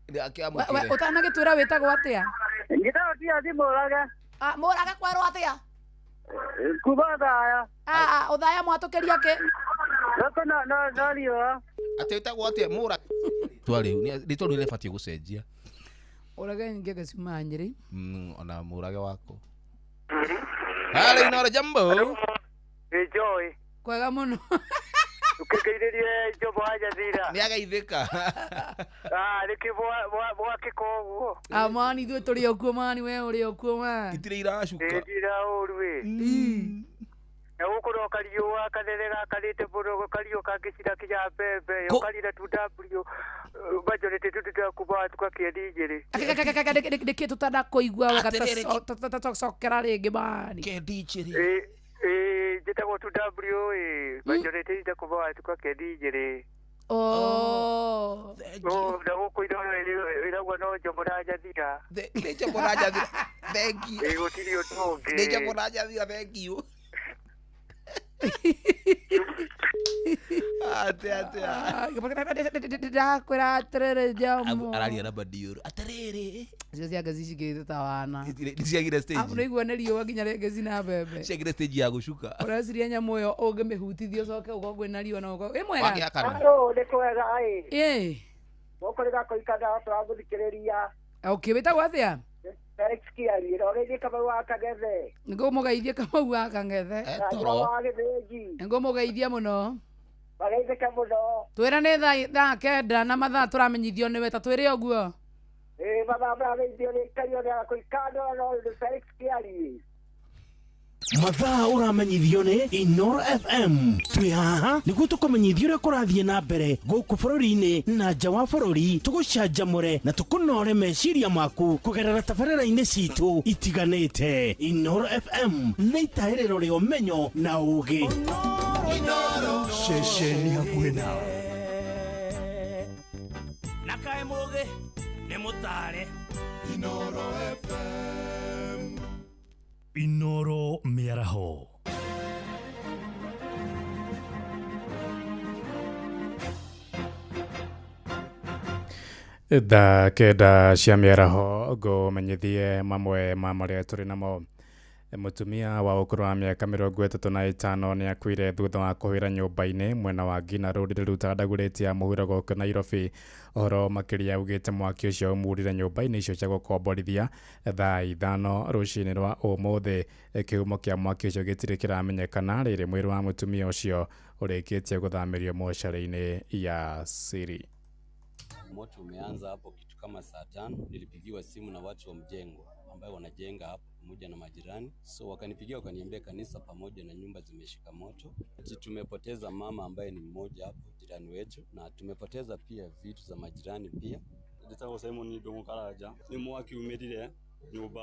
Speaker 6: Ũtanagĩtwĩra wĩtagwo atĩa?
Speaker 14: Ngĩtagwo Tiathi Mũrage.
Speaker 6: Mũrage kwerwo atĩa?
Speaker 14: Kuma Othaya.
Speaker 6: Othaya mwatũkĩria kĩ?
Speaker 14: Gũkũ no riũa.
Speaker 7: Atĩ wĩtagwo atĩa Mũra? Twarĩ rĩtwa rĩu rĩbatiĩ gũcenjia.
Speaker 6: Ũrage ngenge ciumaga Nyĩrĩ.
Speaker 7: Ona Mũrage wako. Halo Inoro jambo.
Speaker 14: Nĩ Joy.
Speaker 6: Kwega mũno.
Speaker 14: Ũkĩgeithĩrie Jomo wa Nyathira.
Speaker 7: Nĩ ageithĩka.
Speaker 14: Nĩkĩ mwakĩka ũguo?
Speaker 6: Mani ithuĩ tũrĩ o kuo mani we ũrĩ o kuo ma.
Speaker 7: Itirĩ iracuka.
Speaker 14: Ndira ũru ĩ. Na gũkũ no kariũa kanene gakanĩte mũno kariũa kangĩcina kinya mbembe yokarire 2W majority tũtitakuba tukakĩendi igĩrĩ.
Speaker 6: Nĩkĩ tũtanakũigua wega tũcokera rĩngĩ mani.
Speaker 7: Kĩendi igĩrĩ.
Speaker 14: Njĩtagwo 2W ĩ majority titakuba tukakĩendi igĩrĩ.
Speaker 6: Oh.
Speaker 14: Na gũkũ iraugua no Jomo na Nyathira.
Speaker 7: Nĩ Jomo na Nyathira. Thank you.
Speaker 14: Gũtirĩ ũndũ ũngĩ.
Speaker 7: Nĩ Jomo na Nyathira thank you. Atĩa
Speaker 6: Ndakwĩra atĩrĩrĩ Jomo.
Speaker 7: Araria na Badioro. Atĩrĩrĩ.
Speaker 6: Icio cia ngaci cikĩte ta wana.
Speaker 7: Nĩciagire stage.
Speaker 6: Amu nĩigua nĩ riũa nginya rĩngĩ cina mbembe.
Speaker 7: Ciagire stage ya gũcuka.
Speaker 6: Ũreciria nyamũ ĩyo ũngĩmĩhutithia ũcoke ũkorwo kwĩna riũa na ũkorwo ĩ mwega.
Speaker 7: Wagĩakana.
Speaker 14: Halo, nĩ kwega ĩ.
Speaker 6: Ĩ.
Speaker 14: Gũkũ nĩ gakũikana tũragũthikĩrĩria.
Speaker 6: Okay, wĩtagwo atĩa?
Speaker 14: Felix Kiarie, ũgeithie Kamau wa Kang'ethe.
Speaker 6: Nĩngũmũgeithia Kamau wa Kang'ethe.
Speaker 14: Toro. Wa Gĩthĩnji.
Speaker 6: Nĩngũmũgeithia mũno.
Speaker 14: Mageithĩke mũno.
Speaker 6: Twĩra nĩ thaa 9 na mathaa tũramenyithio nĩwe ta twĩre ũguo.
Speaker 14: Ĩ mathaa maramenyithio nĩ Kario nĩ gakũikana no nĩ Felix Kiarie.
Speaker 2: Mathaa ũramenyithio nĩ Inoro FM. Twĩ haha nĩguo tũkũmenyithie ũrĩa kũrathiĩ na mbere gũkũ bũrũri-inĩ na nja wa bũrũri, tũgũcanjamũre na tũkũnore meciria maku kũgerera tabarĩra-inĩ citũ itiganĩte. Inoro FM nĩ itahĩrĩro rĩa ũmenyo na ũũgĩ.
Speaker 4: Ceceni hakuhĩ nawe.
Speaker 1: Na kaĩ mũgĩ nĩ mũtare.
Speaker 4: Inoro FM.
Speaker 2: Inoro mĩaraho.
Speaker 15: Thaa 9 cia mĩaraho ngũmenyithie mamwe ma marĩa tũrĩ namo. Mũtumia wa ũkũrũ wa mĩaka 35 nĩ akuire thutha wa kũhĩra nyũmba-inĩ mwena wa Ngina Road rĩrĩa Dagoretti ya mũhuro gũkũ Nairobi. Ũhoro makĩria ugĩte mwaki ũcio umurire nyũmba-inĩ icio cia gũkomborithia thaa 5 rũcinĩ rwa ũmũthĩ. Kĩhumo kĩa mwaki ũcio gĩtirĩ kĩramenyekana rĩrĩ mwĩrĩ wa mũtumia ũcio ũrĩkĩtie gũthamĩrio mocarĩ-inĩ ya siri.
Speaker 16: Moto umeanza hapo kitu kama saa 5. Nilipigiwa simu na watu wa mjengo ambayo wanajenga hapo pamoja na majirani, so wakanipigia wakaniambia kanisa pamoja na nyumba zimeshika moto. Tumepoteza mama ambaye ni mmoja hapo jirani wetu, na tumepoteza pia vitu za majirani pia.
Speaker 17: Njĩtagwo Simon Ndũng'ũ Karanja. Nĩ mwaki umĩrire nyũmba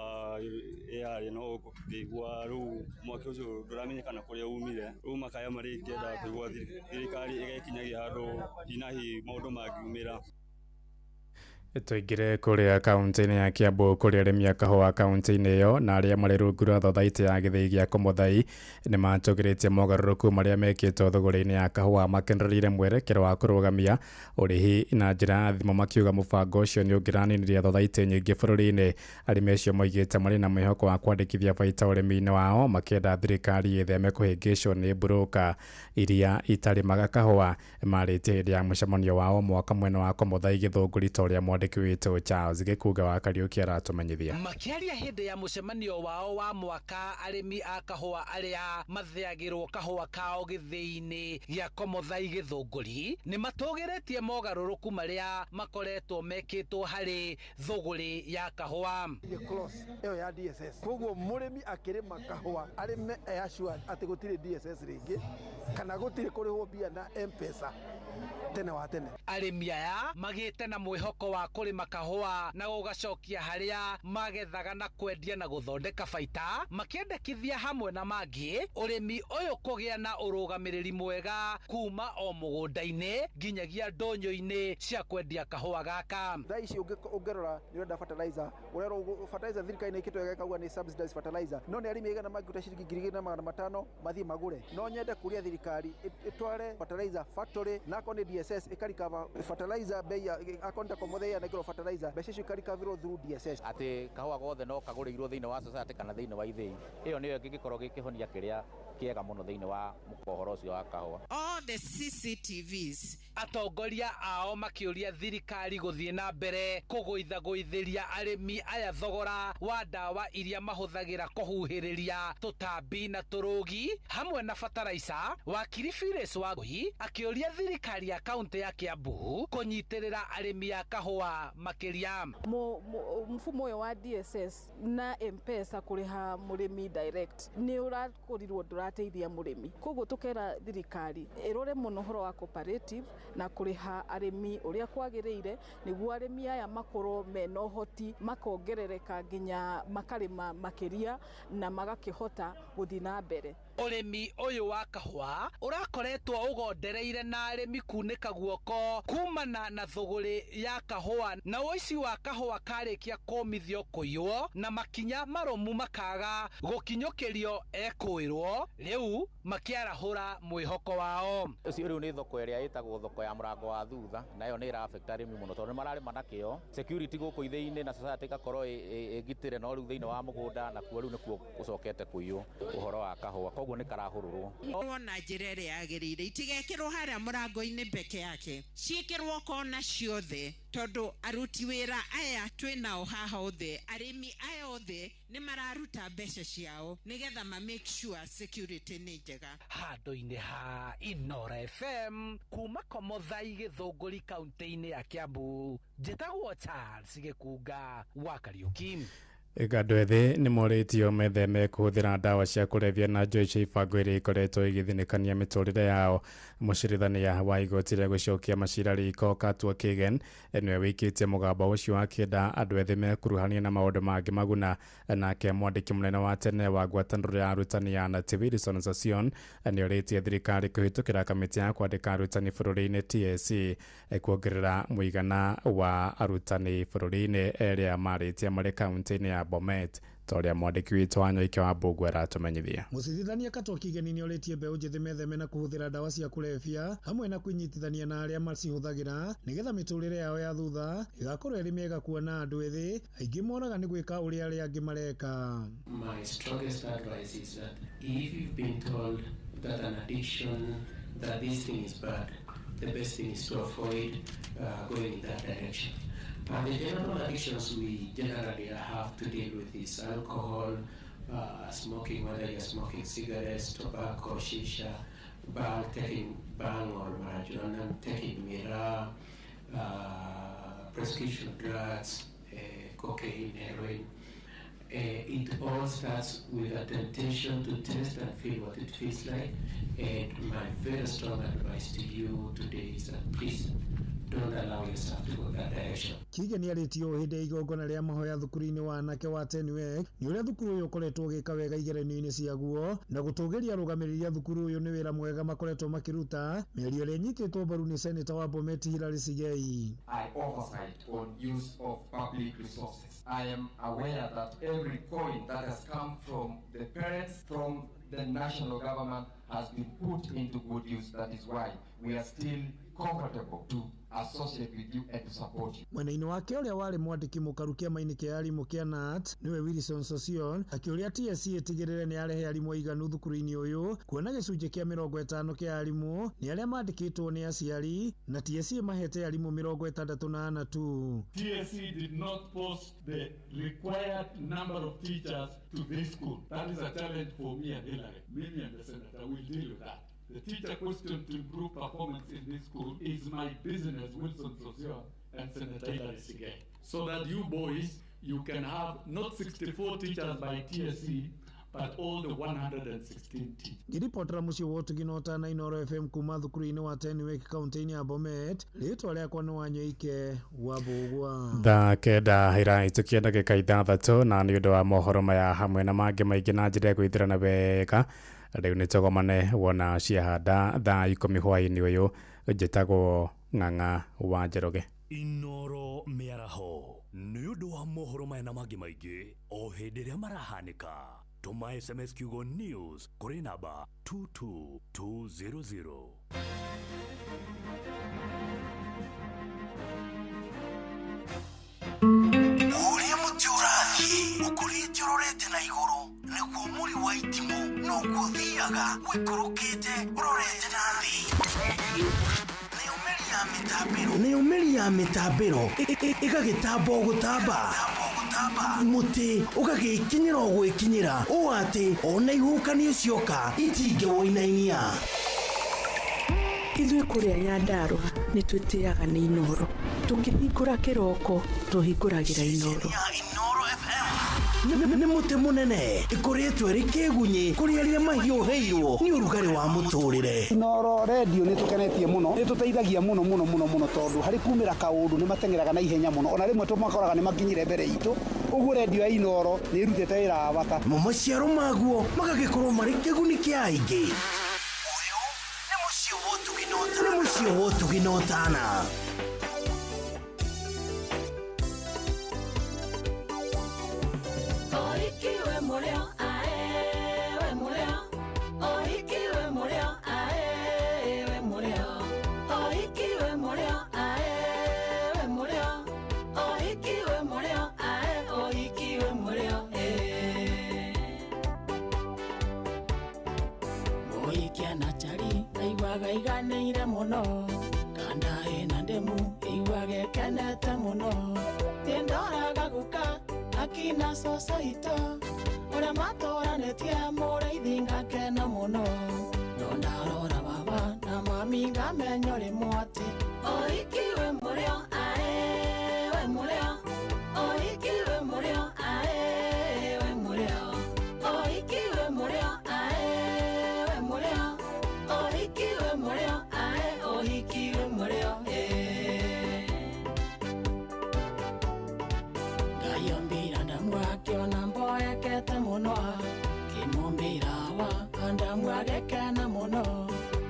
Speaker 17: yarĩ no ngĩigua rĩu mwaki ũcio ndũramenyekana kũrĩa umire. Rĩu makaya marĩa ingĩenda kũigua thirikari ĩgekinyagia handũ hinahi maũndũ mangiumĩra.
Speaker 15: Tũingĩre kũrĩa kaunti-inĩ ya Kiambu kũrĩa arĩmi a kahũa kaunti-inĩ ĩyo na arĩa marĩ rungu rwa thothaitĩ ya gĩthĩi gĩa Komothai nĩ matũgĩrĩtie mogarũrũku marĩa mekĩtwo thũgũrĩ-inĩ ya kahũa makenereire mwerekero wa kũrũgamia ũrĩhi na njĩra ya thimũ makiuga mũbango ũcio nĩ ũngĩraninirie thothaitĩ nyingĩ bũrũri-inĩ. Arĩmi acio moigĩte marĩ na mwĩhoko wa kwandĩkithia baita ũrĩmi-inĩ wao makĩenda thirikari ĩtheme kũhĩngĩcwo nĩ mburũka iria itarĩmaga kahũa. Marĩtie hĩndĩ ya mũcemanio wao mwaka mwena wa Komothai Gĩthũngũri ta ũrĩa mwandĩki witũ Charles Gĩkunga wa Kariũki aratũmenyithia.
Speaker 18: Makĩaria hĩndĩ ya mũcemanio wao wa mwaka, arĩmi a kahũa arĩa mathĩagĩrwo kahũa kao gĩthĩi-inĩ gĩa Komothai Gĩthũngũri nĩ matũgĩrĩtie mogarũrũku marĩa makoretwo mekĩtwo harĩ thũgũrĩ ya kahũa.
Speaker 19: Ĩyo ya DSS koguo mũrĩmi akĩrĩma kahũa arĩme e assured atĩ gũtirĩ DSS rĩngĩ kana gũtirĩ kũrĩhwo mbia na M-Pesa tene wa tene.
Speaker 18: Arĩmi aya magĩte na mwĩhoko wa kũrĩma kahũa na gũgacokia harĩa magethaga na kwendia na gũthondeka baita, makĩendekithia hamwe na mangĩ ũrĩmi ũyũ kũgĩa na ũrũgamĩrĩri mwega kuma o mũgũnda-inĩ nginyagia ndũnyũ-inĩ cia kwendia kahũa gaka.
Speaker 19: Thaa ici ũngĩrora nĩ ũrenda fertilizer, ũrerwo fertilizer thirikari nĩ ĩkĩtwo ĩgakauga nĩ subsidized fertilizer, no nĩ arĩmi aigana mangĩruta ciringi 2,500 mathiĩ magũre. No nyende kũria thirikari ĩtware fertilizer factory na akorwo nĩ DSS ĩkarikava fertilizer bei akorwo nĩ ta Komothai yanengerwo fertilizer mbeca icio ikarikavirwo through DSS.
Speaker 20: Atĩ kahũa gothe no kagũrĩirwo thĩinĩ wa society kana thĩinĩ wa ithĩi, ĩyo nĩyo ĩngĩgĩkorwo gĩkĩhonia kĩrĩa kĩega mũno thĩinĩ wa ũhoro ũcio wa kahũa.
Speaker 21: All the CCTVs.
Speaker 18: Atongoria ao makĩũria thirikari gũthiĩ na mbere kũgũithagũithĩria arĩmi aya thogora wa ndawa iria mahũthagĩra kũhuhĩrĩria tũtambi na tũrũgi hamwe na bataraica. Wakiri Phyllis Wangui akĩũria thirikari ya kaunti ya Kiambu kũnyitĩrĩra arĩmi a kahũa makĩria.
Speaker 22: Mfumo ũyũ wa DSS na M-Pesa kũrĩha mũrĩmi direct nĩ ũrakorirwo ndũrateithia mũrĩmi, koguo tũkera thirikari ĩrore mũno ũhoro wa cooperative na kũrĩha arĩmi ũrĩa kwagĩrĩire nĩguo arĩmi aya makorwo mena ũhoti makongerereka nginya makarĩma makĩria na magakĩhota gũthiĩ na mbere.
Speaker 18: Ũrĩmi ũyũ wa kahũa ũrakoretwo ũgondereire na arĩmi kunĩka guoko kumana na thũgũrĩ ya kahũa na ũici wa kahũa karĩkia kũmithio kũiywo na makinya marũmu makaga gũkinyũkĩrio ekũĩrwo rĩu makĩarahũra mwĩhoko wao.
Speaker 20: Ũcio rĩu nĩ thoko ĩrĩa ĩtagwo thoko ya mũrango wa thutha, na ĩyo nĩ ĩra affect arĩmi mũno tondũ nĩ mararĩma na kĩo. Security gũkũ ithĩi-inĩ na society ĩgakorwo ĩgitĩre, no rĩu thĩinĩ wa mũgũnda nakuo rĩu nĩkuo gũcokete kũiywo ũhoro wa kahũa, koguo nĩ karahũrũrwo
Speaker 21: na njĩra ĩrĩa yagĩrĩire, itigekĩrwo harĩa mũrango-inĩ peke yake, ciĩkĩrwo kona ciothe tondũ aruti wĩra aya twĩnao haha othe, arĩmi aya othe nĩ mararuta mbeca ciao nĩgetha ma make sure security nĩ njega.
Speaker 18: Handũ-inĩ ha Inoro FM kuma Komothai Gĩthũngũri kaunti-inĩ ya Kiambu, njĩtagwo Charles Gĩkunga wa Kariũki.
Speaker 15: Andũ ethĩ nĩ morĩtio metheme kũhũthĩra ndawa cia kũrebia na njohi cia ibango iria ikoretwo igĩthinĩkania mĩtũrĩre yao. Mũcirithania wa igoti rĩa gũcokia macira riko Katua Kigen nĩwe wĩkĩtie mũgambo ũcio akĩenda andũ ethĩ mekuruhanie na maũndũ mangĩ maguna. Nake mwandĩki mũnene wa tene wa ngwatanĩro ya arutani ya Nati Wilson Sossion nĩorĩtie thirikari kũhĩtũkĩra kamĩtĩ ya kwandĩka arutani bũrũri-inĩ TSC kuongerera mũigana wa arutani bũrũri-inĩ arĩa marĩtie marĩ kaunti-inĩ ya Bomet. Ta ũrĩa mwandĩki witũ wa Nyoike wa Mbũngũ aratũmenyithia.
Speaker 3: Mũcirithania Katwa Kigeni nĩorĩtie mbeũ njĩthĩ metheme na kũhũthĩra ndawa cia kũrebia hamwe na kwĩnyitithania na arĩa macihũthagĩra nĩgetha mĩtũrĩre yao ya thutha ĩgakorwo ĩrĩ mĩega, kuona andũ ethĩ aingĩ moraga nĩ gwĩka ũrĩa arĩa angĩ mareka.
Speaker 8: My strongest advice is that if you've been told that an addiction, that this thing is bad, the best thing is to avoid going in that direction. And the general addictions we generally have to deal with is alcohol, smoking, whether you're smoking cigarettes, tobacco, shisha, bang, taking bang or marijuana, taking miraa, prescription drugs, cocaine, heroin. It all starts with a temptation to test and feel what it feels like. And my very strong advice to you today is that please don't allow yourself to go that direction.
Speaker 3: Kigeni arĩtie ũũ hĩndĩ ya igongona rĩa mahoya thukuru-inĩ wa anake wa Tenwek nĩ ũrĩa thukuru ũyũ ũkoretwo ũgĩka wega igeranio-inĩ ciaguo na gũtũgĩria arũgamĩrĩri a thukuru ũyũ nĩ wĩra mwega makoretwo makĩruta, mĩario ĩrĩa ĩnyitĩtwo mbaru nĩ seneta wa Bomet Hilary Sigei.
Speaker 23: I oversight on use of public resources. I am aware that every coin that has come from the parents, from the national government, has been put into good use. That is why we are still comfortable to associate with you and to support you.
Speaker 3: Mwena-inĩ wake, ũrĩa warĩ mwandĩki mũkaru kĩama-inĩ kĩa arimũ kĩa KNUT nĩwe Wilson Sosion akĩũria TSC ĩtigĩrĩre nĩ arehe arimũ aiganu thukuru-inĩ ũyũ, kuona gĩcunjĩ kĩa 50 kĩa arimũ nĩ arĩa mandĩkĩtwo nĩ aciari na TSC mahete arimũ 64 tu.
Speaker 24: TSC did not post the required number of teachers to this school. That is a challenge for me and Hillary. Mimi and the senator will deal with that. The teacher question to improve performance in this school is my business, Wilson Sosion and Senator Hillary Sigei. So that you boys, you can have not 64 teachers by TSC, but all the 116 teachers.
Speaker 3: Ngĩribotera mũciĩ wa ũtugi na ũtana Inooro FM kuma thukuru-inĩ wa Tenwek kaunti-inĩ ya Bomet, rĩtwa rĩakwa nĩ Wanyoike wa Mbũgua.
Speaker 15: Thaa 9 ĩrahĩtũkia ndagĩka 6, na nĩ ũndũ wa mohoro maya hamwe na mangĩ maingĩ na njĩra ya gwĩthĩrana wega, rĩu nĩ tũgomane wona ciahanda thaa 10 hwaĩ-inĩ ũyũ. Njĩtagwo Ng'ang'a wa Njoroge.
Speaker 1: Inoro mĩaraho nĩ ũndũ wa mohoro maya na mangĩ maingĩ o hĩndĩ ĩrĩa marahanĩka, tũma SMS kiugo news kũrĩ namba 22200.
Speaker 2: Ũrĩa mũtĩ ũrathiĩ ũkũrĩte ũrorete na igũrũ nĩguo mũri wa itimũ noguo ũthiaga ũikũrũkĩte ũrorete na thĩ. Nayo mĩri ya mĩtambĩro ĩgagĩtamba o gũtamba, mũtĩ ũgagĩkinyĩra o gwĩkinyĩra ũũ atĩ ona ihuhũkanio cioka itingĩwũinainia.
Speaker 25: Ithuĩ kũrĩa Nyandarũa nĩ twĩtĩaga nĩ Inooro. Tũkĩhingũra kĩroko tũhingũragĩra Inooro.
Speaker 2: Nĩ mũtĩ mũnene ĩkũrĩtwo ĩrĩ kĩgunyĩ kũrĩ arĩa mahiũhĩirwo nĩ ũrugarĩ wa mũtũrĩre.
Speaker 26: Inooro redio nĩ tũkenetie mũno, nĩ tũteithagia mũno mũno mũno mũno, tondũ harĩ kumĩra kaũndũ nĩ mateng'eraga na ihenya mũno, ona rĩmwe tũmakoraga nĩ makinyire mbere itũ. Ũguo redio ya Inooro nĩ ĩrutĩte wĩra wa bata.
Speaker 2: Mo maciaro maguo magagĩkorwo marĩ kĩguni kĩa aingĩ. Ũyũ nĩ mũciĩ wa ũtugi na ũtana.
Speaker 27: Iganĩire mũno kanda ĩna ndemu ĩiguaga ĩkenete mũno nĩndoraga guka akina coco itũ ũrĩa matũranĩtie mũrĩithi ngakena mũno no ndarora baba na mami ngamenya ũrĩ mwatĩ
Speaker 28: Ũhiki wĩ mũrĩo aĩ wĩ mũrĩo, ũhiki wĩ mũrĩo aĩ wĩ mũrĩo, ũhiki wĩ mũrĩo aĩ wĩ mũrĩo, ũhiki wĩ mũrĩo aĩ ũhiki wĩ mũrĩo.
Speaker 27: Ngai ombire Adamu akĩona mboekete mũno, akĩmũmbĩra Hawa Adamu agĩkena mũno.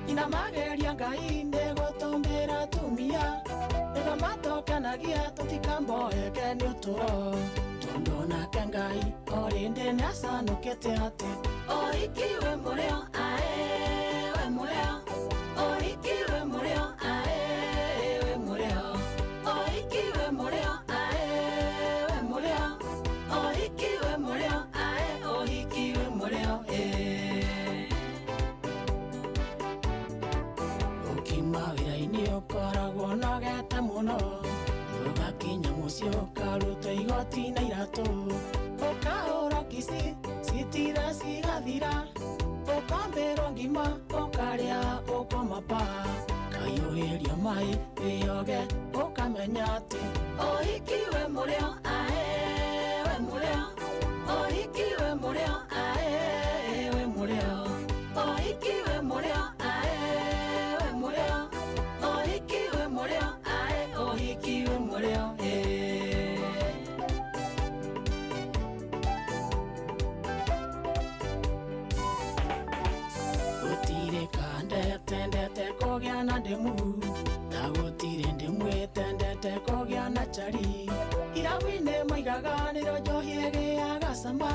Speaker 27: Ina mageria Ngai nĩ gũtũmbĩra atumia nĩguo matũkenagia tũtikamboeke nĩ ũtũro. Tondu onake Ngai o rĩndĩ nĩacanũkĩte atĩ ũhiki wĩ mũrĩo ae wĩ mũrĩo ũhiki wĩ mũrĩo ae wĩ mũrĩo ũhiki wĩ mũrĩo ae wĩ mũrĩo ũhiki wĩ mũrĩo ae ũhiki wĩ mũrĩo ũkiuma wĩra-inĩ ũkoragwo ũnogete mũno ũgakinya mũciĩ ũkarutwo igoti na iratũ ũkahũrwo kici citira cigathira ũkambĩrwo ngima ũkarĩa ũkoma pa kaiyũhĩrio maĩ wĩyoge ũkamenya atĩ ũhiki wĩ mũrĩo ae wĩ mũrĩo ũhiki wĩ mũrĩo ae wĩ mũrĩo ũhiki wĩ mũrĩo ae wĩ mũrĩo ũhiki wĩ mũrĩo ae ũhiki wĩ mũrĩo gũtirĩ kandetendete kũgĩa na ndĩmu na gũtirĩ ndĩmu ĩtendete kũgĩa na chari irabu-inĩ maigaga nĩrĩo njohi ĩgĩaga cama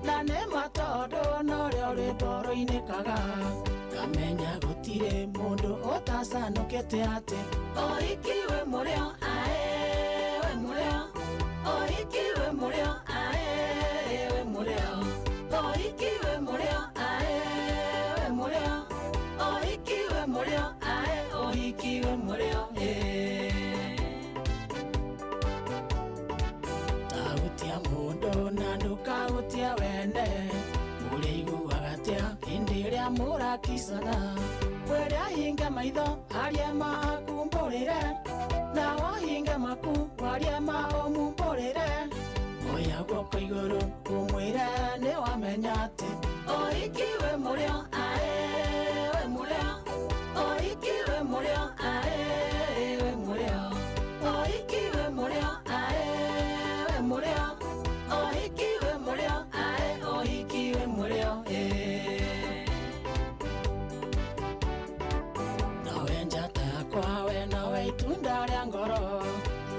Speaker 27: na nĩma tondũ norĩo rwĩmbo rũinĩkaga ngamenya gũtirĩ mũndũ ũtacanũkĩte atĩ ũhiki wĩ mũrĩo ae wĩ mũrĩo ũhiki wĩ mũrĩo ae wĩ mũrĩo ũhiki wĩ mũrĩo ae wĩ mũrĩo ũhiki wĩ mũrĩo ae ũhiki wĩ mũrĩo tahutia mũndũ na ndũkahutia wene mũrĩiguaga atĩa hĩndĩ ĩrĩa mũrakicana kwĩrĩa hinge maitho aria makumbũrĩre nawe hinge maku waria maũmumbũrĩre oya guoko igũrũ ũmwĩre nĩ wamenya atĩ ũhiki wĩ mũrĩo ae wĩ mũrĩo ũhiki wĩ mũrĩo ae wĩ mũrĩo ũhiki wĩ mũrĩo ae wĩ mũrĩo ũhiki wĩ mũrĩo ae ũhiki wĩ mũrĩo nowe njata yakwa we nowe itunda rĩa ngoro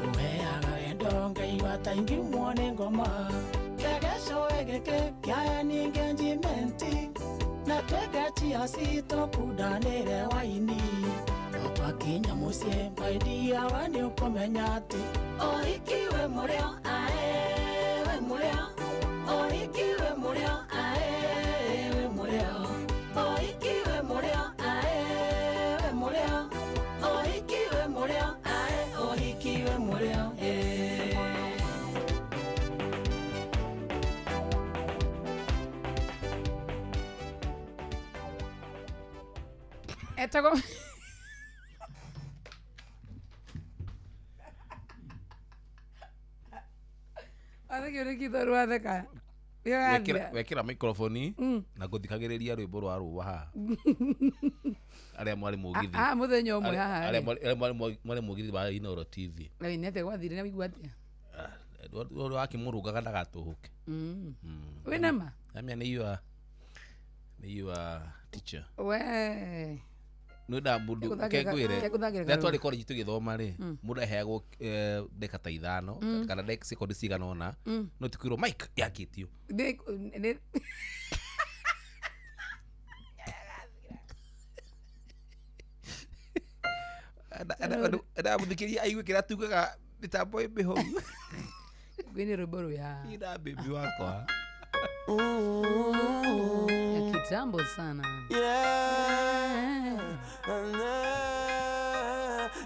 Speaker 27: ũheaga wendo ngaigua ta ingiumwo nĩ ngoma kĩgecũĩ gĩkĩ kĩa engagement na twĩke chiasi tũkundanĩre waini no twakinya mũciĩ maidia we nĩ ũkũmenya atĩ ũhiki wĩ mũrĩo ae wĩ mũrĩo ũhiki wĩ mũrĩo ae wĩ mũrĩo ũhiki wĩ mũrĩo ae wĩ mũrĩo ũhiki wĩ mũrĩo ae ũhiki wĩ mũrĩo
Speaker 5: Etagwo Wathekio nĩ kĩthoru watheka.
Speaker 6: Wekĩra microphone na gũthikagĩrĩria rwĩmbo rwa rũa haha arĩa mwarĩ mũgithi
Speaker 5: mũthenya ũmwe haha
Speaker 6: arĩa mwarĩ mũgithi wa Inooro TV.
Speaker 5: Nĩ atĩa gwathire na wĩigua atĩa?
Speaker 6: Ũrĩa wakĩmũrũngaga ndagatũhũke.
Speaker 5: Wĩna ma?
Speaker 6: Amia nĩ your teacher.
Speaker 5: We
Speaker 6: nä mũndũ kengwĩre rĩrĩa twarĩ college tũgĩthoma rĩ mũndũ aheagwo ndagĩka ta ithano kana ndagĩka sekondi cigana ũna no ti kwĩrwo mic yakĩtio ndamũthikĩria aigue kĩrĩa tugaga mĩtambo ĩ mĩhoru
Speaker 5: ngwĩne rwĩmbo rũya
Speaker 6: ina baby wakwa
Speaker 5: ya kitambo sana.
Speaker 7: Yeah.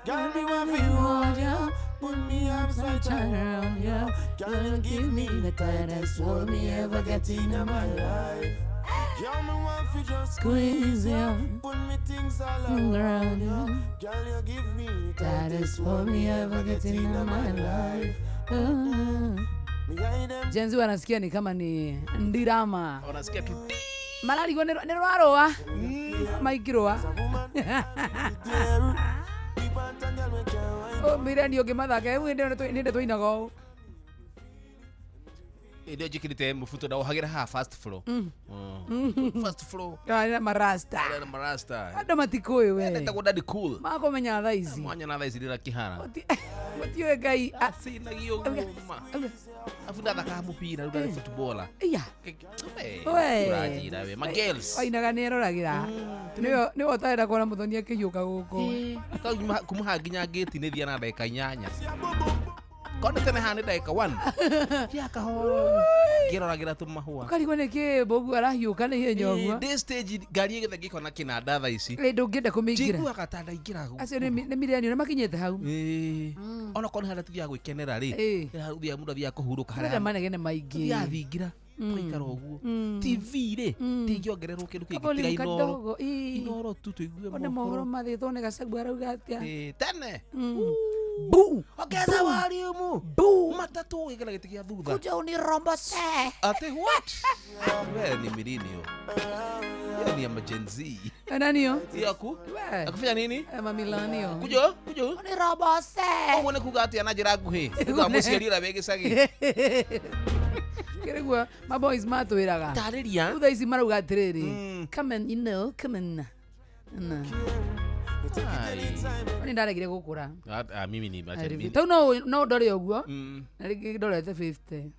Speaker 7: Girl, me want for you, yeah. Put me arms right around you. Girl, you give me the tightest hold me ever get in my life. Girl, me want for just
Speaker 5: squeeze you.
Speaker 7: Put me things all around you. Girl, you give me the tightest hold me ever get in my life.
Speaker 5: Jenzi wanasikia ni kama ni ndirama.
Speaker 6: Wanasikia tu
Speaker 5: Mararigwo nĩ rwarũa maikirũa mbire ni ũngĩmathaka rĩu hĩndĩ tũinaga ũũ
Speaker 6: ĩndĩ njĩkĩrĩte mũbuto ndawohagĩra haha first floor. First floor
Speaker 5: na marasta
Speaker 6: na marasta
Speaker 5: andũ matikũĩ we
Speaker 6: etagwo Daddy Cool
Speaker 5: makũmenya thaa ici
Speaker 6: mwanya na thaa ici rĩra kĩhara
Speaker 5: Mũtiũĩ Ngai.
Speaker 6: Acinagio ngoma. Afu ndathakaga mũbira rĩu ndarĩ footballer.
Speaker 5: Iya.
Speaker 6: We. Ũranjĩra we. Ma girls.
Speaker 5: Wainaga nĩ eroragĩra. Nĩwe ũtarenda kuona mũthoni akĩhiũka gũkũ.
Speaker 6: Kau kuma haha nginya ngĩti nĩ thiana ndagĩka 8. Kona tene haha nĩ ndagĩka 1. Tia kahoro. Ngĩroragĩra tũmahũa.
Speaker 5: Ũkarigwo nĩ kĩ mbũgu arahiũka nĩ ihenya ũguo.
Speaker 6: Ndĩ stage ngari ĩgĩthe ngĩkona kĩnanda thaa ici.
Speaker 5: Ĩ ndũngĩenda kũmĩingĩra.
Speaker 6: Njiguaga ta ndaingĩra gũkũ.
Speaker 5: Acio nĩ millennial nĩ makinyĩte hau.
Speaker 6: Ona korwo nĩ harĩa tũthiaga gwĩkenera rĩ. Harĩa mũndũ athiaga kũhurũka harĩa.
Speaker 5: Harĩa manegene maingĩ.
Speaker 6: Tũthiaga thingira. Tũgaikara ũguo. TV rĩ tingĩongererwo kĩndũ kĩngĩ tiga Inooro. Inooro tu tũigue
Speaker 5: One mohoro mathĩtwo nĩ Gachagua arauga atĩa.
Speaker 6: Tene.
Speaker 5: Bu.
Speaker 6: Ongeza volume. Bu. Matatu gĩkĩra gĩtĩ gĩa thutha.
Speaker 5: Kuja unirombose.
Speaker 6: Ati what? Wewe ni millennial. Hiyo ni ya Gen Z.
Speaker 5: Nani
Speaker 6: Yaku? Akufanya nini?
Speaker 5: Ma millennial.
Speaker 6: Kujo, kujo.
Speaker 5: Unirombose.
Speaker 6: Ũguo nĩ kuga atĩa na njĩra nguhĩ? Nĩ mũciari ũrĩa wĩ gĩcagi.
Speaker 5: Kĩrĩguo ma boys matwĩraga.
Speaker 6: Tarĩria.
Speaker 5: Rĩu thaa ici marauga atĩrĩrĩ. Come and you know, come and. Nĩ ndaregire gũkũra.
Speaker 6: Mimi ni acha mimi.
Speaker 5: Tau no ndore ũguo. Na rĩngĩ ndorete 50.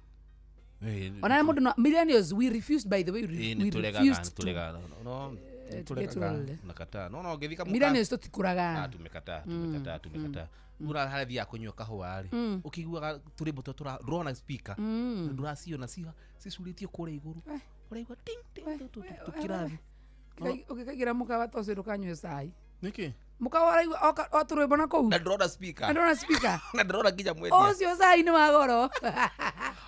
Speaker 5: Ona mũndũ no millennials we refused, by the way, we refused.
Speaker 6: Tulega. No. Tulega. Nakataa. No ngĩthika mũka.
Speaker 5: Millennials tũtikũraga.
Speaker 6: Tumekataa, tumekataa, tumekataa. Ura harĩa thiaga kũnyua kahũa rĩ, ũkĩiguaga tũrĩmbo tũrĩa ndũrona speaker, ndũraciona cicurĩtio kũrĩa igũrũ. Ũraigua ting ting tũkĩrathi.
Speaker 5: Ũngĩkaingĩra mũkawa ta ũcio ndũkanyue cai.
Speaker 6: Nĩkĩ?
Speaker 5: Mũkawa ũraigua o tũrwĩmbo na kũu.
Speaker 6: Na ndũrona speaker.
Speaker 5: Na ndũrona speaker.
Speaker 6: Na ndũrona nginya mwendia.
Speaker 5: Ũcio cai nĩ wa goro.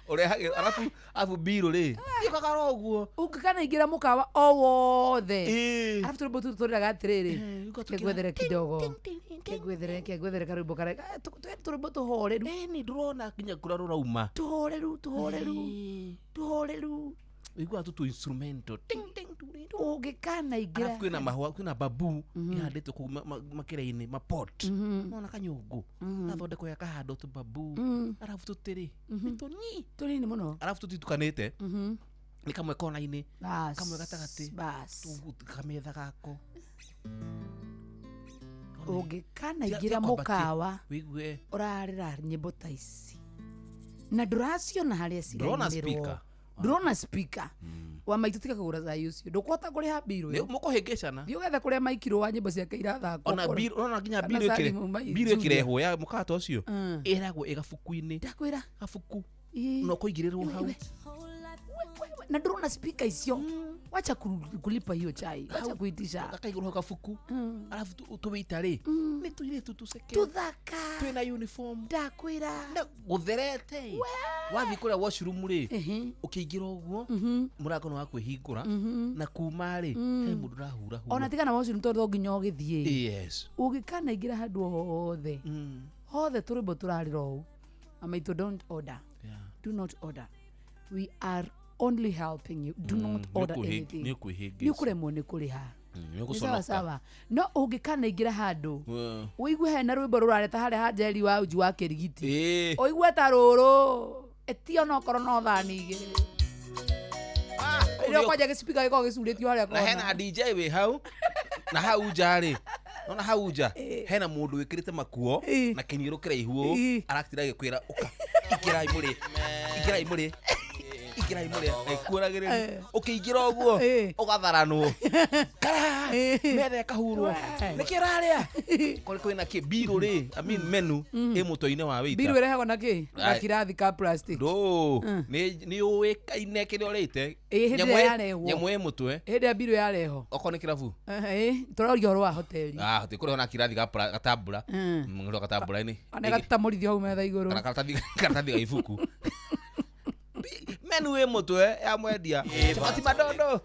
Speaker 6: Ũrehagĩra arabu mbirũ rĩ. Yũkaga ro ũguo.
Speaker 5: Ũngĩkanaingĩra mũkawa o wothe. Arabu tũrwĩmbo tũtũ tũrĩraga atĩrĩrĩ. Kengwethere kidogo. Kengwethere karwĩmbo karĩa. Tũrwĩmbo tũhoreru.
Speaker 6: Nĩ ndũrona nginya kũrĩa rũrauma.
Speaker 5: Tũhoreru, tũhoreru. Tũhoreru.
Speaker 6: Ũiguaga tũtũ instrumento. Ting ting.
Speaker 5: Ũngĩkanaingĩra.
Speaker 6: Arabu kwĩna mahũa, kwĩna babu ihandĩtwo kũu makĩra-inĩ, mapot. Nona kanyũngũ. Gathondekwo gakahandwo tũbabu. Arabu tũtĩrĩ. Nĩ tũnini.
Speaker 5: Tũnini mũno.
Speaker 6: Arabu tũtitukanĩte. Nĩ kamwe kona-inĩ. Kamwe gatagatĩ. Kametha gako.
Speaker 5: Ũngĩkanaingĩra mũkawa.
Speaker 6: Wĩigue.
Speaker 5: Ũrarĩra nyĩmbo ta ici. Na ndũraciona harĩa
Speaker 6: Ndũrona
Speaker 5: cirainĩrwo.
Speaker 6: speaker.
Speaker 5: Ndũrona speaker. Wa maitũ tiga kũgũra cai ũcio. Ndũkũhota kũrĩha mbirũ ĩyo.
Speaker 6: Mũkũhĩngĩcana.
Speaker 5: Thiĩ ũgethe kũrĩa maikirwo wa nyĩmbo ciake irathakwo.
Speaker 6: Ona mbirũ, ona nginya mbirũ ĩkĩre. Mbirũ ĩkĩrehwo ya mũkawa ta ũcio. Ĩragwo ĩ gabuku-inĩ.
Speaker 5: Ndakwĩra.
Speaker 6: Gabuku. No kũigĩrĩrwo hau.
Speaker 5: Na ndũrona speaker icio. Wacha kulipa hiyo chai. Wacha kuitisha.
Speaker 6: Gakaigũrwo hau gabuku. Arabu tũwĩita rĩ. Nĩ tũirĩtu tũceke.
Speaker 5: Tũthaka.
Speaker 6: Twĩna uniform.
Speaker 5: Ndakwĩra.
Speaker 6: Na gũtherete. Wathiĩ kũrĩa washroom rĩ. Ũkĩingĩra ũguo. Mũrango nĩ wa kwĩhingũra. Na kuma rĩ, he mũndũ ũrahurahura.
Speaker 5: Ona tiga na washroom tondũ nginya ũgĩthiĩ.
Speaker 6: Yes.
Speaker 5: Ũngĩkanaingĩra handũ hothe. Hothe tũrwĩmbo tũrarĩra ũũ. Amaitũ, don't order. Do not order. We are only helping you. Do not order anything.
Speaker 6: Nĩ ũkwĩhĩngĩca.
Speaker 5: Nĩ ũkũremwo nĩ kũrĩha.
Speaker 6: Nĩ
Speaker 5: Nĩ
Speaker 6: ũgũconoka.
Speaker 5: sawa sawa. No ũngĩkanaingĩra handũ ũigue hena rwĩmbo rũrareta harĩa ha Njeri wa uji wa kĩrigiti. Ũigue ta rũrũ ĩtio no korwo no thani igĩrĩ. Rĩrĩa ũkwanja gĩcipika gĩkoragwo gĩcurĩtio harĩa
Speaker 6: Na hena
Speaker 5: kona.
Speaker 6: DJ wĩ hau. Na hau nja rĩ. Nona hau nja hena mũndũ wĩkĩrĩte makuo na kĩniũrũ kĩraihu ũũ aratinda agĩkwĩra ũka ingĩrai mũrĩ ingĩrai mũrĩ ingĩrai mũrĩ agĩkuoragĩrĩria ũkĩingĩra ũguo ũgatharanwo kara metha ĩkahurwo nĩkĩ ũrarĩa kũrĩ kwĩna kĩ mbirũ rĩ, I mean menu ĩ mũtwe-inĩ wa waiter.
Speaker 5: Mbirũ ĩrehagwo na kĩ? Na kirathi ka plastic.
Speaker 6: Ndũ nĩ ũĩkaine kĩrĩa ũrĩte.
Speaker 5: Hĩndĩ ĩrĩa yarehwo.
Speaker 6: Nyamũ ĩ mũtwe.
Speaker 5: Hĩndĩ ĩrĩa mbirũ yarehwo.
Speaker 6: Okorwo nĩ kĩrabu.
Speaker 5: Tũroria ũhoro wa hoteli.
Speaker 6: Tũkũrĩho na kirathi gatambura. Ngũrĩho gatambura-inĩ.
Speaker 5: Ona gatamũrithio hau metha igũrũ.
Speaker 6: Kana karatathi ga ibuku. Menu ĩ mũtwe ya mwendia. Chapati madondo.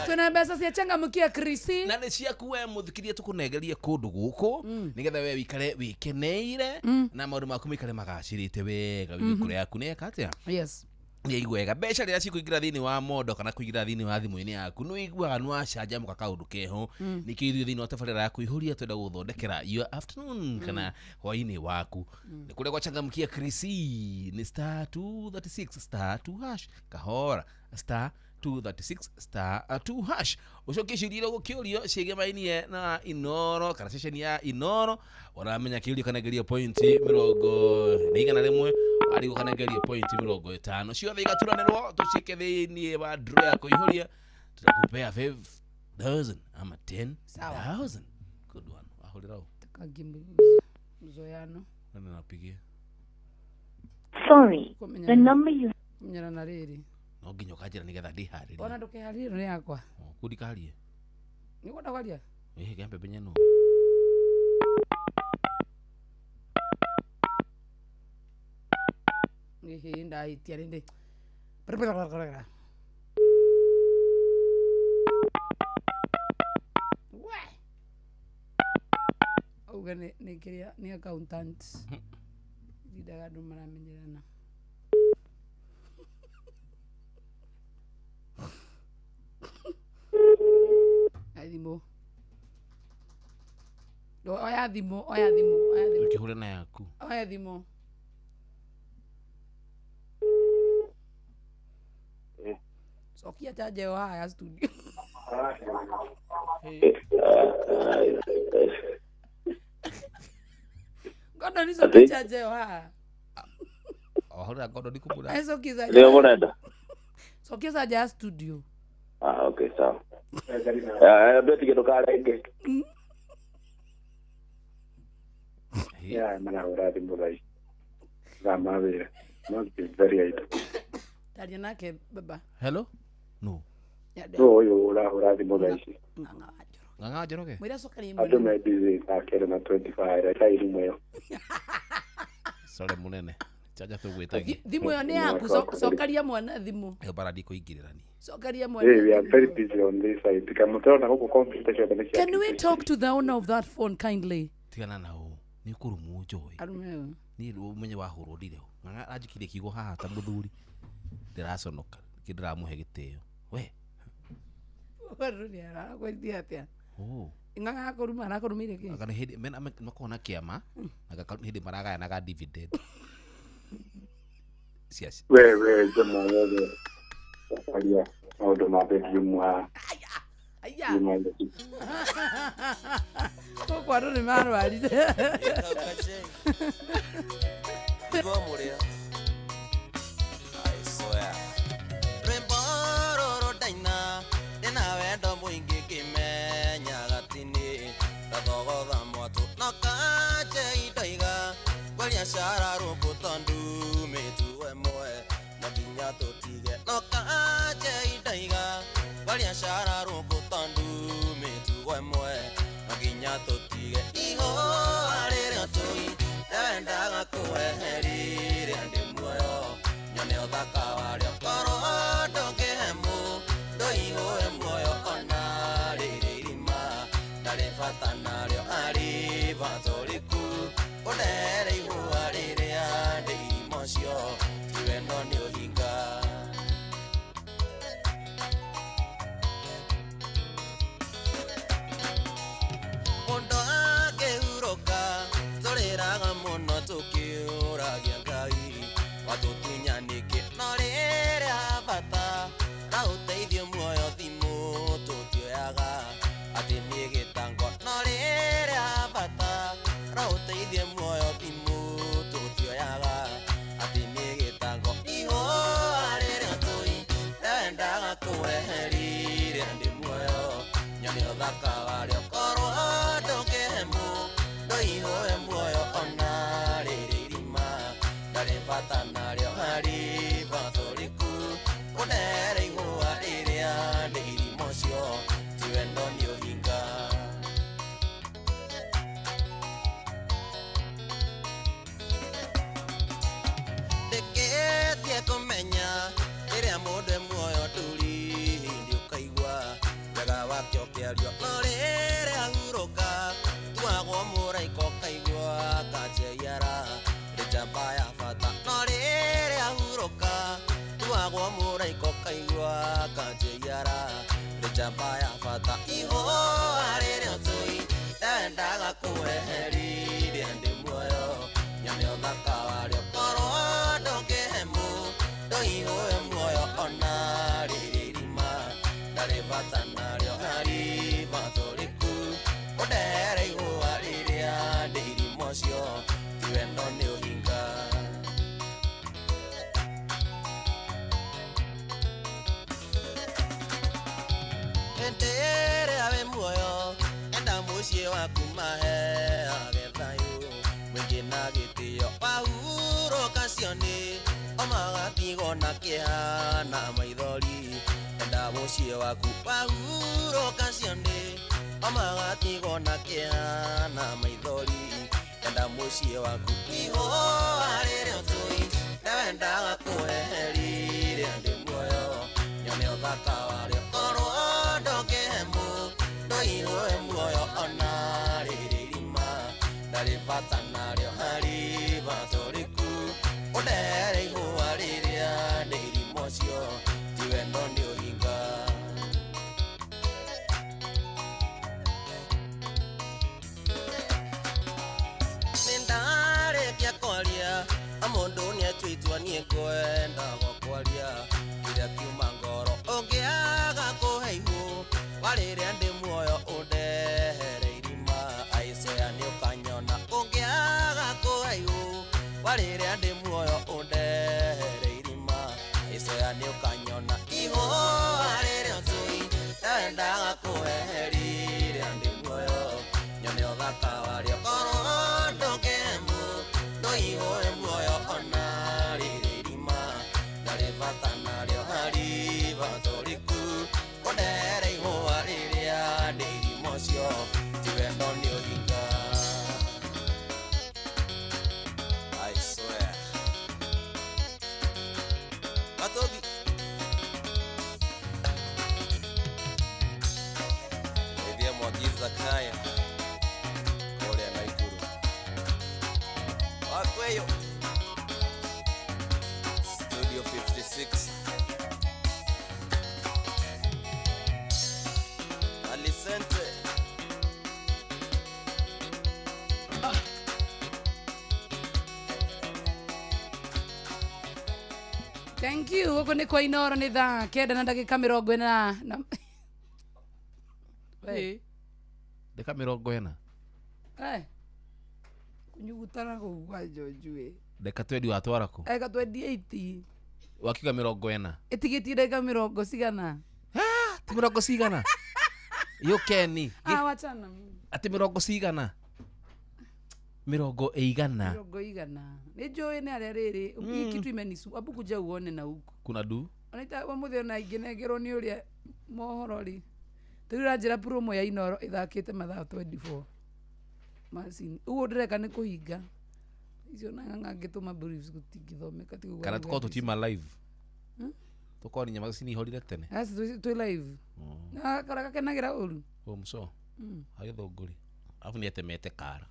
Speaker 5: Twĩna mbeca cia changamkia Krisi.
Speaker 6: Na nĩ ciaku we mũthikirie tũkũnengerie kũndũ gũkũ nĩgetha we wikare wĩkeneire na maũndũ maku maikare magacĩrĩte wega wĩigue kũrĩa yaku nĩ eka atĩa.
Speaker 5: Yes.
Speaker 6: Nĩ aiguaga mbeca rĩrĩa cikũingĩra thĩinĩ wa mondo kana kũingĩra thĩinĩ wa thimũ-inĩ yaku nĩ ũiguaga nĩ wacanjamũka kaũndũ keho. Nĩkĩo ithuĩ thĩinĩ wa tabarĩra ya kũihũria twenda gũgũthondekera your afternoon kana hwaĩ-inĩ waku. Nĩ kũrĩa gwachangamkia Krisi nĩ star 236 star 2 hash kahora star 236 star 2 hash. Ucokie ciũria iria ũgũkĩũrio ciĩgemainie na Inoro kana ceceni ya Inoro. Ũramenya kĩũria kanengerio pointi 100, arigwo kanengerio pointi 50. Ciothe igaturanĩrwo tũciĩke thĩinĩ wa draw ya kũihũria. Tutakupea 5,000 ama 10,000. Good one. Wahũrĩra ũ?
Speaker 5: Mzoyano.
Speaker 6: Nani napigia?
Speaker 4: Sorry, the number you
Speaker 5: Kumenyana na rĩrĩ.
Speaker 6: No nginya ũkanjĩra nĩgetha ndĩharĩrie.
Speaker 5: Ona ndũkeharĩrie ĩno nĩ yakwa.
Speaker 6: Kũ ndikaharie?
Speaker 5: Nĩ ũkwenda kwaria?
Speaker 6: Ĩhĩ, kĩa mbembe nyeno.
Speaker 5: Ĩhĩ, ndahĩtia rĩndĩ. We! Auga nĩ kĩrĩa nĩ accountant. Ndindaga andũ maramenyerana. Ai thimũ. Oya thimũ, oya thimũ, oya thimũ.
Speaker 6: Ũkĩhũre na yaku.
Speaker 5: Oya thimũ. Cokia chanja ĩyo haha ya studio. Ngondo ni cokia chanja ĩyo haha.
Speaker 6: Wahũrĩra ngondo ndikũmũra.
Speaker 5: Ai cokia chanja.
Speaker 9: Ndio mũrenda?
Speaker 5: Cokia chanja ya studio.
Speaker 9: Ah, okay, sawa. Ndwetige ndũkarenge.
Speaker 10: Yeah, marahũra thimũ thaa ici. Thaa ma wĩra. Must be very idle.
Speaker 5: Taria nake baba.
Speaker 6: Hello? No.
Speaker 10: No, ũyũ ũrahũra thimũ thaa ici.
Speaker 6: Ng'ang'a Njoroge?
Speaker 5: Mwĩre acokerie
Speaker 10: Andũ me busy thaa 9 na 25. Reka thimũ ĩyo.
Speaker 6: Sorry mũnene. Chanja tũgwĩtagia.
Speaker 5: Thimũ ĩyo nĩ yaku, cokeria mwana thimũ.
Speaker 6: Ĩyo bara ndikũingĩrĩra niĩ.
Speaker 5: Cokeria mwana.
Speaker 10: Hey, we are very busy on this side. Kamũtũrona gũkũ computer ciothe nĩ cia
Speaker 5: Can we talk to the owner of that phone kindly?
Speaker 6: Tigana na ũ. Nĩ ũkũrumwo njoĩ.
Speaker 5: Arume ũyũ.
Speaker 6: Niĩ ũmenye wahũrwo ndirĩ ho. Ng'ang'a aranjikirie kiugo haha ta mũthuri. Ndĩraconoka. Nĩkĩ ndĩramũhe gĩtĩo. We.
Speaker 5: Andũ nĩ arakwĩtia atĩa?
Speaker 6: Oh.
Speaker 5: Ng'ang'a akũruma arakũrumire kĩ?
Speaker 6: Anga nĩ hĩndĩ mena makoragwo na kĩama na nĩ hĩndĩ maragayanaga dividend. Cia
Speaker 10: We Juma wewe. Kwaria maũndũ ma bedroom haha.
Speaker 5: Aya. Gũkũ andũ nĩ marwarire.
Speaker 11: Rwĩmbo rũrũ ndaina ndĩna wendo mũingĩ ngĩmenyaga atĩ nĩ ndathogotha mwatũ no kanje indoiga ngwaria cara rũkũ tondũ mĩtugo ĩmwe no nginya tũtige no kanje indoiga ngwaria cara rũkũ tondũ mĩtugo ĩmwe no nginya tũtige ihũa rĩrĩa tũi ndendaga kũweherire ndĩ muoyo nyone ũthaka warĩo korwo ndũngĩhe mũndũ ihũe muoyo ona rĩrĩ irima ndarĩ bata narĩo arĩ bata ũrĩkũ ũndehere ihũa rĩrĩa ndĩ irima ũcio tiwe no nĩ ũhinga. Mũndũ angĩhurũka tũrĩraga mũno tũkĩũragia Ngai watũtunya nĩkĩ no rĩrĩa bata raũteithio muoyo thimũ tũtioyaga atĩ nĩ gĩtango no rĩrĩa bata raũteithio muoyo thimũ tũtioyaga atĩ nĩ gĩtango ihũa rĩrĩa tũi ndendaga kũweherire ndĩ muoyo nyone ũthaka warĩo korwo ndũngĩhe mũndũ ihũe muoyo ona rĩrĩ irima ndarĩ bata narĩo harĩ bata ũrĩkũ ũndehere ihũa rĩrĩa ndĩ irima ũcio tiwe no nĩ ũhinga. Ndĩkĩtie kũmenya rĩrĩa mũndũ e muoyo ndũrĩ hĩndĩ ũkaigua wega wake ũkĩario no rĩrĩa ahurũka tuagwo mũraika ũkaigua kanjeiara nĩ njamba ya bata no rĩrĩa ahurũka tuagwo mũraika ũkaigua kanjeiara nĩ njamba ya bata ihũa rĩrĩa tũi ndendaga kũweherire ndĩ muoyo nyone ũthaka warĩo korwo ndũngĩhe mũndũ ihũe muoyo ona rĩrĩ irima kĩeha na maithori enda mũciĩ waku wahurũka cionĩ omagatigwo na kĩeha na maithori enda mũciĩ waku ihũa rĩrĩa ũtũi nĩwendaga kũheriria ndĩ muoyo nyone ũthaka warĩo korwo ndũngĩhemũ ndũihũe muoyo ona rĩrĩ irima ndarĩ bata narĩo harĩ bata ũrĩkũ ũndehere ihũa rĩrĩa ndĩ irima ũcio ti wendo nĩ ũhinga. Nĩndarĩkia kwaria mũndũ nĩatuĩtwo niĩ ngwendaga kwaria kĩrĩa kiuma ngoro ũngĩaga kũhe ihũ warĩrĩa ndĩ muoyo ũndehere irima aicoya nĩũkanyona ũngĩaga kũhe ihũ warĩrĩa ndĩ muoyo ũndehere irima aicoya nĩũkanyona ihũa rĩrĩa ũtũi ndendaga kũheriria ndĩ muoyo nyone ũthaka warĩo korwo ndũngĩhemũ ndũihũe muoyo ona rĩrĩ irima ndarĩ bata narĩo harĩ bata ũrĩkũ ũndehere ihũa rĩrĩa ndĩ irima ũcio ti wendo nĩ ũhinga. I swear. Matogi. Ithia mwagiza kaya kũrĩa Naikuru Wakweyo Studio 56 Alicente.
Speaker 5: Thank you. Gũkũ nĩ kwa Inoro nĩ thaa 9 na ndagĩka 40 na We.
Speaker 6: Ndagĩka 40.
Speaker 5: Eh. Kunyugutana kũu kwa Njonju ĩ.
Speaker 6: Ndagĩka 20 watwara kũ?
Speaker 5: Ndagĩka 28.
Speaker 6: Wakiuga 40.
Speaker 5: Ĩtigĩtie ndagĩka mĩrongo cigana?
Speaker 6: Ti mĩrongo cigana? Yo Keni.
Speaker 5: Ah, wachana mimi.
Speaker 6: Ati mĩrongo cigana? Mĩrongo ĩigana.
Speaker 5: Mĩrongo igana. Nĩ njũĩ nĩ arĩa rĩrĩ hii kitu imenisu. Abu kuja uone na huku.
Speaker 6: Kuna du?
Speaker 5: Onaita ũmũthĩ ona ingĩnengerwo nĩ ũrĩa mohoro rĩ. Rĩu ũranjĩra promo ya Inoro ĩthakĩte mathaa 24. Macini. Ũguo ndĩreka nĩ kũhinga. Icio na ng'ang'a ngĩtũma briefs gũtingĩthomeka ti ũguo.
Speaker 6: Kana tũkorwo tũtiuma live. Tũkorwo nginya macini ihorire tene.
Speaker 5: Aca twĩ live. Na kara gakenagĩra ũru.
Speaker 6: Ũũ mũco. Agĩthũngũri. Arabu nĩatemete kara.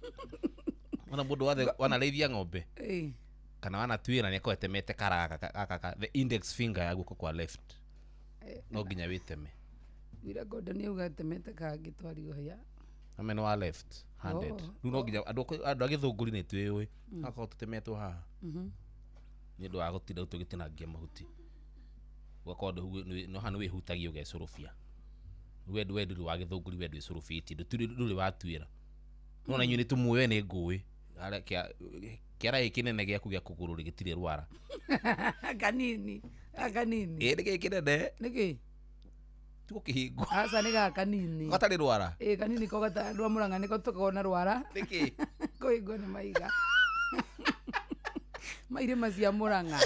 Speaker 6: Ona mũndũ wothe wanarĩithia ng'ombe kana wanatuĩra nĩakorwo etemete kara gaka the index finger ya guoko kwa left. No nginya wĩteme.
Speaker 5: Wira Gordon nĩauga atemete kangĩ twario hĩa.
Speaker 6: Ame nĩ wa left handed. Rĩu no nginya andũ a gĩthũngũri nĩ twĩũĩ. Agakorwo tũtemetwo haha. Nĩ ũndũ wa gũtinda rĩu tũgĩtinangia mahuti. Ũgakorwo no haha nĩ wĩhutagia ũgecũrũbia. We ndũrĩ wa gĩthũngũri we ndwĩcũrũbĩtie ndũrĩ watuĩra. No na inyuĩ nĩ tũmũĩ we nĩ ngũĩ. Kĩara gĩkĩ kĩnene gĩaku gĩa kũgũrũ rĩ gĩtirĩ rwara.
Speaker 5: Kanini. Kanini.
Speaker 6: Ĩ nĩ gĩkĩ kĩnene.
Speaker 5: Nĩkĩ?
Speaker 6: Ti gũkĩhingwo.
Speaker 5: Aca nĩ gaka kanini.
Speaker 6: Gatarĩ rwara?
Speaker 5: Ĩ kanini ko andũ a Mũrang'a nĩko tũkoragwo na rwara.
Speaker 6: Nĩkĩ?
Speaker 5: Kũhingwo nĩ maiga. Mairĩma cia Mũrang'a.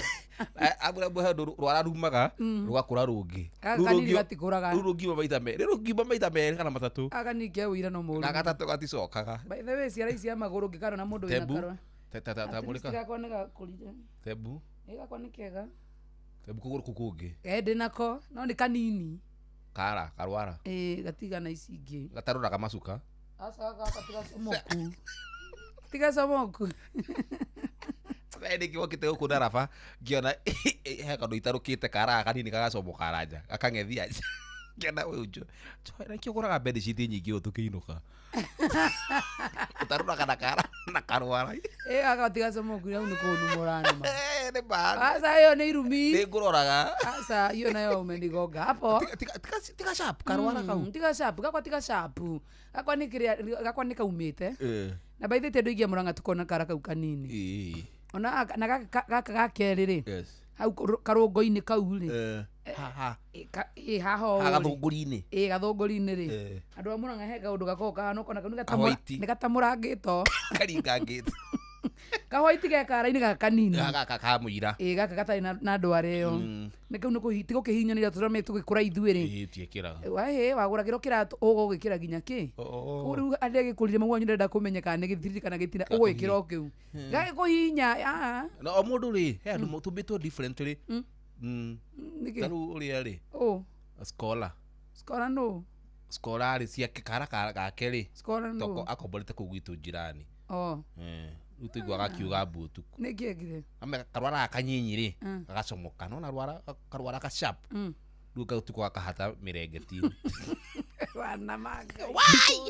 Speaker 6: Amwe he handũ rwara rumaga rũgakũra rũngĩ.
Speaker 5: Kanini gatikũraga.
Speaker 6: Rũu rũngiuma maita merĩ. Rĩu rũngiuma maita merĩ kana matatũ.
Speaker 5: Gaka kanini ke ũira no mũũru.
Speaker 6: Na gatatũ gaticokaga.
Speaker 5: By the way ciara ici cia magũrũ ũngĩkarona mũndũ wĩna karwa.
Speaker 6: Tambũrĩka.
Speaker 5: Gakwa nĩ gakũrire.
Speaker 6: Tebu.
Speaker 5: Ĩ gakwa nĩ kega.
Speaker 6: Tebu kũgũrũ kũu kũngĩ.
Speaker 5: Ĩ ndĩ nako no nĩ kanini.
Speaker 6: Kara karwara.
Speaker 5: Ĩ gatigana ici ingĩ.
Speaker 6: Gatarũraga macuka.
Speaker 5: Aca gaka tigacomoku. Tigacomoku.
Speaker 6: Nĩkĩ wokĩte gũkũ ndaraba ngĩona he kaũndũ itarũkĩte kara kanini gagacomoka nja gakang'ethia nja ngĩona ũyũ nĩkĩo ũgũraga bedsheet nyingĩ ũũ tũkĩinũka ũtarũraga na kara na karwara.
Speaker 5: Ĩ gaka tigacomoku hau nĩ kũnuma ũranuma.
Speaker 6: Nĩ ma.
Speaker 5: Aca ĩyo nĩ irumi.
Speaker 6: Nĩ ngũroraga.
Speaker 5: Aca hiyo nayo umenigonga hapo.
Speaker 6: Tiga sharp karwara kau.
Speaker 5: Tiga sharp gakwa tiga sharp. Gakwa nĩ kĩrĩa gakwa nĩ kaumĩte. Na by the way andũ aingĩ a Mũrang'a tukona kara kau kanini. Ona na gaka ga kerĩ rĩ. Hau karũngo-inĩ kau rĩ.
Speaker 6: Haha.
Speaker 5: Ĩ haha ũũ rĩ.
Speaker 6: Gathũngũri-inĩ.
Speaker 5: Ĩ gathũngũri-inĩ rĩ. Andũ a Mũrang'a he kaũndũ gakoragwo kahana ũkona kau nĩ gatamũrangĩtwo.
Speaker 6: Karingangĩtwo.
Speaker 5: Kahũa itige kara-inĩ gaka kanini.
Speaker 6: Gaka ka mũira.
Speaker 5: Ĩĩ gaka gatarĩ na ndwara ĩyo. Nĩ kau nĩ tiga ũkĩhihinyanĩria tũrĩa tũgĩkũra ithuĩ rĩ.
Speaker 6: Ĩĩ tiĩkĩraga.
Speaker 5: Wahĩ wagũragĩrwo kĩratũ ũgũgĩkĩra nginya kĩ. Ũguo rĩu arĩa gĩkũrire mau wanyu ndĩrenda kũmenya kana nĩ gĩthiriti kana gĩtina ũgwĩkĩra o kĩu. Gagĩkũhihinya.
Speaker 6: Na o mũndũ rĩ he andũ tũmbĩtwo differently.
Speaker 5: Nĩkĩ?
Speaker 6: Ta rĩu ũrĩa rĩ.
Speaker 5: Ũ.
Speaker 6: Scholar.
Speaker 5: Scholar nũ?
Speaker 6: Scholar rĩ ciake kara gake rĩ.
Speaker 5: Scholar nũ?
Speaker 6: Toko akomborete kũu gwitũ njirani.
Speaker 5: Oh.
Speaker 6: Rĩu tũiguaga akiuga mbu ũtukũ.
Speaker 5: Nĩkĩ ekire?
Speaker 6: Ame karwara gaka kanyinyi rĩ gagacomoka nona rwara karwara ka sharp. Rĩu gatukũ gakahata mĩrengeti-inĩ.
Speaker 5: Wana manga.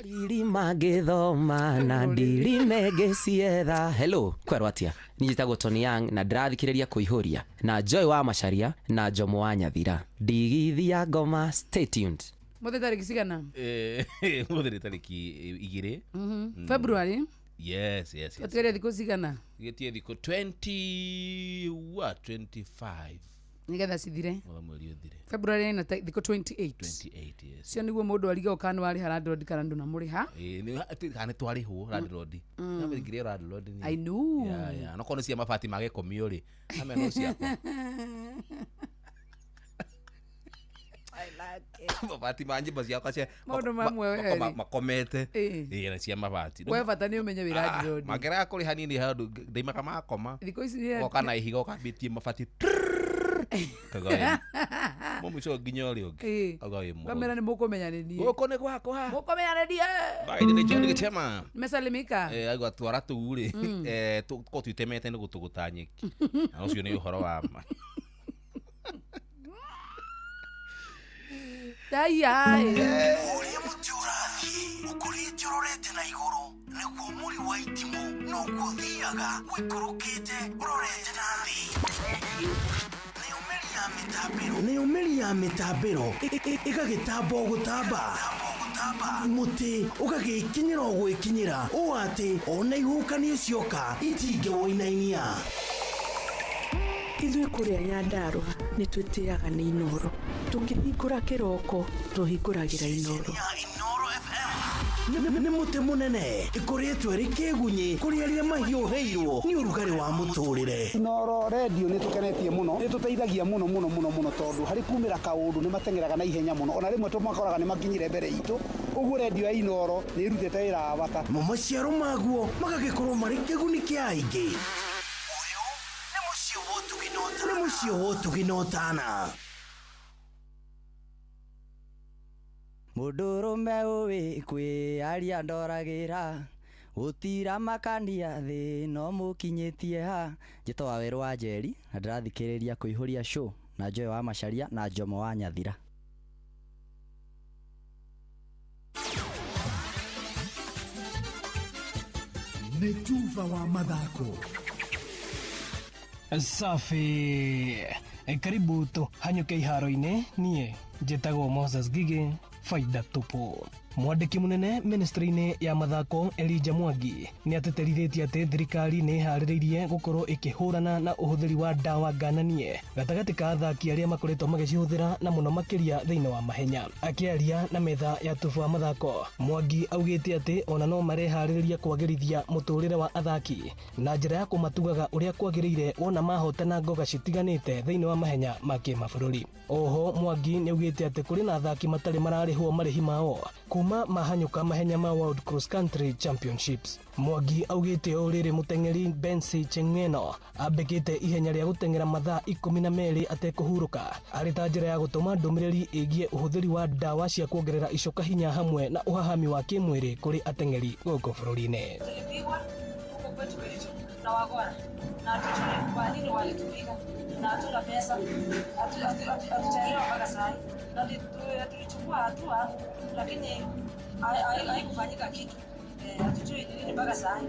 Speaker 4: Ndirima ngĩthoma na ndirime ngĩcietha. Hello, kwerwo atĩa? Niĩ njĩtagwo Tony Young na ndĩrathikĩrĩria Kũihũria na Joy wa Macharia na Jomo wa Nyathira. Ndigithia ngoma, stay tuned.
Speaker 5: Mũthĩ tarĩki cigana?
Speaker 6: Mũthĩ nĩ tarĩki 2.
Speaker 5: February?
Speaker 6: Yes, yes, yes.
Speaker 5: Ũtigĩrĩre thikũ cigana?
Speaker 6: Gĩtie thikũ 25.
Speaker 5: Nĩgetha cithire.
Speaker 6: Mweri ũthire.
Speaker 5: February na thikũ 28.
Speaker 6: 28, yes.
Speaker 5: Cio nĩguo mũndũ arigagwo kana nĩwarĩha landlord kana ndũnamũrĩha.
Speaker 6: Ĩĩ kana nĩtwarĩhwo landlord. Nĩwamĩrĩngĩria landlord ni.
Speaker 5: I know.
Speaker 6: Yeah, yeah. No korwo nĩ cia mabati ma gĩkomio rĩ, ame no ciakwa. Mabati ma nyũmba ciakwa cia
Speaker 5: maũndũ mamwe we
Speaker 6: makomete. Ĩĩ na cia mabati.
Speaker 5: We bata nĩ ũmenye wĩ landlord.
Speaker 6: Mangĩrega kũrĩha nini handũ ndaimaga makoma.
Speaker 5: Thikũ ici nĩ
Speaker 6: Goka na ihiga ũkambĩtie mabati. Kagaĩ. Mũmũico nginya ũrĩa ũngĩ. Kagaĩ mũno.
Speaker 5: Kamera nĩ mũkũmenya nĩ niĩ.
Speaker 6: Gũkũ nĩ gwakwa.
Speaker 5: Mũkũmenya nĩ niĩ.
Speaker 6: Bye nĩ John Gĩchema.
Speaker 5: Nimesalimika.
Speaker 6: Aigua twara tũu rĩ. Tũkorwo twĩtemete nĩ gũtũgũta nyeki. Na ũcio nĩ ũhoro wa ma.
Speaker 5: Daya.
Speaker 2: Ũrĩa mũtĩ ũrathiĩ ũkũrĩte ũrorete na igũrũ nĩguo mũri wa itimũ noguo ũthiaga ũikũrũkĩte ũrorete na thĩ. Nĩyo mĩri ya mĩtambĩro ĩgagĩtamba o gũtamba mũtĩ ũgagĩkinyĩra o gwĩkinyĩra ũũ atĩ ona ihuhũkanio cioka itingĩwũinainia.
Speaker 25: Ithuĩ kũrĩa Nyandarũa nĩ twĩtĩaga nĩ Inooro. Tũkĩhingũra kĩroko tũhingũragĩra Inooro.
Speaker 2: Nĩ mũtĩ mũnene ĩkoretwo ĩrĩ kĩgunyĩ kũrĩ arĩa mahiũhĩirwo nĩ ũrugarĩ wa mũtũrĩre.
Speaker 26: Inooro redio nĩ tũkenetie mũno, nĩ tũteithagia mũno mũno mũno mũno tondũ harĩ kumĩra kaũndũ nĩ mateng'eraga na ihenya mũno ona rĩmwe tũmakoraga nĩ makinyire mbere itũ. Ũguo redio ya Inooro nĩ ĩrutĩte wĩra wa bata.
Speaker 2: Mo maciaro maguo magagĩkorwo marĩ kĩguni kĩa aingĩ. Nĩ mũciĩ wa ũtugi na ũtana.
Speaker 12: Mũndũrũme ũĩ kwĩyaria ndoragĩra gũtira makania thĩ no mũkinyĩtie ha. Njĩtagwo Wawerũ wa Njeri na ndĩrathikĩrĩria Kũihũria show na Joy wa Macharia na Jomo wa Nyathira.
Speaker 2: Nĩ tuba wa mathako.
Speaker 13: Safi. Karibu tũhanyũke iharo-inĩ. Niĩ njĩtagwo Moses Gigi faida tupu. Mwandĩki mũnene ministry-inĩ ya mathako Elijah Mwangi nĩ atĩtĩrithĩtie atĩ thirikari nĩ ĩharĩrĩirie gũkorwo ĩkĩhũrana na ũhũthĩri wa ndawa ngananie gatagatĩ ka athaki arĩa makoretwo magĩcihũthĩra na mũno makĩria thĩinĩ wa mahenya. Akĩaria na metha ya tubu wa mathako, Mwangi augĩte atĩ ona no mareharĩrĩria kwagĩrithia mũtũrĩre wa athaki na njĩra ya kũmatugaga ũrĩa kwagĩrĩire wona mahotana ngoga citiganĩte thĩinĩ wa mahenya ma kĩmabũrũri. Oho Mwangi nĩ augĩte atĩ kũrĩ na athaki matarĩ mararĩhwo marĩhi mao kuma mahanyũka mahenya ma World Cross Country Championships. Mwangi augĩte o rĩrĩ mũteng'eri Bensi Cheng'eno ambĩkĩte ihenya rĩa gũteng'era mathaa 12 atekũhurũka arĩ ta njĩra ya gũtũma ndũmĩrĩri ĩgiĩ ũhũthĩri wa ndawa cia kuongerera icoka hinya hamwe na ũhahami wa kĩmwĩrĩ kũrĩ ateng'eri gũkũ bũrũri-inĩ.
Speaker 14: Tulipigwa huko kwetu Kericho na wagora na hatujui kwa nini walitupiga na hatuna pesa, hatujaelewa mpaka saa hii, na tulichukua hatua lakini haikufanyika kitu. Hatujui nini mpaka saa hii.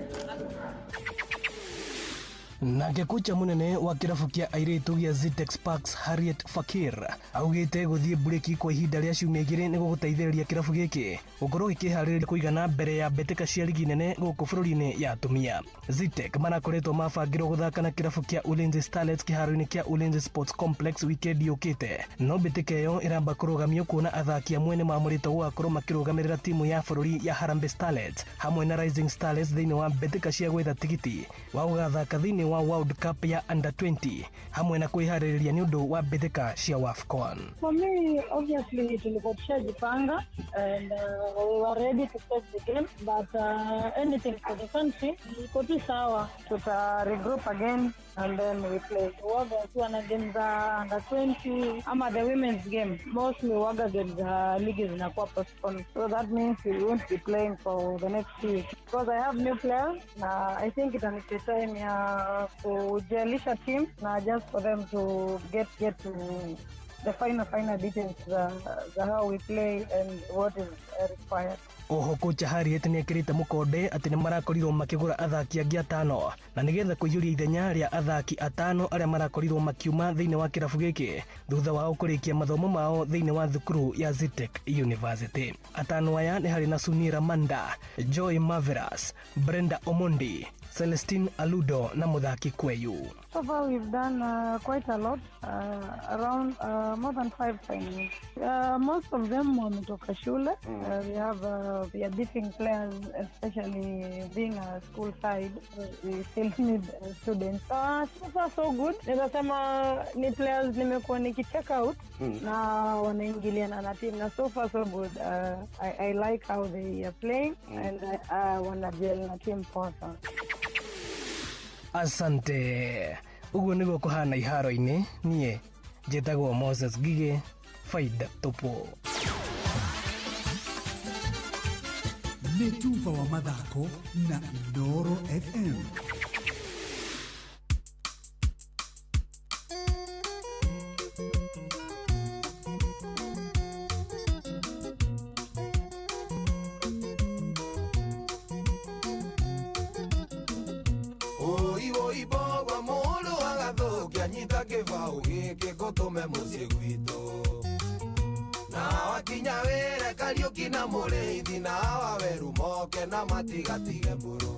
Speaker 13: Nake kocha munene wa kĩrabu kĩa airĩtu gĩa Zetech Sparks Harriet Fakir augĩte gũthiĩ mburĩki kwa ihinda rĩa ciumia 2 nĩ gũgũteithĩrĩria kĩrabu gĩkĩ gũkorwo gĩkĩharĩrĩria kũigana mbere ya mbĩtĩka cia ligi nene gũkũ bũrũri-inĩ ya atumia. Zetech marakoretwo mabangĩrwo gũthaka na kĩrabu kĩa Ulinzi Starlets kĩharo-inĩ kĩa Ulinzi Sports Complex wikendi yũkĩte, no mbĩtĩka ĩyo ĩramba kũrũgamio kuona athaki amwe nĩ mamũrĩtwo gũgakorwo makĩrũgamĩrĩra timu ya bũrũri ya Harambee Starlets hamwe na Rising Starlets thĩinĩ wa mbĩtĩka cia gwetha tigiti wa gũgathaka thĩinĩ wa World Cup ya Under 20 hamwe na kwĩharĩrĩria nĩ ũndũ wa mbĩtĩka cia WAFCON.
Speaker 8: For me, obviously tulikuwa tushajipanga and we were ready to take the game, but anything for the country iko tu sawa, tuta regroup again and then we play. Waga wakiwa na game za under 20 ama the women's game, mostly waga games za ligi zinakuwa postponed, so that means we won't be playing for the next 2 weeks because I have new players na I think itanipa time ya kujelisha team na just for them to get to the final details za how we play and what is required.
Speaker 13: Oho kocha Harriet nĩ ekĩrĩte mũkonde atĩ nĩ marakorirwo makĩgũra athaki angĩ 5 na nĩgetha kũiyũria ithenya rĩa athaki 5 arĩa marakorirwo makiuma thĩinĩ wa kĩrabu gĩkĩ thutha wao kũrĩkia mathomo mao thĩinĩ wa thukuru ya Zetech University. 5 aya nĩ harĩ na Sunira Manda, Joy Maveras, Brenda Omondi, Celestine Aludo na mũthaki Kweyu.
Speaker 8: So far we've done quite a lot, around more than 5 signings. Most of them wametoka shule. We have we are beefing players, especially being a school side. We still need students. So far so good. Naweza sema ni players nimekuwa nikicheck out na wanaingiliana na team na so far so good. I like how they are playing and wanagel na team poa sana.
Speaker 13: Asante. Uguo niguo kũhana iharo-inĩ. Niĩ njĩtagwo Moses Ngigĩ, faida tupu.
Speaker 16: Nĩ tuba wa mathako na Inooro FM.
Speaker 17: Gĩkĩ mũciĩ gwitũ na wakinya wĩre Kariũki na Mũrĩithi na Waweru moke na matigatige mbũrũ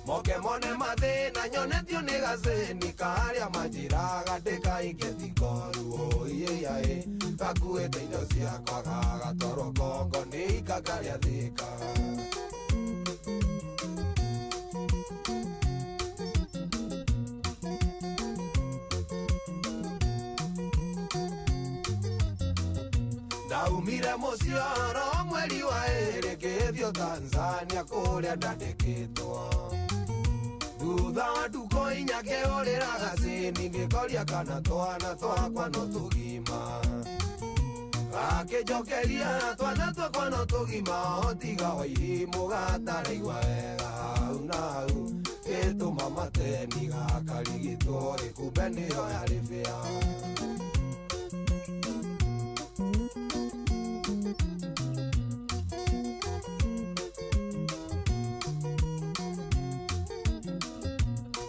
Speaker 17: moke mone mathĩna nyonetio nĩ gacĩni karĩa manjĩraga ndĩkainge tikoru ũiĩiaĩ gakuĩte indo ciakwa gagatwarwo Kongo nĩ ikanga rĩa Thĩka. Ndaumire mũcioro mweri wa 2 ngĩthiĩ Tanzania kũrĩa ndandĩkĩtwo thutha wa ndukũ 4 ngĩũrĩra gacĩni ngĩkoria kana twana twakwa no tũgima gakĩnjokeria twana twakwa no tũgima o tiga Wairimũ gataraigua wega hau na hau gĩtũma mateni gakarigitwo ĩ kumbe nĩyo yarĩ bĩa.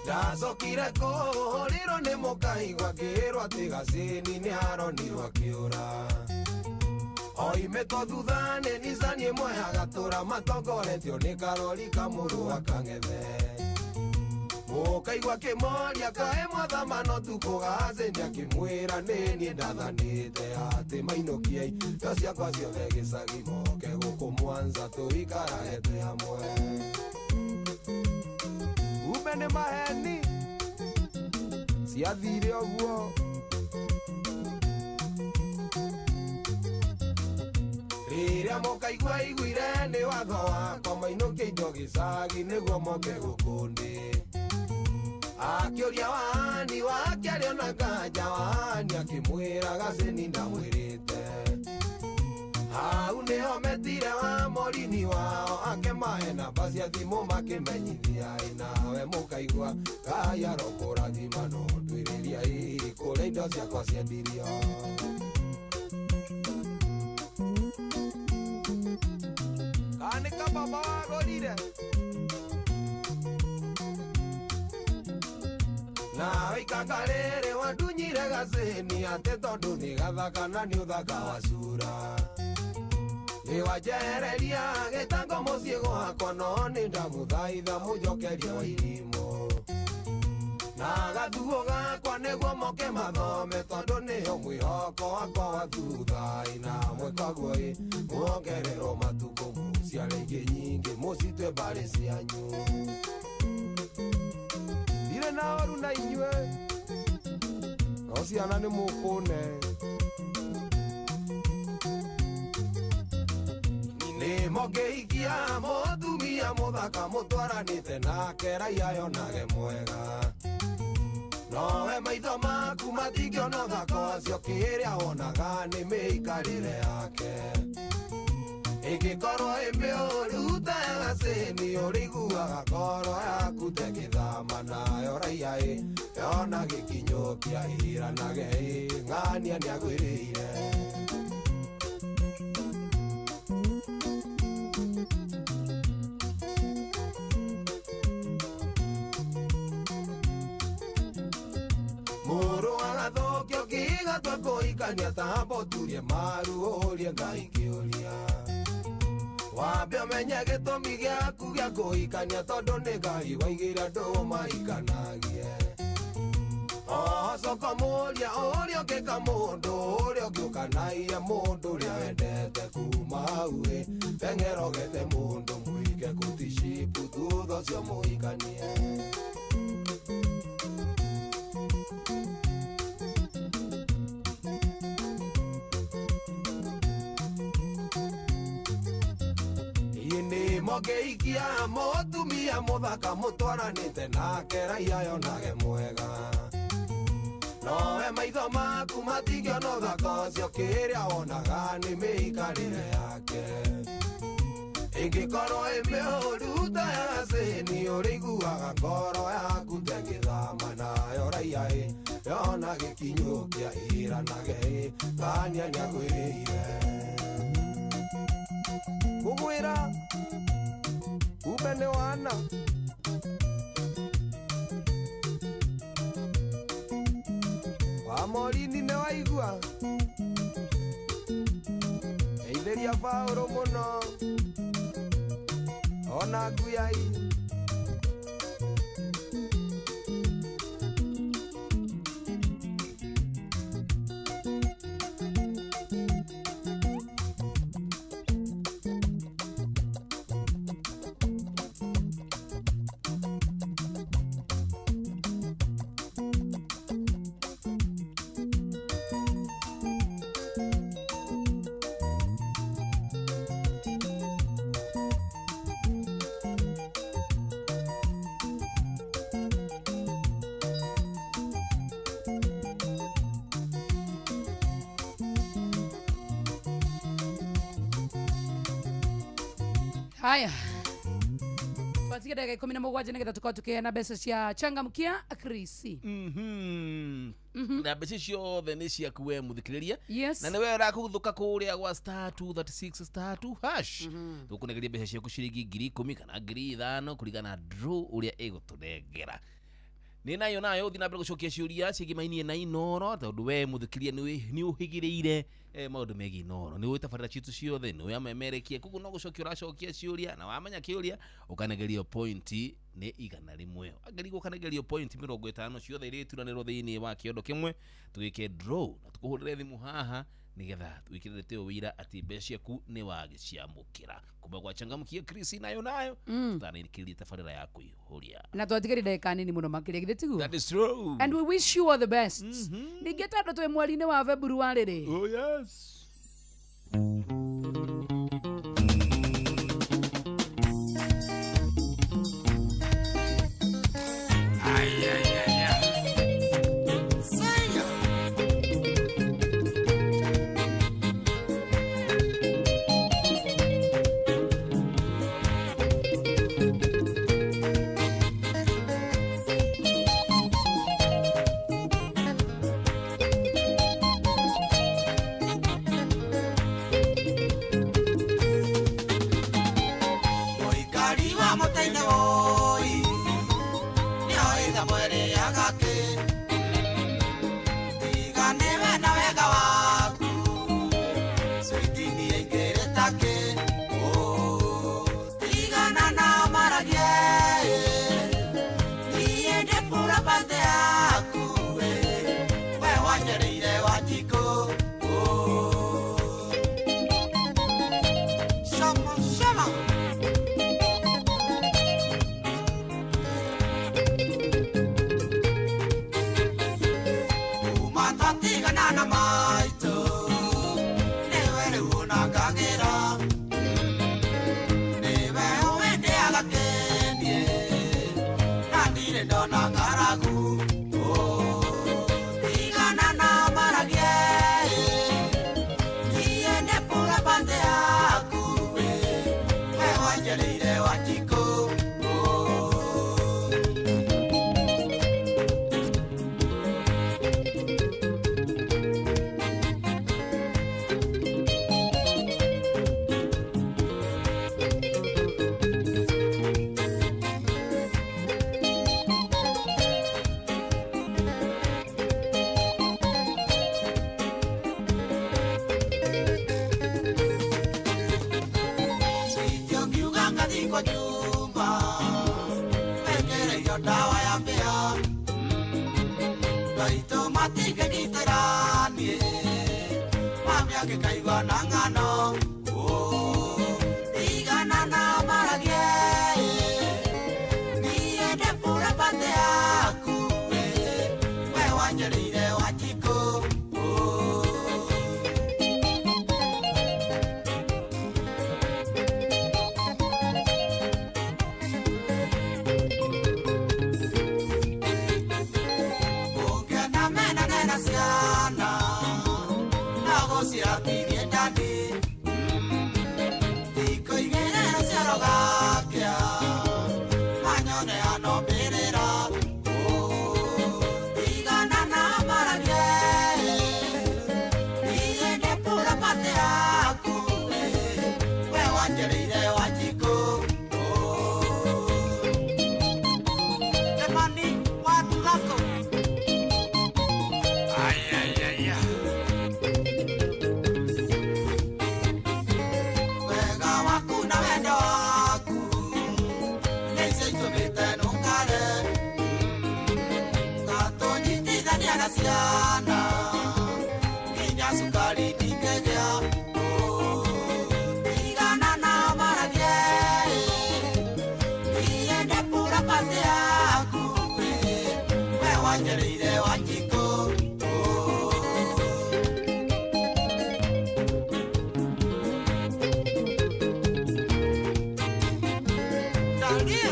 Speaker 17: Ndacokire kũhũrĩrwo nĩ mũkaigua ngĩrwo atĩ gacĩni nĩ aronirwo akĩũra oimĩtwo thutha nĩ nicani ĩmwe agatũra matongoretio nĩ karori kamũrũ akang'ethe mũkaigua kĩmoria kaĩ mwathamano tukũ gacĩni akĩmwĩra nĩ niĩ ndathanĩte atĩ mainũkie indo ciakwa ciothe gĩcagi moke gũkũ Mwanza tũikarage twĩ hamwe. Kumbe nĩ maheni ciathire ũguo. Rĩrĩa mũkaigua iguire nĩ watho wakwa mainũkie indo gĩcagi nĩguo moke gũkũ ndĩ akĩũria wani wake arĩona nganja wani akĩmwĩra gacĩni ndamwĩrĩte hau nĩho metire wa morini wao akĩmahe namba cia thimũ makĩmenyithia ĩ nawe mũkaigua Ngai arokũrathima no ndwĩrĩria ĩ kũrĩa indo ciakwa ciendirio. Kana nĩ kababa wagũrire. Nawe ikanga rĩrĩ wandunyire gacĩni atĩ tondũ nĩ gathaka na nĩ ũthaka wa cura. Nĩ wanjehereria gĩtango mũciĩ gwakwa no nĩ ndamũthaitha mũnjokerie wa irimũ. Na gathuo gakwa nĩguo moke mathome tondũ nĩyo mwĩhoko wakwa wa thutha. Na mwĩkaguo ĩ muongererwo matukũ mũciare ingĩ nyingĩ mũcitwe mbarĩ cianyu. Ndirĩ na ũru na inyuĩ no ciana nĩ mũkũne. Nĩ mũngĩhikia mũtumia mũthaka mũtwaranĩte nake raia yonage mwega. Nowe maitho maku matingĩona ũthaka ũcio kĩrĩa wonaga nĩ mĩikarĩre yake. Ĩngĩkorwo ĩ mĩũru ta ya gacĩni ũrĩiguaga ngoro yaku tegĩthama nayo raia ĩ yona gĩkinyũkia ĩranage ĩ ng'ania nĩagwĩrĩire. Mũrũ agathũkio kĩgatwa kũhikania tambo turie maru ũrie Ngai kĩũria. Wambe ũmenye gĩtũmi gĩaku gĩa kũhikania tondũ nĩ Ngai waigĩire andũ mahikanagie. Oho coka mũria ũrĩa ũngĩka mũndũ ũrĩa ũngĩũkanaia mũndũ ũrĩa wendete kuma hau ĩ teng'erogete mũndũ mũige kũticipu thutha ũcio mũhikanie. Mũngĩhikia mũtumia mũthaka mũtwaranĩte nake raia yonage mwega. Nowe maitho maku matingĩona ũthaka ũcio kĩrĩa wonaga nĩ mĩikarĩre yake. Ĩngĩkorwo ĩ mĩũru ta ya gacĩni ũrĩiguaga ngoro yaku tegĩthama nayo raia ĩ yona gĩkinyũkia ĩranage ĩ ng'ania nĩagwĩrĩire. Ngũkwĩra kumbe nĩ wana. Wa Morini nĩ waigua geithĩria Paũlũ mũno ona nguyai.
Speaker 5: Haya. Twatige ndagĩka 17 nĩgetha tũkorwo tũkĩheana mbeca cia changamkia Chris.
Speaker 6: Na mbeca ciothe nĩ ciaku we mũthikĩrĩria.
Speaker 5: Yes.
Speaker 6: Na nĩwe ũrakũgũthũka kũrĩa gwa star 236 star 2 hash. Tũkũnegeria mbeca ciaku ciringi 10,000 kana 5,000 kũringana na draw ũrĩa ĩgũtũnengera. Nĩ nayo nayo ũthiĩ na mbere gũcokia ciũria ciĩgĩmainie na Inooro tondũ we mũthikĩrĩria nĩ ũhĩgĩrĩire maũndũ megiĩ Inooro. Nĩ ũĩ tabarĩra citũ ciothe, nĩ ũĩ amemerekie, koguo no gũcokia ũracokia ciũria na wamenya kĩũria ũkanegerio pointi nĩ 100. Angerigwo ũkanegerio pointi 50 ciothe iria ituranĩrwo thĩinĩ wa kĩondo kĩmwe tũgĩke draw na tũkũhũrĩre thimũ haha nĩgetha twĩkĩrĩre tĩo wĩira atĩ mbeca ciaku nĩ wagĩciamũkĩra. Kuma gwa changamkia Chris nayo nayo tũtanĩkĩrĩria tabarĩra ya kũihũria.
Speaker 5: Na twatigĩrĩ ndagĩka nini mũno makĩria githĩ tiguo?
Speaker 6: That is true.
Speaker 5: And we wish you all the best. Ningĩ tondũ twĩ mweri-inĩ wa February rĩ.
Speaker 6: Oh yes.
Speaker 17: Ndona ng'aragu tigana na maragie niĩ nĩ pura pande yaku we wanjereire Wanjikũ. Ngiuga ngathi kwa nyumba mekereirio ndawa ya mbĩa Ngaitũ matingĩgitĩra niĩ mami angĩkaigua na ng'ano tigana na maragie niĩ ndĩ pura pande yaku we wanjereire Wanjikũ. Ũngĩona mena nena ciana no gũcirathirie ndani thikũ igĩrĩ rũciaro gakĩa manyone ano mbĩrĩra tigana na maragie niĩ ndĩ pura pande yaku we wanjereire Wanjikũ. Kĩmani wa Thuraku. Wega waku na wendo waku nĩicio itũmĩte nũngare ngatũnyitithania na ciana nginya cukari ndingĩgĩa tigana na maragie niĩ ndĩ pura pande yaku we wanjereire Wanjikũ. Dalia.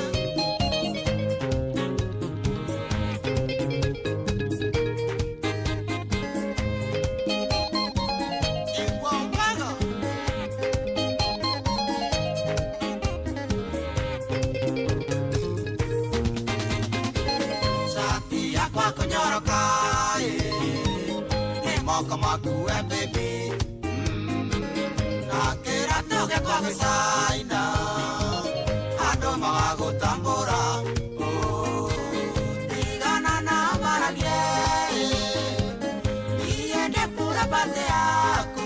Speaker 17: Igua wega. Shati yakwa kũnyoroka ĩ, nĩ moko maku we baby na kĩratũ gĩakwa gĩcaina andũ magagũtambũra tigana na maragie niĩ ndĩ pura pande yaku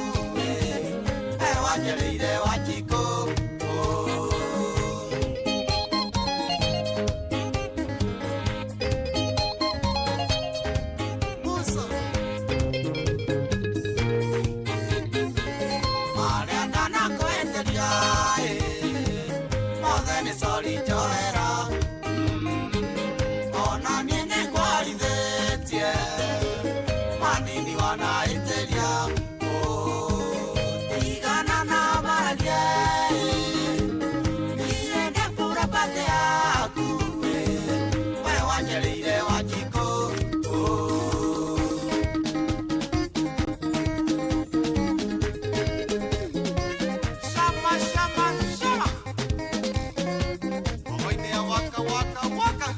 Speaker 17: we wanjereire Wanjikũ. Musa marĩa ndanakwĩtĩria ĩ, mothe nĩ sori njohera ona niĩ nĩngwarithĩtie manini wanaĩtĩria tigana na maragie niĩ ndĩ pura pande yaku we wanjereire Wanjikũ. Shama, shama, shama. Ogoine ya waka, waka, waka.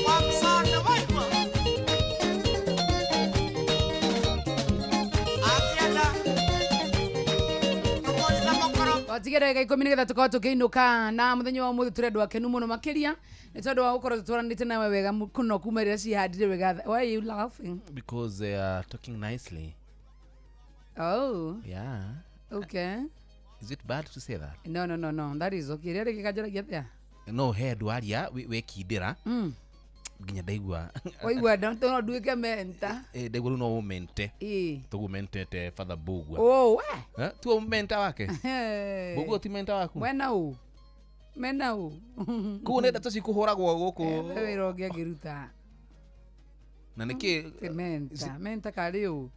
Speaker 17: Wamsana waigua. Akienda. Tukoiza mokoro.
Speaker 5: Watige ndagĩka ikũmi nĩgetha tũkorwo tũkĩinũka na mũthenya wa ũmũthĩ tũrĩ andũ akenu mũno makĩria nĩ tondũ wa gũkorwo tũtwaranĩte nawe wega mũno kuma rĩrĩa cihandire wega. Why are you laughing?
Speaker 6: Because they are talking nicely.
Speaker 5: Oh,
Speaker 6: Yeah.
Speaker 5: okay.
Speaker 6: Is it bad to say that?
Speaker 5: No, no, no, no. That is okay. Rĩrĩa rĩngĩ kanjaragia atĩa?
Speaker 6: No he andũ aria wekindĩra nginya ndaigua
Speaker 5: Waigua no nduĩke menta.
Speaker 6: Ndaigua rĩu no ũmente.
Speaker 5: Ĩĩ.
Speaker 6: Toguo mentete Father Mbugua.
Speaker 5: Oh, we.
Speaker 6: Tuo menta wake.
Speaker 5: Hey.
Speaker 6: Mbugua ti menta waku.
Speaker 5: Mwena ũ? Mena ũ?
Speaker 6: Koguo nĩ ndeto cikũhũragwo gũkũ.
Speaker 5: Wĩra ũngĩ angĩruta.
Speaker 6: Na nĩkĩ
Speaker 5: Ti menta. Menta karĩ ũ?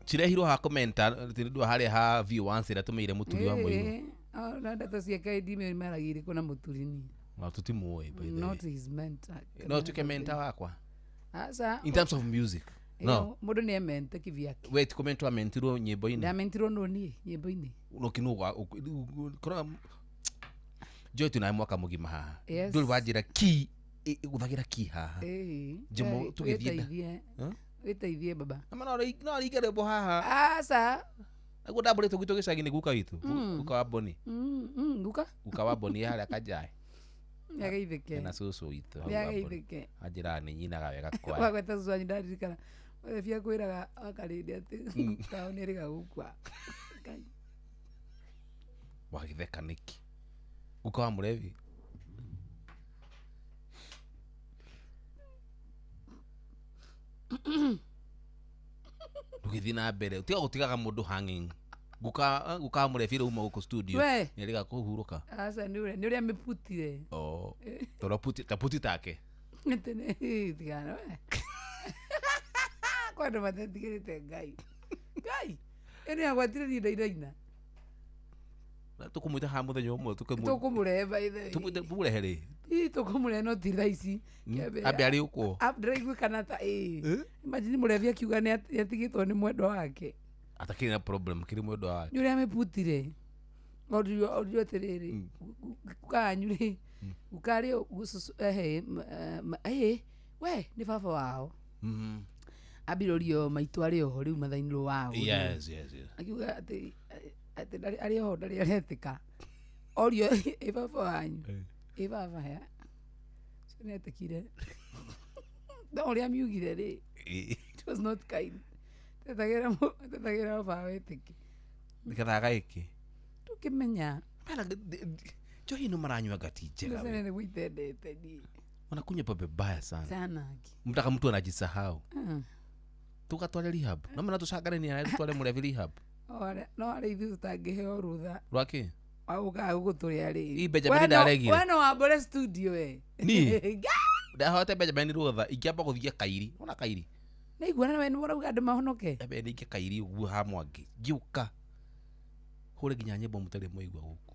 Speaker 6: cirehirwo ha kũmenta tindũ harĩa ha view once ĩrĩa tũmĩire mũturi wa mũirũ.
Speaker 5: Ĩĩ. Na ndeto ciake ndimĩ maragia irĩkũ na mũturini.
Speaker 6: Na tũtimũĩ by the way.
Speaker 5: Not his mentor.
Speaker 6: No tuĩke mentor wakwa.
Speaker 5: Aca.
Speaker 6: In terms of music. No.
Speaker 5: Mũndũ nĩ emente kivyake.
Speaker 6: We ti kũmentwo amentirwo nyĩmbo-inĩ.
Speaker 5: Ndamentirwo no niĩ nyĩmbo-inĩ.
Speaker 6: No kinu kora Joy tunaye mwaka mũgima haha.
Speaker 5: Yes.
Speaker 6: Ndũrĩ wanjĩra ki gũthagĩra ki haha.
Speaker 5: Ĩĩ.
Speaker 6: Njemo tũgĩthiĩ nda.
Speaker 5: Wĩteithie.
Speaker 6: Huh?
Speaker 5: Wĩteithie baba.
Speaker 6: Ama no ringe rwĩmbo haha.
Speaker 5: Aca.
Speaker 6: Naguo ndambũrĩtwo gwitũ gĩcagi-inĩ guka witũ. Guka wa Boni.
Speaker 5: Guka.
Speaker 6: Guka wa Boni harĩa Kanjaĩ.
Speaker 5: Nĩageithĩke.
Speaker 6: Na cũcũ witũ hau wa Boni.
Speaker 5: Nĩageithĩke.
Speaker 6: Anjĩraga nĩ nyinaga wega kwaya.
Speaker 5: Wagweta cũcũ wanyu ndaririkana. Mũrebia akwĩraga wakarĩndĩ atĩ kao nĩrĩga gũkua. Ngai.
Speaker 6: Wagĩtheka nĩkĩ? Guka wa mũrebi. Ndũgĩthiĩ na mbere. Tiga gũtigaga mũndũ hanging. Guka guka wa mũrebi rĩu uma gũkũ studio.
Speaker 5: We.
Speaker 6: Nĩerĩga kũhurũka.
Speaker 5: Aca nĩ ũrĩa mĩputire.
Speaker 6: Oh. Tondũ puti ta puti take.
Speaker 5: Atĩ nĩ tigana we. Kwa andũ matetigĩrĩte Ngai. Ngai. Ĩno yagwatire niĩ ndainaina.
Speaker 6: Tũkũmwĩta haha mũthenya ũmwe
Speaker 5: Tũkũmũrehe by the way.
Speaker 6: Tũmũrehe rĩ?
Speaker 5: Ii tũkũmũrehe no ti thaa ici. Kĩambere-
Speaker 6: Ambe arĩũkwo.
Speaker 5: Ndĩraiguĩkana ta ĩĩ. Imagine mũrebi akiuga nĩ atigĩtwo nĩ mwendwa wake.
Speaker 6: Atakĩrĩ na problem kĩrĩ mwendwa wake.
Speaker 5: Nĩ ũrĩa amĩputire. Oririo atĩrĩrĩ, guka wanyu rĩ, guka rĩ ehe, ĩĩ, we nĩ baba wao. Ambire orio maitũ arĩ oho rĩu mathainĩ wao.
Speaker 6: Yes, yes, yes.
Speaker 5: Akiuga atĩ atĩ ndarĩ arĩ oho ndarĩ aretĩka. Orio ĩ baba wanyu. Ĩ baba ya. Ũcio nĩetĩkire. No ũrĩa amiugire rĩ, it was not kind. Tetagĩra baba wĩtĩke.
Speaker 6: Nĩgetha gaĩke.
Speaker 5: Tũkĩmenya.
Speaker 6: Njohi ĩno maranyua ti njega we.
Speaker 5: Nĩ nĩguo itendete niĩ.
Speaker 6: Wanakunywa pombe mbaya sana.
Speaker 5: Sana.
Speaker 6: Mtaka mtu anajisahau. Tukatware rehab. No mana tũcangane nawe tutware mũrebi rehab.
Speaker 5: No arĩa ithuĩ tũtangĩheo rũtha
Speaker 6: Rwakĩ?
Speaker 5: wa gũkaga gũkũ tũrĩa rĩ.
Speaker 6: Ii Benjamin ndaregire.
Speaker 5: We no wambũre studio we.
Speaker 6: Niĩ? Ndahoete Benjamin rũtha ingĩamba gũthiĩ Kairi. Wona Kairi?
Speaker 5: Nĩiguana we nĩ ũrauga andũ mahonoke.
Speaker 6: Ndambe nĩingĩ Kairi ũguo ha Mwangi. Ngĩũka. Hũre nginya nyĩmbo mũtarĩ mwaigua gũkũ.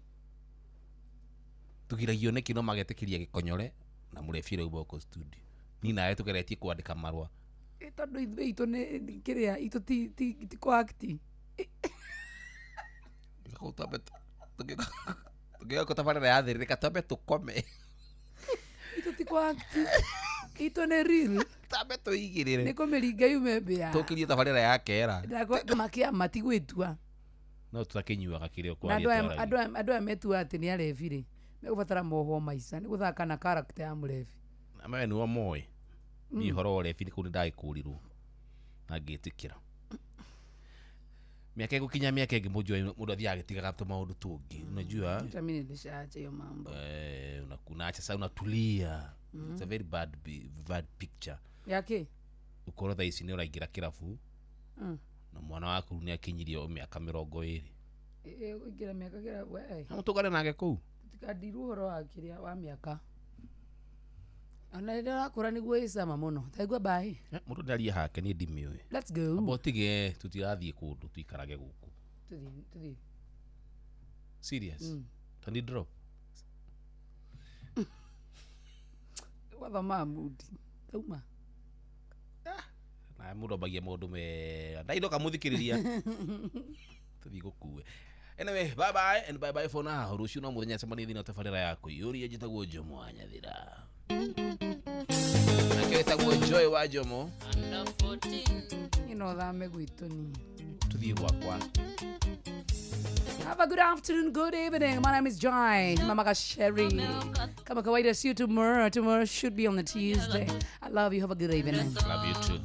Speaker 6: Tũgiragio nĩkĩ no magetĩkĩria gĩkonyore na mũrebi ũrĩa uma gũkũ studio. Niĩ nawe tũgeretie kwandĩka marũa.
Speaker 5: Tondũ ithuĩ itũ nĩ kĩrĩa itũ ti kũ-act.
Speaker 6: Tũngĩoka tabarĩra yathĩrĩrĩka twambe tũkome.
Speaker 5: Itũ ti kũ-act. Itũ nĩ real.
Speaker 6: Twambe tũigĩrĩre.
Speaker 5: Nĩ kũmĩringa yume mbĩa.
Speaker 6: Tũkĩrie tabarĩra ya kera.
Speaker 5: Makĩama ti gwĩtua.
Speaker 6: No tũtakĩnyuaga kĩrĩa
Speaker 5: Na
Speaker 6: ũkwaria twaragia.
Speaker 5: andũ aya metuaga atĩ nĩ arebi rĩ, megũbatara mohwo maica nĩ gũthaka na character ya mũrebi.
Speaker 6: Na we nĩwe moĩ. Niĩ ũhoro wa ũrebi kũu nĩndagĩkũrirwo na ngĩtĩkĩra. Miaka ĩgũkinya miaka ĩngĩ mũndũ athiaga agĩtigaga tũmaũndũ tũngĩ. Unajua?
Speaker 5: Hata mimi nilishaacha hiyo mambo.
Speaker 6: Unaacha sasa unatulia. It's a very bad bad picture.
Speaker 5: Yake?
Speaker 6: Ũkorwo thaa ici nĩ ũraingĩra kĩrabu na mwana waku nĩ akinyirie mĩaka 20.
Speaker 5: Ũingĩra mĩaka kĩrabu we.
Speaker 6: Na mũtũngane nake kũu.
Speaker 5: Tũtikandirwo ũhoro wa kĩrĩa wa mĩaka. Ona rĩrĩa ũrakũra nĩguo ĩcama mũno. Taigua mbaĩ.
Speaker 6: Mũndũ ndarie hake niĩ ndimĩũĩ.
Speaker 5: Let's go.
Speaker 6: Amba ũtige tũtirathiĩ kũndũ tũikarage gũkũ.
Speaker 5: Tũthiĩ.
Speaker 6: Serious? Tani drop.
Speaker 5: Wathomaga mood. Tauma.
Speaker 6: Na mũndũ ambagia maũndũ mega. Ndaindoka mũthikĩrĩria. Tũthiĩ gũkue. Anyway, bye bye and bye bye for now. Rũciũ no mũthenya cemania thĩinĩ wa tabarĩra yaku. Yũria njĩtagwo Jomo wa Nyathira. Nake wĩtagwo Joy wa Jomo.
Speaker 5: Niĩ no thame gwitũ niĩ.
Speaker 6: Tũthiĩ gwakwa.
Speaker 5: Have a good afternoon, good evening. My name is Joy, Mama Sherry. Kama kawaida, see you tomorrow. Tomorrow should be on the Tuesday. I love you. Have a good evening.
Speaker 6: Love you too.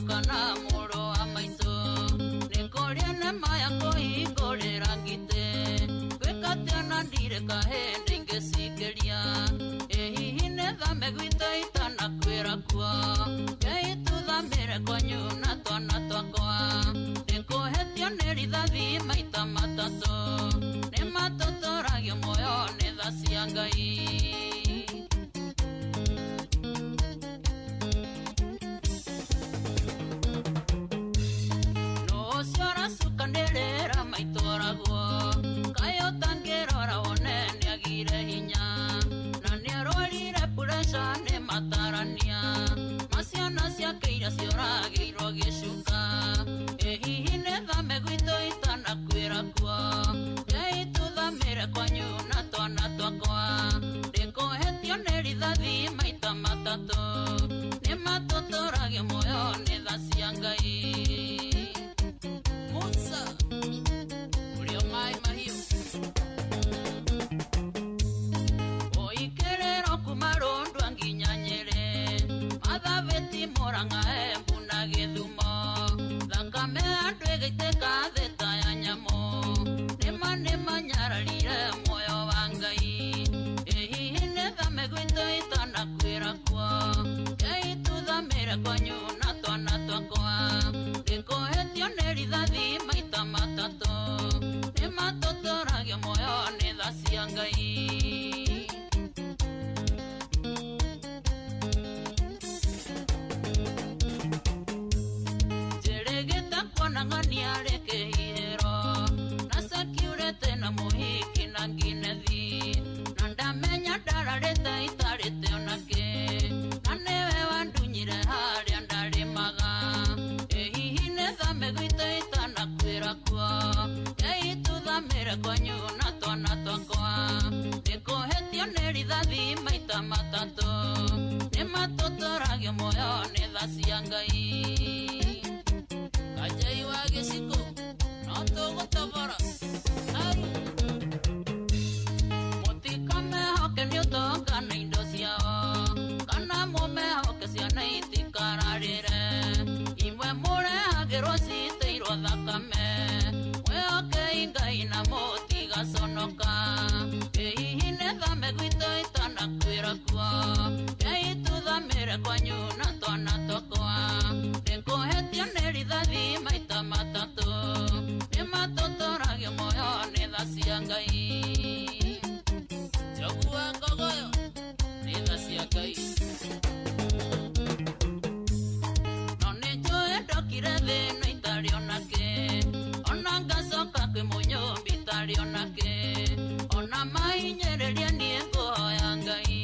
Speaker 28: Kana muro amaito. Nĩ rithathi maita matatũ nĩ matũtũragio muoyo nĩ tha cia Ngai. Nũ ũcio ũracukanĩrĩra maitũragwo kaĩ ũtangĩrora wone nĩagire hinya na nĩarwarire pureca nĩ matarania maciana ciake iria cioragĩirwo gĩcuka. Ĩ hihi nĩ thame gwitũ itanakuĩra kuo Ngai tũthamĩre kwanyu na twana twakwa ndĩkũhetio nĩ rithathi maita matatũ nĩ matũtũragio muoyo nĩ tha cia Ngai. Musa ũrĩa maĩ mahiũ ũikĩrĩrwo kuma Rũndwa nginya Nyĩrĩ Mathavĩti Mũrang'a Embu na Gĩthumo thakame andũ ĩgĩitĩka thĩ ta ya nyamũ nĩma nĩmanyararire muoyo wa Ngai. Ĩ hihi nĩ thame gwitũ itanakuĩra kuo Ngai tũthamĩre kwanyu na twana twakwa ndĩkũhetio nĩ rithathi maita matatũ nĩ matũtũragio muoyo nĩ tha cia Ngai. Njĩrĩgĩte kuona ng'ania rĩ kĩhihĩro na security na mũhiki na nginethi na ndamenya ndararĩte itarĩte onakĩ na nĩwe wandunyire harĩa ndarĩmaga. Ĩ hihi nĩ thame gwitũ itanakuĩra kuo Ngai tũthamĩre kwanyu na twana twakwa ndĩkũhetio nĩ rithathi maita matatũ nĩ matũtũragio muoyo nĩ tha cia Ngai. Kajai wa gĩciko no tũgũtobora aru mũtikamehoke nĩ ũtonga na indo ciao kana mũmehoke ciana itikararĩre imwe mũrehagĩrwo citĩirwo thakame mwĩhokei Ngai na mũtigaconoka. Ĩ hihi nĩ thame gwitũ itanakuĩra kuo Ngai tũthamĩre kwanyu na twana twakwa ndĩkũhetio nĩ rithathi maita matatũ nĩ matũtũragio muoyo nĩ tha cia Ngai. Njogu wa Ngogoyo nĩ tha cia Ngai. No nĩ njũĩ ndokire thĩ ĩno itarĩ onakĩ ona ngacoka kwĩ mũnyũmbi itarĩ onakĩ ona mahinyĩrĩria niĩ ngũhoya Ngai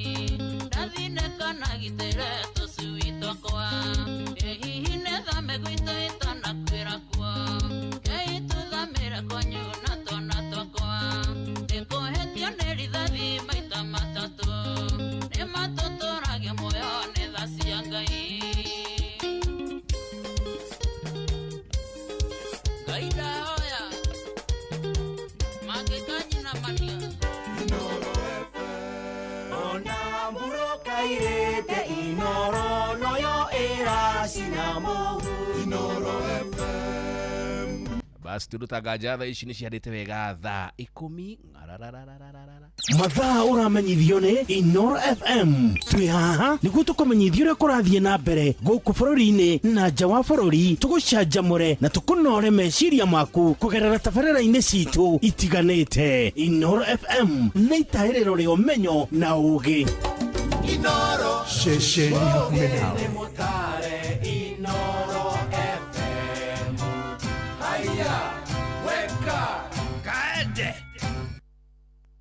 Speaker 28: ndathinĩka na gitĩre tũcui twakwa. Ĩ hihi nĩ thame gwitũ itanakuĩra kuo Ngai tũthamĩre kwanyu na twana twakwa ndĩkũhetio nĩ rithathi maita matatũ nĩ matũtũragio muoyo nĩ tha cia Ngai. Ngai ndahoya mangĩkanyinamania
Speaker 7: Ona mburokairĩte Inoro noyo ĩracina mũhu Inoro FM.
Speaker 6: Basi tũrutanga thaa ici nĩ cihandĩte wega thaa 10 ng'arararararara.
Speaker 2: Mathaa ũramenyithio nĩ Inoro FM twĩ haha nĩguo tũkũmenyithia ũrĩa kũrathiĩ na mbere gũkũ bũrũri-inĩ na nja wa bũrũri tũgũcanjamũre na tũkũnore meciria maku kũgerera tabarĩra-inĩ citũ itiganĩte. Inoro FM nĩ itahĩrĩro rĩa ũmenyo na ũũgĩ.
Speaker 7: Inoro
Speaker 16: ceceni hakuhĩ nawe.
Speaker 7: Nĩ mũtare Inoro FM. Haya, weka
Speaker 1: kaende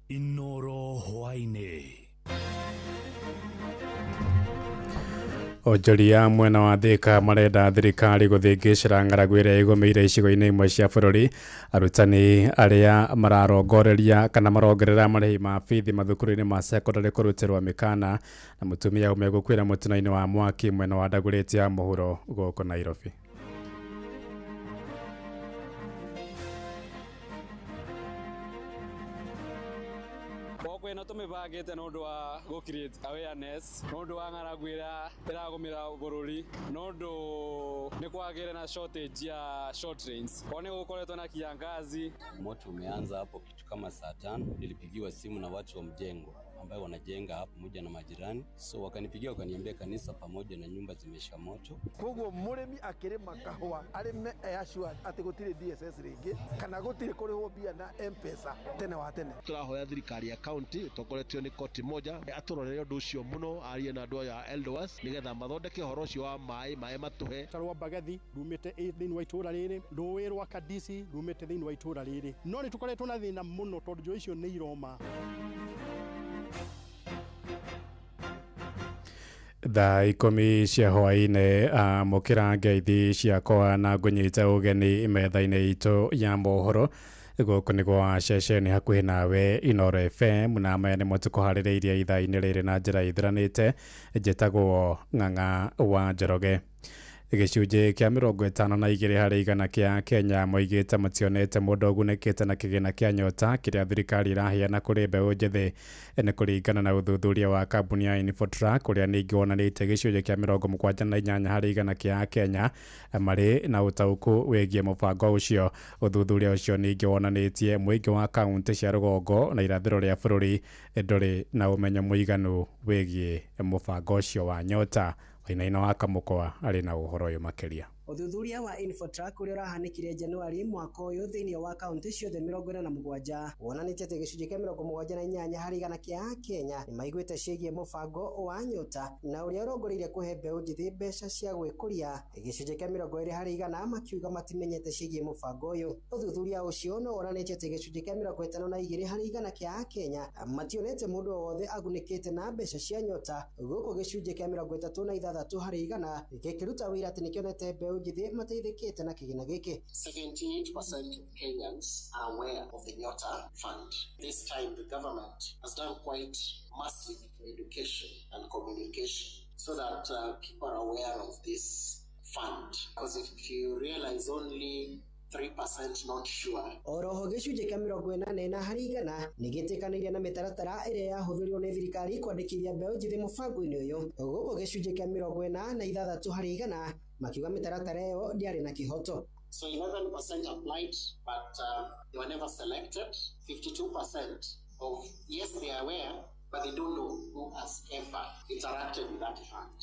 Speaker 1: Inoro hwaĩ-inĩ.
Speaker 15: Onjoria mwena wa Thika marenda thirikari gũthĩngĩcĩra ng'aragu ĩrĩa ĩgũmĩire icigo-inĩ imwe cia bũrũri. Arutani arĩa mararongoreria kana marongerera marĩhi ma bithi mathukuru-inĩ ma cekondarĩ kũrutĩrwo mĩkana na mũtumia ũmwe gũkuĩra mũtino-inĩ wa mwaki mwena wa Dagoretti ya mũhuro gũkũ Nairobi.
Speaker 3: Boko ĩno tũmĩbangĩte nĩ ũndũ wa gũ create awareness nĩ ũndũ wa ng'aragu ĩrĩa ĩragũmĩra bũrũri nĩ ũndũ nĩ kwagĩre na shortage ya short rains kwa nĩ gũkoretwo na kiangazi.
Speaker 18: Moto umeanza hapo kitu kama saa 5. Nilipigiwa simu na watu wa mjengo ambayo wanajenga hapo pamoja na majirani, so wakanipigia wakaniambia kanisa pamoja na nyumba zimesha moto.
Speaker 19: Koguo mũrĩmi akĩrĩma kahũa arĩme e-assured atĩ gũtirĩ DSS rĩngĩ kana gũtirĩ kũrĩhwo mbia na M-Pesa tene wa tene.
Speaker 20: Tũrahoya thirikari ya county ĩtongoretio nĩ koti moja atũrorere ũndũ ũcio mũno, arie na andũ aya Eldoas nĩgetha mathondeke ũhoro ũcio wa maĩ matũhe.
Speaker 21: Rwa Mbagathi rumĩte thĩinĩ wa itũũra rĩrĩ, rũĩ rwa Kadisi rumĩte thĩinĩ wa itũũra rĩrĩ, no nĩ tũkoretwo na thĩna mũno tondũ njũĩ icio nĩ iroma.
Speaker 15: Thaa 10 cia hwaĩ-inĩ amũkĩra ngeithi ciakwa na ngũnyite ũgeni metha-inĩ itũ ya mohoro. Gũkũ nĩ gwa ceceni hakuhĩ nawe Inooro FM, na maya nĩmo tũkũharĩrĩirie ithaa-inĩ rĩrĩ na njĩra ĩthiranĩte. Njĩtagwo Ng'ang'a wa Njoroge. Gĩcunjĩ kĩa 52 harĩ igana kĩa Kenya moigĩte mationete mũndũ ũgunĩkĩte na kĩgĩna kĩa nyota kĩrĩa thirikari ĩraheana kũrĩ mbeũ njĩthĩ. Nĩ kũringana na ũthuthuria wa kambuni ya Infotrack ũrĩa ningĩ wonanĩtie gĩcunjĩ kĩa 78 harĩ igana kĩa Kenya marĩ na ũtaũku wĩgiĩ mũbango ũcio. Ũthuthuria ũcio ningĩ wonanĩtie mũingĩ wa kaunti cia rũgongo na irathĩro rĩa bũrũri ndũrĩ na ũmenyo mũiganu wĩgiĩ mũbango ũcio wa nyota. Wainaina wa Kamũkwa arĩ na ũhoro ũyũ makĩria.
Speaker 22: Ũthuthuria wa Infotrack ũrĩa ũrahanĩkire Januari mwaka ũyũ thĩinĩ wa kaunti ciothe 47 wonanĩtie atĩ gĩcunjĩ kĩa 78 harĩ igana kĩa Kenya nĩmaiguĩte ciĩgiĩ mũbango wa nyota na ũrĩa ũrongoreirie kũhe mbeũ njĩthĩ mbeca cia gwĩkũria. Gĩcunjĩ kĩa 20 harĩ igana makiuga matimenyete ciĩgiĩ mũbango ũyũ. Ũthuthuria ũcio no wonanĩtie atĩ gĩcunjĩ kĩa 52 harĩ igana kĩa Kenya mationete mũndũ o wothe agunĩkĩte na mbeca cia nyota, gũkũ gĩcunjĩ kĩa 36 harĩ igana gĩkĩruta wĩra atĩ nĩkĩonete mbeũ njĩthĩ mateithĩkĩte na kĩgĩna gĩkĩ.
Speaker 23: 78% of Kenyans are aware of the Nyota Fund. This time the government has done quite massive education and communication so that people are aware of this fund. Because if you realize only 3% not sure.
Speaker 22: Oroho gĩcunjĩ kĩa 44 harĩ igana nĩgĩtĩkanĩirie na mĩtaratara ĩrĩa yahũthĩrirwo nĩ thirikari kwandĩkithia mbeũ njĩthĩ mũbango-inĩ ũyũ, gũkũ gĩcunjĩ kĩa 46 harĩ igana makiuga mĩtaratara ĩyo ndĩarĩ na kĩhoto.
Speaker 23: So 11% applied, but they were never selected. 52% of, yes, they are aware, but they don't know who has ever interacted with that fund.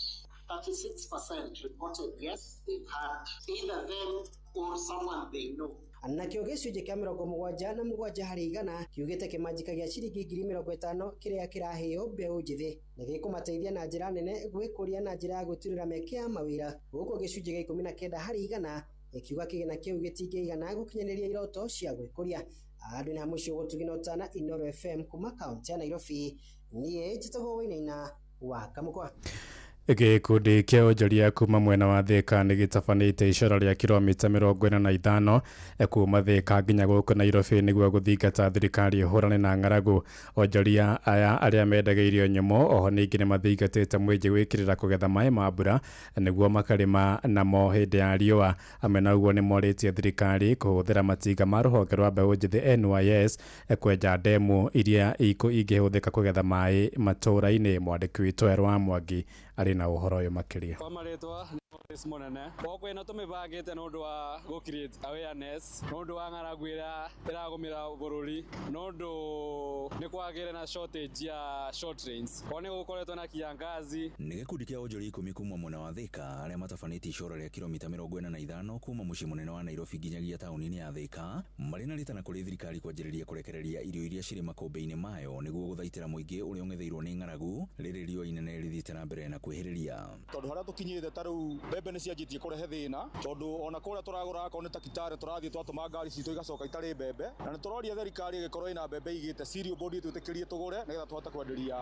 Speaker 23: 36% reported yes, they've had either them or someone they know.
Speaker 22: Nakĩo gĩcunjĩ kĩa 77 harĩ igana kiugĩte kĩmanjĩka gĩa ciringi 50,000 kĩrĩa kĩraheo mbeũ njĩthĩ nĩ gĩkũmateithia na njĩra nene gwĩkũria na njĩra ya gwĩturĩra mĩeke ya mawĩra, gũkũ gĩcunjĩ gĩa 19 harĩ igana gĩkiuga kĩgĩna kĩu gĩtingĩigana gũkinyanĩria iroto cia gwĩkũria. Andũ nĩ mũciĩ gũtugina ũtana Inooro FM kuma kaunti ya Nairobi. Niĩ njĩtagwo Wainaina wa Kamũkwa.
Speaker 15: Gĩkundi kĩa onjoria kuma mwena wa Thika nĩ gĩtabanĩte icora rĩa kilomita 45 kuma Thika nginya gũkũ Nairobi nĩguo gũthingata thirikari ĩhũrane na ng'aragu. Onjoria aya arĩa mendaga irio nyũmũ oho ningĩ nĩ mathingatĩte mũingĩ gwĩkĩrĩra kũgetha maĩ ma mbura nĩguo makarĩma namo hĩndĩ ya riũa. Amwe na ũguo nĩ morĩtie thirikari kũhũthĩra matinga ma rũhonge rwa mbeũ njĩthĩ NYS kwenja ndemu iria ingĩhũthĩka kũgetha maĩ matũũra-inĩ. Mwandĩki witũ Erwa Mwangi arĩ na ũhoro ũyũ makĩria.
Speaker 3: Kwa marĩtwa nĩ Morris Mũnene. Gũkũ ĩno tũmĩbangĩte nĩ ũndũ wa gũ create awareness nĩ ũndũ wa ng'aragu ĩrĩa ĩragũmĩra bũrũri, nĩ ũndũ nĩ kwagĩire na shortage ya short rains, ko nĩ gũkoretwo na kiangazi.
Speaker 24: Nĩ gĩkundi kĩa onjoria 10 kuma mwena wa Thika arĩa matabanĩtie icora rĩa kilomita 45 kuma mũciĩ mũnene wa Nairobi nginyagia taũni-inĩ ya Thika, marĩ na rĩtana kũrĩ thirikari kwanjĩrĩria kũrekereria irio iria cirĩ makũmbĩ-inĩ mayo nĩguo gũthaitĩra mũingĩ ũrĩa ũng'etheirwo nĩ ng'aragu rĩrĩ riũa inene rĩthiĩte na mbere na kwĩhĩrĩria.
Speaker 27: Tondũ harĩa tũkinyĩte ta rĩu mbembe nĩ cianjĩtie kũrehe thĩna, tondũ ona kũrĩa tũragũra akorwo nĩ ta kitare tũrathiĩ twatũma ngari citũ igacoka itarĩ mbembe, na nĩ tũroria thirikari ĩgĩkorwo ĩna mbembe igĩte cereal board ĩtwĩtĩkĩrie tũgũre nĩgetha tũhote kwenderia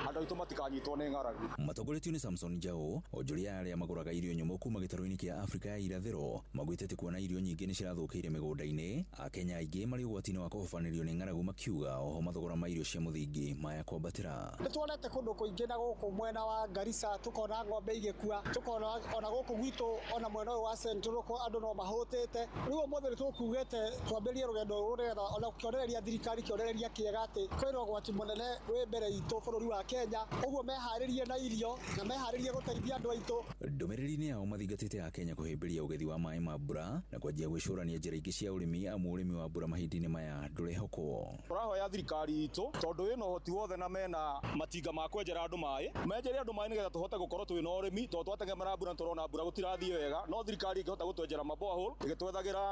Speaker 27: andũ aitũ matikanyitwo nĩ ng'aragu.
Speaker 24: Matongoretio nĩ Samson Njau, onjoria arĩa magũraga irio nyũmũ kuma gĩtarũ-inĩ kĩa Afrika ya irathĩro magwĩte atĩ kuona irio nyingĩ nĩ cirathũkĩire mĩgũnda-inĩ, Akenya aingĩ marĩ ũgwati-inĩ wa kũhobanĩrio nĩ ng'aragu makiuga oho mathogora ma irio cia mũthingi maya kwambatĩra.
Speaker 29: Nĩ tuonete kũndũ kũingĩ na gũkũ mwena wa
Speaker 4: Garissa, tukona ng'ombe igĩkua, tukona ona gũkũ gwitũ ona mwena ũyũ wa Central ko andũ no mahũtĩte. Rĩu ũmũthĩ nĩ tũkugĩte twambĩrĩrie rũgendo rũrũ nĩgetha ona kĩonereria thirikari kĩonereria kĩega atĩ kwĩna ũgwati mũnene wĩ mbere itũ bũrũri wa Kenya, ũguo meharĩrie na irio na meharĩrie gũteithia andũ aitũ.
Speaker 24: Ndũmĩrĩri-inĩ yao mathingatĩte a Kenya kũhĩmbĩria ũgethi wa maĩ ma mbura na kwanjia gwĩcũrania njĩra ingĩ cia ũrĩmi amu ũrĩmi wa mbura mahinda-inĩ maya ndũrehokwo.
Speaker 27: Tũrahoya thirikari itũ tondũ ĩna ũhoti wothe na mena matinga ma kwenjera andũ maĩ, menjere andũ maĩ nĩgetha tũhote gũkorwo twĩna ũrĩmi tondũ twategemera mbura tũrona mbura gũtirathiĩ wega, no thirikari ĩngĩhota gũtwenjera maborehole ĩgĩtwethagĩra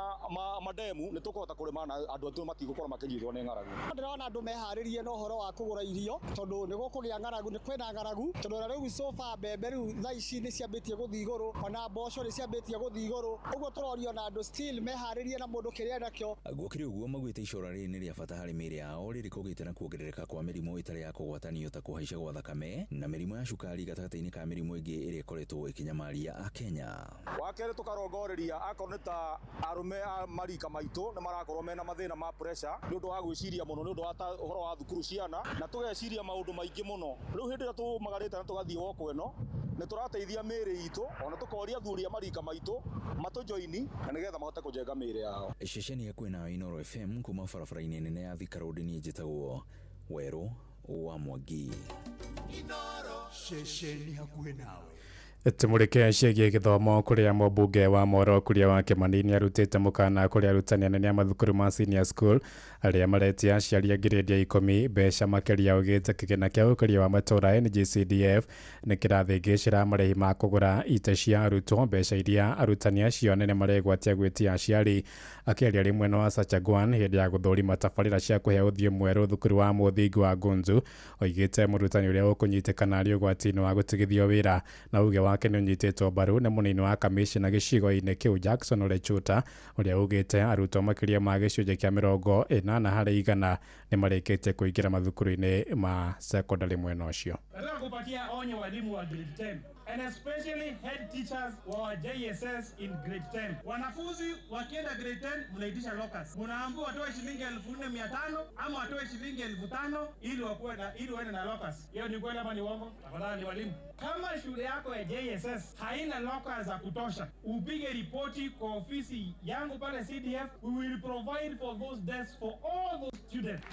Speaker 27: mademu nĩ tũkũhota kũrĩma na andũ aitũ matigũkorwo makĩnyitwo nĩ ng'aragu.
Speaker 4: Ndĩrona andũ meharĩrie na ũhoro wa kũgũra irio tondũ nĩ gũkũgĩa ng'aragu, nĩ kwĩna ng'aragu tondũ ona rĩu so far mbembe rĩu thaa ici nĩ ciambĩtie gũthiĩ igũrũ, ona mboco nĩ ciambĩtie gũthiĩ igũrũ, ũguo tũroria ona andũ still meharĩrie na mũndũ kĩrĩa enakĩo.
Speaker 24: Gũkĩrĩ ũguo maugĩte icora rĩrĩ nĩ rĩa bata harĩ mĩĩrĩ yao rĩrĩ kũgĩte na kuongerereka kwa mĩrimũ ĩtarĩ ya kũgwatanio ta kũhaica gwa thakame na mĩrimũ ya cukari gatagatĩ-inĩ ka mĩrimũ ĩngĩ ĩrĩa ĩkoretwo ĩkĩnyamaria Akenya.
Speaker 27: Wa kerĩ tũkarongoreria akorwo nĩ ta arũme a marika maitũ nĩ marakorwo mena mathĩna ma pressure nĩ ũndũ wa gwĩciria mũno nĩ ũndũ wa ũhoro wa thukuru ciana na tũgeciria maũndũ maingĩ mũno. Rĩu hĩndĩ ĩrĩa tũmagarĩte na tũgathiĩ woko ĩno nĩ tũrateithia mĩĩrĩ itũ ona tũkoria athuri a marika maitũ matũjoini na nĩgetha mahote kũjenga mĩĩrĩ yao.
Speaker 24: Ceceni ya kwĩna Inooro FM kuma barabara-inĩ nene ya Thika Road niĩ njĩtagwo Werũ wa Mwangi.
Speaker 1: Ceceni hakuhĩ nawe.
Speaker 15: Tumurike ciĩgiĩ gĩthomo kũrĩa mũmbunge wa Moro Kuria wa Kĩmani nĩarutĩte mũkana kũrĩ arutani anene a mathukuru ma senior school arĩa maretia aciari a grade ya 10 mbeca makĩria augĩte kĩgĩna kĩa ũkũria wa matũũra NGCDF nĩ kĩrathĩngĩcĩra marĩhi ma kũgũra itĩ cia arutwo mbeca iria arutani acio anene maregwatia gwĩtia aciari. Akĩaria rĩ mwena wa Sachagwan hĩndĩ ya gũthũrima tabarĩra cia kũhe ũthiũ mwerũ thukuru wa mũthingi wa Gunzu oigĩte mũrutani ũrĩa ũkũnyitĩkana arĩ ũgwati-inĩ wa gũtigithio wĩra na uge wake nĩ ũnyitĩtwo mbaru nĩ mũnini wa kamishna gĩcigo-inĩ kĩu Jackson Ole Chuta ũrĩa ugĩte arutwo makĩria ma gĩcunjĩ kĩa 80 harĩ igana nĩ marĩkĩtie kũingĩra mathukuru-inĩ ma secondary mwena ũcio.
Speaker 9: Nataka kupatia onyo walimu wa grade 10 and especially head teachers wa JSS in grade 10. Wanafunzi wakienda grade 10 mnaitisha lockers. Mnaambiwa watoe shilingi 4500 ama watoe shilingi 5000 ili wakuwe na ili waende na lockers. Hiyo ni kweli ama ni uongo? Tafadhali walimu, kama shule yako ya JSS haina lockers za kutosha, upige ripoti kwa ofisi yangu pale CDF. We will provide for those desks for all those students.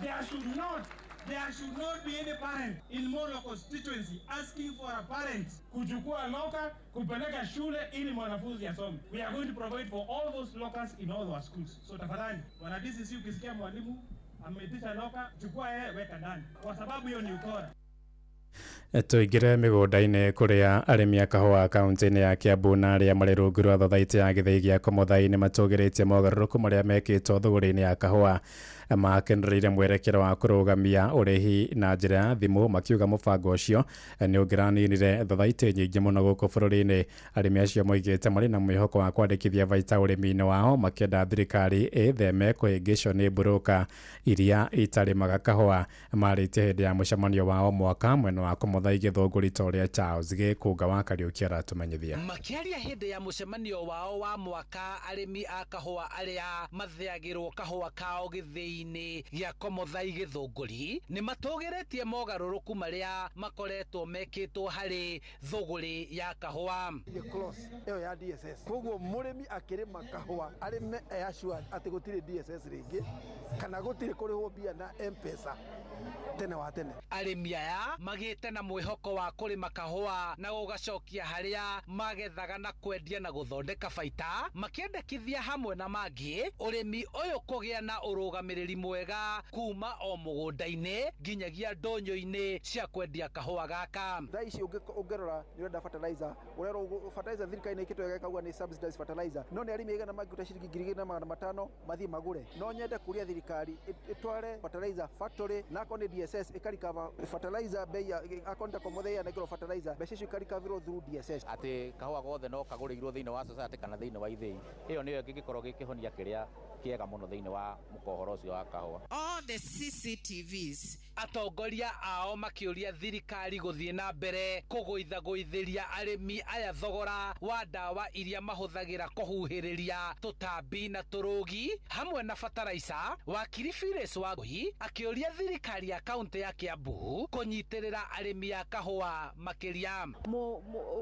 Speaker 9: There should not be any parent in Molo constituency asking for a parent kuchukua locker kupeleka shule ili mwanafunzi asome. We are going to provide for all those lockers in all our schools. So tafadhali, wana DCC, ukisikia mwalimu ameitisha locker, chukua yeye weka ndani, kwa sababu hiyo ni ukora.
Speaker 15: Tũingĩre mĩgũnda-inĩ kũrĩa arĩmi a kahũa kaunti-inĩ ya Kiambu na arĩa marĩ rungu rwa thothaitĩ ya gĩthĩi gĩa Komothai nĩ matũgĩrĩtie mogarũrũku marĩa mekĩtwo thũgũrĩ-inĩ ya kahũa. Makenereire mwerekera wa kũrũgamia ũrĩhi na njĩra ya thimũ makiuga mũbango ũcio nĩ ũngĩraninire thothaitĩ nyingĩ mũno gũkũ bũrũri-inĩ. Arĩmi acio moigĩte marĩ na mwĩhoko wa kwandĩkithia baita ũrĩmi-inĩ wao makĩenda thirikari ĩtheme kũhĩngĩcwo nĩ mburũka iria itarĩmaga kahũa. Marĩtie hĩndĩ ya mũcemanio wao mwaka mwena wa Komothai Gĩthũngũri ta ũrĩa Charles Gĩkũnga wa Kariũki aratũmenyithia.
Speaker 10: Makĩaria hĩndĩ ya mũcemanio wao wa mwaka, arĩmi a kahũa arĩa mathĩagĩrwo kahũa kao gĩthĩi-inĩ gĩa Komothai Gĩthũngũri nĩ matũgĩrĩtie mogarũrũku marĩa makoretwo mekĩtwo harĩ thũgũrĩ ya kahũa.
Speaker 19: Ĩyo ya DSS koguo mũrĩmi akĩrĩma kahũa arĩme e assured atĩ gũtirĩ DSS rĩngĩ kana gũtirĩ kũrĩhwo mbia na M-Pesa tene wa tene.
Speaker 10: Arĩmi aya magĩte na mwĩhoko wa kũrĩma kahũa na gũgacokia harĩa magethaga na kwendia na gũthondeka baita, makĩendekithia hamwe na mangĩ ũrĩmi ũyũ kũgĩa na ũrũgamĩrĩri mwega kuma o mũgũnda-inĩ nginyagia ndũnyũ-inĩ cia kwendia kahũa gaka.
Speaker 19: Thaa ici ũngĩrora nĩ ũrenda fertilizer, ũrerwo fertilizer thirikari nĩ ĩkĩtwo ĩgakauga nĩ subsidized fertilizer, no nĩ arĩmi aigana mangĩruta ciringi 2500 mathiĩ magũre. No nyende kũria thirikari ĩtware fertilizer factory na akorwo nĩ DSS ĩkarikava fertilizer bei ya akorwo nĩ ta Komothai yanengerwo fertilizer mbeca icio ikarikavirwo through DSS.
Speaker 11: Atĩ kahũa gothe no kagũrĩirwo thĩinĩ wa society kana thĩinĩ wa ithĩi, ĩyo nĩyo ĩngĩgĩkorwo gĩkĩhonia kĩrĩa
Speaker 8: kĩega mũno thĩinĩ wa mũkohoro ũcio wa kahũa.
Speaker 11: All the CCTVs.
Speaker 10: Atongoria ao makĩũria thirikari gũthiĩ na mbere kũgũithagũithĩria arĩmi aya thogora wa ndawa iria mahũthagĩra kũhuhĩrĩria tũtambi na tũrũgi hamwe na bataraica. Wakiri Phyllis Wangui akĩũria thirikari ya kaunti ya Kiambu kũnyitĩrĩra arĩmi a kahũa makĩria.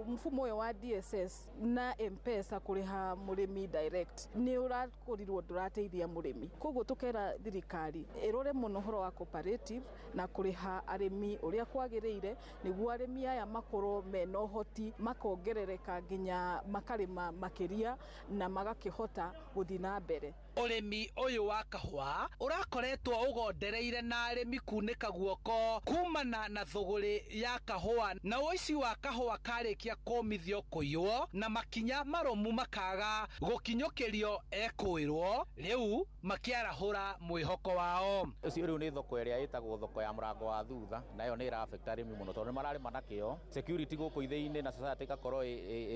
Speaker 12: Mfumo ũyũ wa DSS na M-Pesa kũrĩha mũrĩmi direct nĩ ũrakorirwo ndũrateithia mũrĩmi, koguo tũkera thirikari ĩrore mũno ũhoro wa cooperative na kũrĩha arĩmi ũrĩa kwagĩrĩire nĩguo arĩmi aya makorwo mena ũhoti makongerereka nginya makarĩma makĩria na magakĩhota gũthiĩ na mbere.
Speaker 10: Ũrĩmi ũyũ wa kahũa ũrakoretwo ũgondereire na arĩmi kunĩka guoko kumana na thũgũrĩ ya kahũa na ũici wa kahũa karĩkia kũmithio kũiywo na makinya marũmu makaga gũkinyũkĩrio ekũĩrwo rĩu makĩarahũra mwĩhoko wao.
Speaker 8: Ũcio rĩu nĩ thoko ĩrĩa ĩtagwo thoko ya mũrango wa thutha, nayo nĩ ĩra affect arĩmi mũno tondũ nĩ mararĩma na kĩo. Security gũkũ ithĩi-inĩ na society ĩgakorwo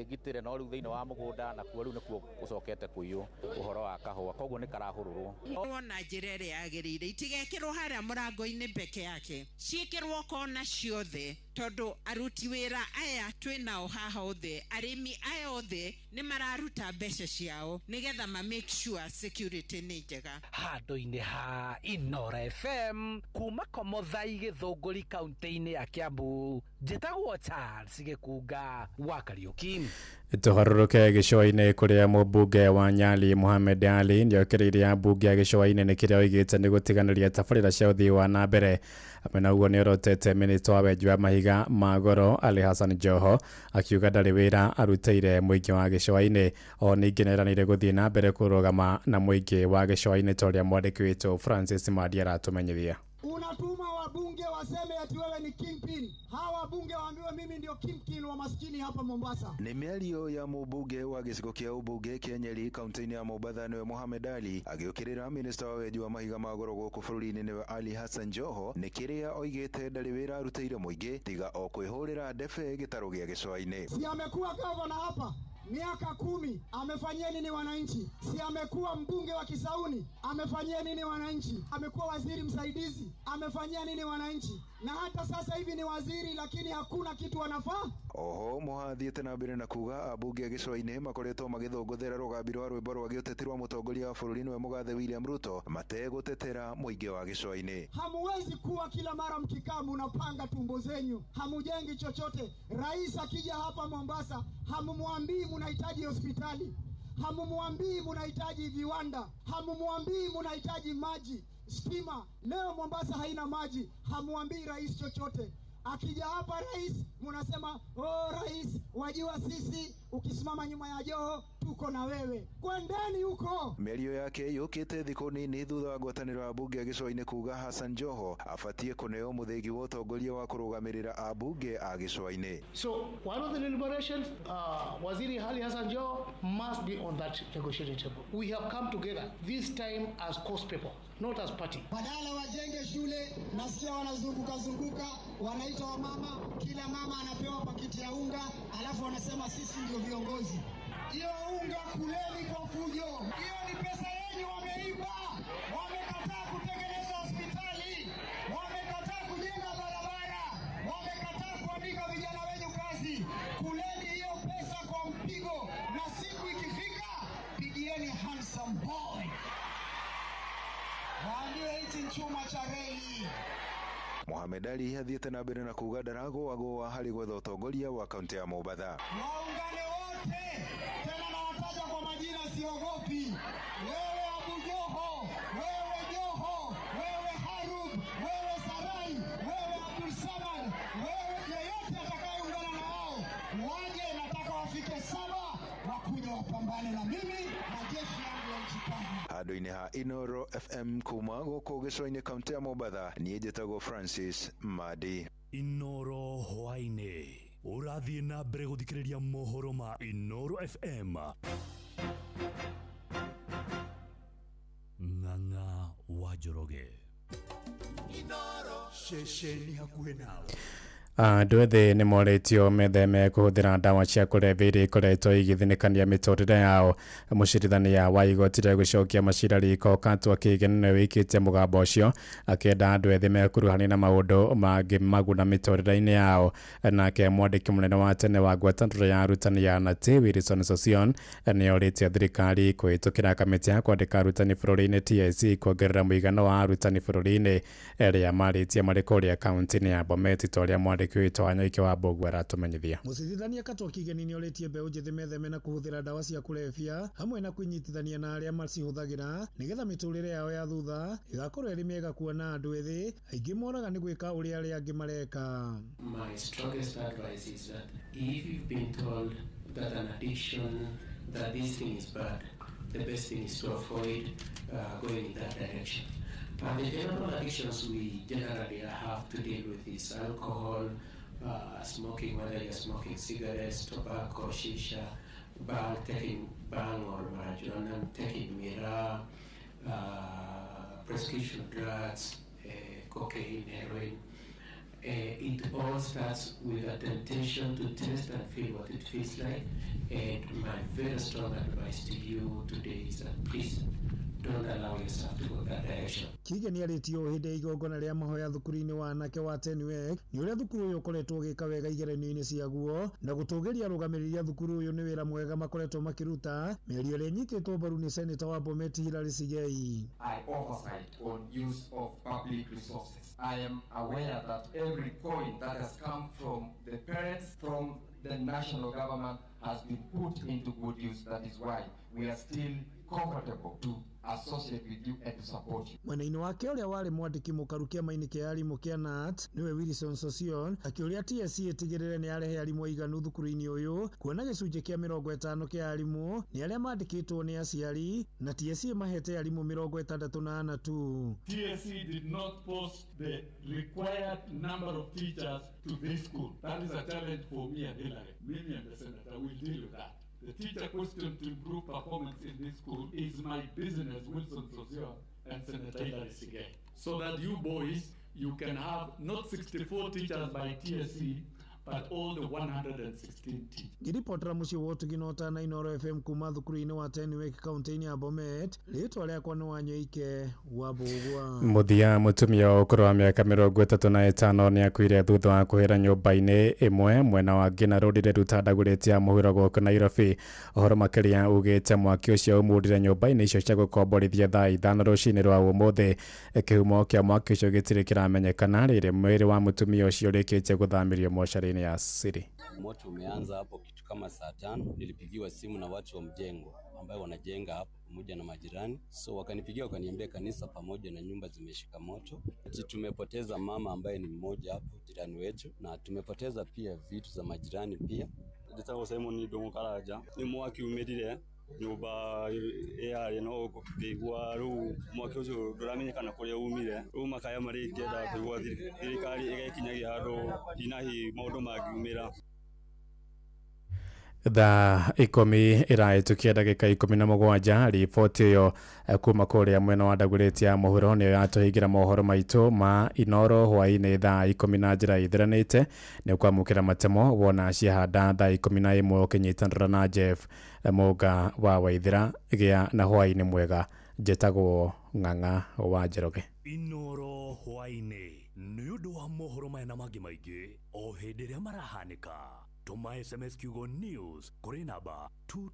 Speaker 8: ĩgitĩre, no rĩu thĩinĩ wa mũgũnda nakuo rĩu nĩkuo gũcokete kũiywo ũhoro wa kahũa, koguo nĩ karahũrũrwo.
Speaker 11: Na njĩra ĩrĩa yagĩrĩire itigekĩrwo harĩa mũrango-inĩ peke yake, ciĩkĩrwo kona ciothe tondũ aruti wĩra aya twĩnao haha othe, arĩmi aya othe nĩ mararuta mbeca ciao nĩgetha ma make sure security nĩ njega.
Speaker 10: Handũ-inĩ ha Inoro FM kuma Komothai Gĩthũngũri kaunti-inĩ ya Kiambu, njĩtagwo Charles Gĩkunga wa Kariũki.
Speaker 15: Tũharũrũke gĩcũa-inĩ kũrĩa mũmbunge wa Nyali Mohamed Ali nĩokĩrĩire ambunge a gĩcũa-inĩ nĩ kĩrĩa oigĩte nĩ gũtiganĩria tabarĩra cia ũthii wa na mbere. Hamwe na ũguo nĩorotete mĩnĩsta wa wenji wa mahiga ma goro Ali Hassan Joho akiuga ndarĩ wĩra arutĩire mũingĩ wa gĩcũa-inĩ. O ningĩ nĩeranĩire gũthiĩ na mbere kũrũgama na mũingĩ wa gĩcũa-inĩ ta ũrĩa mwandĩki witũ Francis Madi aratũmenyithia.
Speaker 4: Unatuma wabunge waseme ati wewe ni kingpin. Hawa wabunge waambiwe mimi ndio kingpin wa maskini hapa Mombasa.
Speaker 13: Ni mĩario ya mũmbunge wa gĩcigo kĩa ũmbunge kĩa Nyeri kaunti-inĩ ya Mombatha nĩwe Mohamed Ali agĩũkĩrĩra minista wa wenji wa mahiga ma goro gũkũ bũrũri-inĩ nĩwe Ali Hassan Joho nĩ kĩrĩa oigĩte ndarĩ wĩra arutĩire mũingĩ tiga o kwĩhũrĩra ndebe gĩtarũ gĩa gĩcũa-inĩ.
Speaker 4: Si amekuwa gavana hapa miaka 10, amefanyia nini wananchi? Si amekuwa mbunge wa Kisauni, amefanyia nini wananchi? Amekuwa waziri msaidizi, amefanyia nini wananchi? Na hata sasa hivi ni waziri lakini hakuna kitu wanafaa.
Speaker 13: Oho mũhathiĩte na mbere na kuga ambunge a gĩcũa-inĩ makoretwo magĩthũngũthĩra rũgambi rwa rwĩmbo rwa gĩũteti rwa mũtongoria wa bũrũri nĩwe mũgathe William Ruto mategũtetera mũingĩ wa gĩcũa-inĩ.
Speaker 4: Hamuwezi kuwa kila mara mkikaa munapanga tumbo zenyu, hamujengi chochote. Rais akija hapa Mombasa hamumwambii munahitaji hospitali, hamumwambii munahitaji viwanda, hamumwambii munahitaji maji, stima. Leo Mombasa haina maji, hamwambii rais chochote. Akija hapa rais munasema oh, rais wajua sisi ukisimama nyuma ya Joho tuko na wewe. Kwendeni huko.
Speaker 13: Mĩario yake yũkĩte thikũ nini thutha wa ngwatanĩro ya mbunge ya gĩcũa-inĩ kuga Hassan Joho abatie kũneo mũthĩgi wa ũtongoria wa kũrũgamĩrĩra ambunge a gĩcũa-inĩ.
Speaker 14: So one of the deliberations, Waziri Ali Hassan Joho must be on that negotiating table. We have come together this time as coast people, not as party.
Speaker 4: Badala wajenge shule, nasikia wanazunguka zunguka, wanaita wamama, kila mama anapewa pakiti ya unga, alafu wanasema sisi ndio viongozi. Hiyo unga kuleni kwa fujo. Hiyo ni pesa yenu wameiba. Wamekataa kutengeneza hospitali, wamekataa kujenga barabara, wamekataa kuandika vijana wenu kazi. Kuleni hiyo pesa kwa mpigo, na siku ikifika pigieni handsome boy. Waambie hichi chuma cha reli.
Speaker 13: Mohamed Ali athiĩte na mbere na kuga ndaragũagũa harĩ gwetha ũtongoria wa kaunti ya Mombatha.
Speaker 4: Waungane wote, tena nawataja kwa majina, siogopi. Wewe Abu Joho, wewe Joho, wewe Harub, wewe Sarai, wewe Abdul Samad, wewe yeyote atakayeungana na wao waje, nataka wafike 7 wakuja wapambane na mimi na jeshi yangu ya nchi kavu.
Speaker 13: Handũ-inĩ ha Inoro FM kuma gũkũ gĩcũa-inĩ kaunti ya Mombatha, niĩ njĩtagwo Francis Madi.
Speaker 1: Inoro hwaĩ-inĩ ũrathiĩ na mbere gũthikĩrĩria mohoro ma Inoro FM. Ng'ang'a wa Njoroge.
Speaker 16: Inoro ceceni hakuhĩ nawe.
Speaker 15: Andũ ethĩ nĩ morĩtio metheme kũhũthĩra ndawa cia kũrebia iria ikoretwo igĩthinĩkania mĩtũrĩre yao. Mũcirithania wa igoti rĩa gũcokia macira riko Katwa Kĩgeni nĩwe wĩkĩtie mũgambo ũcio akĩenda andũ ethĩ mekuruhanie na maũndũ mangĩ maguna mĩtũrĩre-inĩ yao. Nake mwandĩki mũnene wa tene wa ngwatanĩro ya arutani ya NAT Wilson Sossion nĩorĩtie thirikari kũhĩtũkĩra kamĩtĩ ya kwandĩka arutani bũrũri-inĩ TSC kuongerera mũigana wa arutani bũrũri-inĩ arĩa marĩtie marĩ kũrĩa kaunti-inĩ ya Bomet ta ũrĩa mwandĩki witũ Wanyoike wa Mbũgua aratũmenyithia.
Speaker 2: Mũcirithania Katwa Kĩgeni nĩorĩtie mbeũ njĩthĩ metheme na kũhũthĩra ndawa cia kũrebia hamwe na kwĩnyitithania na arĩa macihũthagĩra nĩgetha mĩtũrĩre yao ya thutha ĩgakorwo ĩrĩ mĩega kuona andũ ethĩ aingĩ moraga nĩ gwĩka ũrĩa arĩa angĩ mareka.
Speaker 5: My strongest advice is that if you've been told that an addiction, that this thing is bad, the best thing is to avoid going in that direction. And the general addictions we generally have to deal with is alcohol, smoking, whether you're smoking cigarettes, tobacco, shisha, bang, taking bang or marijuana, taking miraa, prescription drugs, cocaine, heroin. It all starts with a temptation to test and feel what it feels like. And my very strong advice to you today is that please don't allow yourself to go that direction.
Speaker 2: Kĩgeni arĩtie ũũ hĩndĩ ya igongona rĩa mahoya thukuru-inĩ wa anake wa Tenwek nĩ ũrĩa thukuru ũyũ ũkoretwo ũgĩka wega igeranio-inĩ ciaguo na gũtũgĩria arũgamĩrĩri a thukuru ũyũ nĩ wĩra mwega makoretwo makĩruta mĩario ĩrĩa ĩnyitĩtwo mbaru nĩ Seneta wa Bomet Hilary Sigei.
Speaker 6: I oversight on use of public resources. I am aware that every coin that has come from the parents, from the national government has been put into good use. That is why we are still comfortable to associate with you and to support you.
Speaker 2: Mwena-inĩ wake ũrĩa warĩ mwandĩki mũkaru kĩama-inĩ kĩa arimũ kĩa KNUT nĩwe Wilson Sossion akĩũria TSC ĩtigĩrĩre nĩ yarehe arimũ aiganu thukuru-inĩ ũyũ kuona gĩcunjĩ kĩa 50 kĩa arimũ nĩ arĩa mandĩkĩtwo nĩ aciari na TSC mahete arimũ 64 tu.
Speaker 7: TSC did not post the required number of teachers to this school. That is a challenge for me and Hillary. Mimi and the senator will deal with that. The teacher question to improve performance in this school is my business, Wilson Sossion and Senator Hilary Sigei. So that you boys, you can have not 64 teachers by TSC, but all the 116 teachers.
Speaker 2: Ngĩribotera mũciĩ wa ũtugi na ũtana Inooro FM kuma thukuru-inĩ wa Tenwek kaunti-inĩ ya Bomet, rĩtwa rĩakwa nĩ Wanyoike wa Mbũgua.
Speaker 15: Mũthia mũtumia wa ũkũrũ wa mĩaka 35 nĩ akuire thutha wa kũhĩra nyũmba-inĩ ĩmwe mwena wa Ngina Road rĩrutandagũrĩtie mũhuro gũkũ Nairobi. Ũhoro makĩria ugĩte mwaki ũcio umurire nyũmba-inĩ icio cia gũkomborithia thaa 5 rũcinĩ rwa ũmũthĩ. Kĩhumo kĩa mwaki ũcio gĩtirĩ kĩramenyekana rĩrĩ mwĩrĩ wa mũtumia ũcio ũrĩkĩtie gũthamĩrio mocarĩ-inĩ ya siri.
Speaker 18: Moto umeanza hapo kitu kama saa 5. Nilipigiwa simu na watu wa mjengo ambao wanajenga hapo pamoja na majirani, so wakanipigia wakaniambia kanisa pamoja na nyumba zimeshika moto. Tumepoteza mama ambaye ni mmoja hapo jirani wetu, na tumepoteza pia vitu za majirani pia.
Speaker 17: Nditagwo Simon Ndung'u Karanja ni mwaki umĩrire nyũmba yarĩ no ngĩigua rĩu mwaki ũcio ndũramenyekana kũrĩa umire rĩu makaya marĩa ingĩenda kũigua thirikari ĩgekinyagia handũ hinahi maũndũ mangiumĩra.
Speaker 15: Thaa 10 ĩrahĩtũkia ndagĩka 17 riboti ĩyo kuma kũrĩa mwena wa Dagoretti ya mũhuro nĩyo yatũhingĩra mohoro maitũ ma Inooro hwaĩ-inĩ thaa 10 na njĩra ĩtheranĩte. Nĩ ũkwamũkĩra matemo wona ciahanda thaa 11 ũkĩnyitanĩra na Jeff Mũnga wa Waithĩra. Gĩa na hwaĩ-inĩ mwega. Njĩtagwo Ng'ang'a wa Njoroge.
Speaker 1: Inooro hwaĩ-inĩ nĩ ũndũ wa mohoro maya na mangĩ maingĩ o hĩndĩ ĩrĩa marahanĩka. Tũma SMS kiugo news kũrĩ namba 22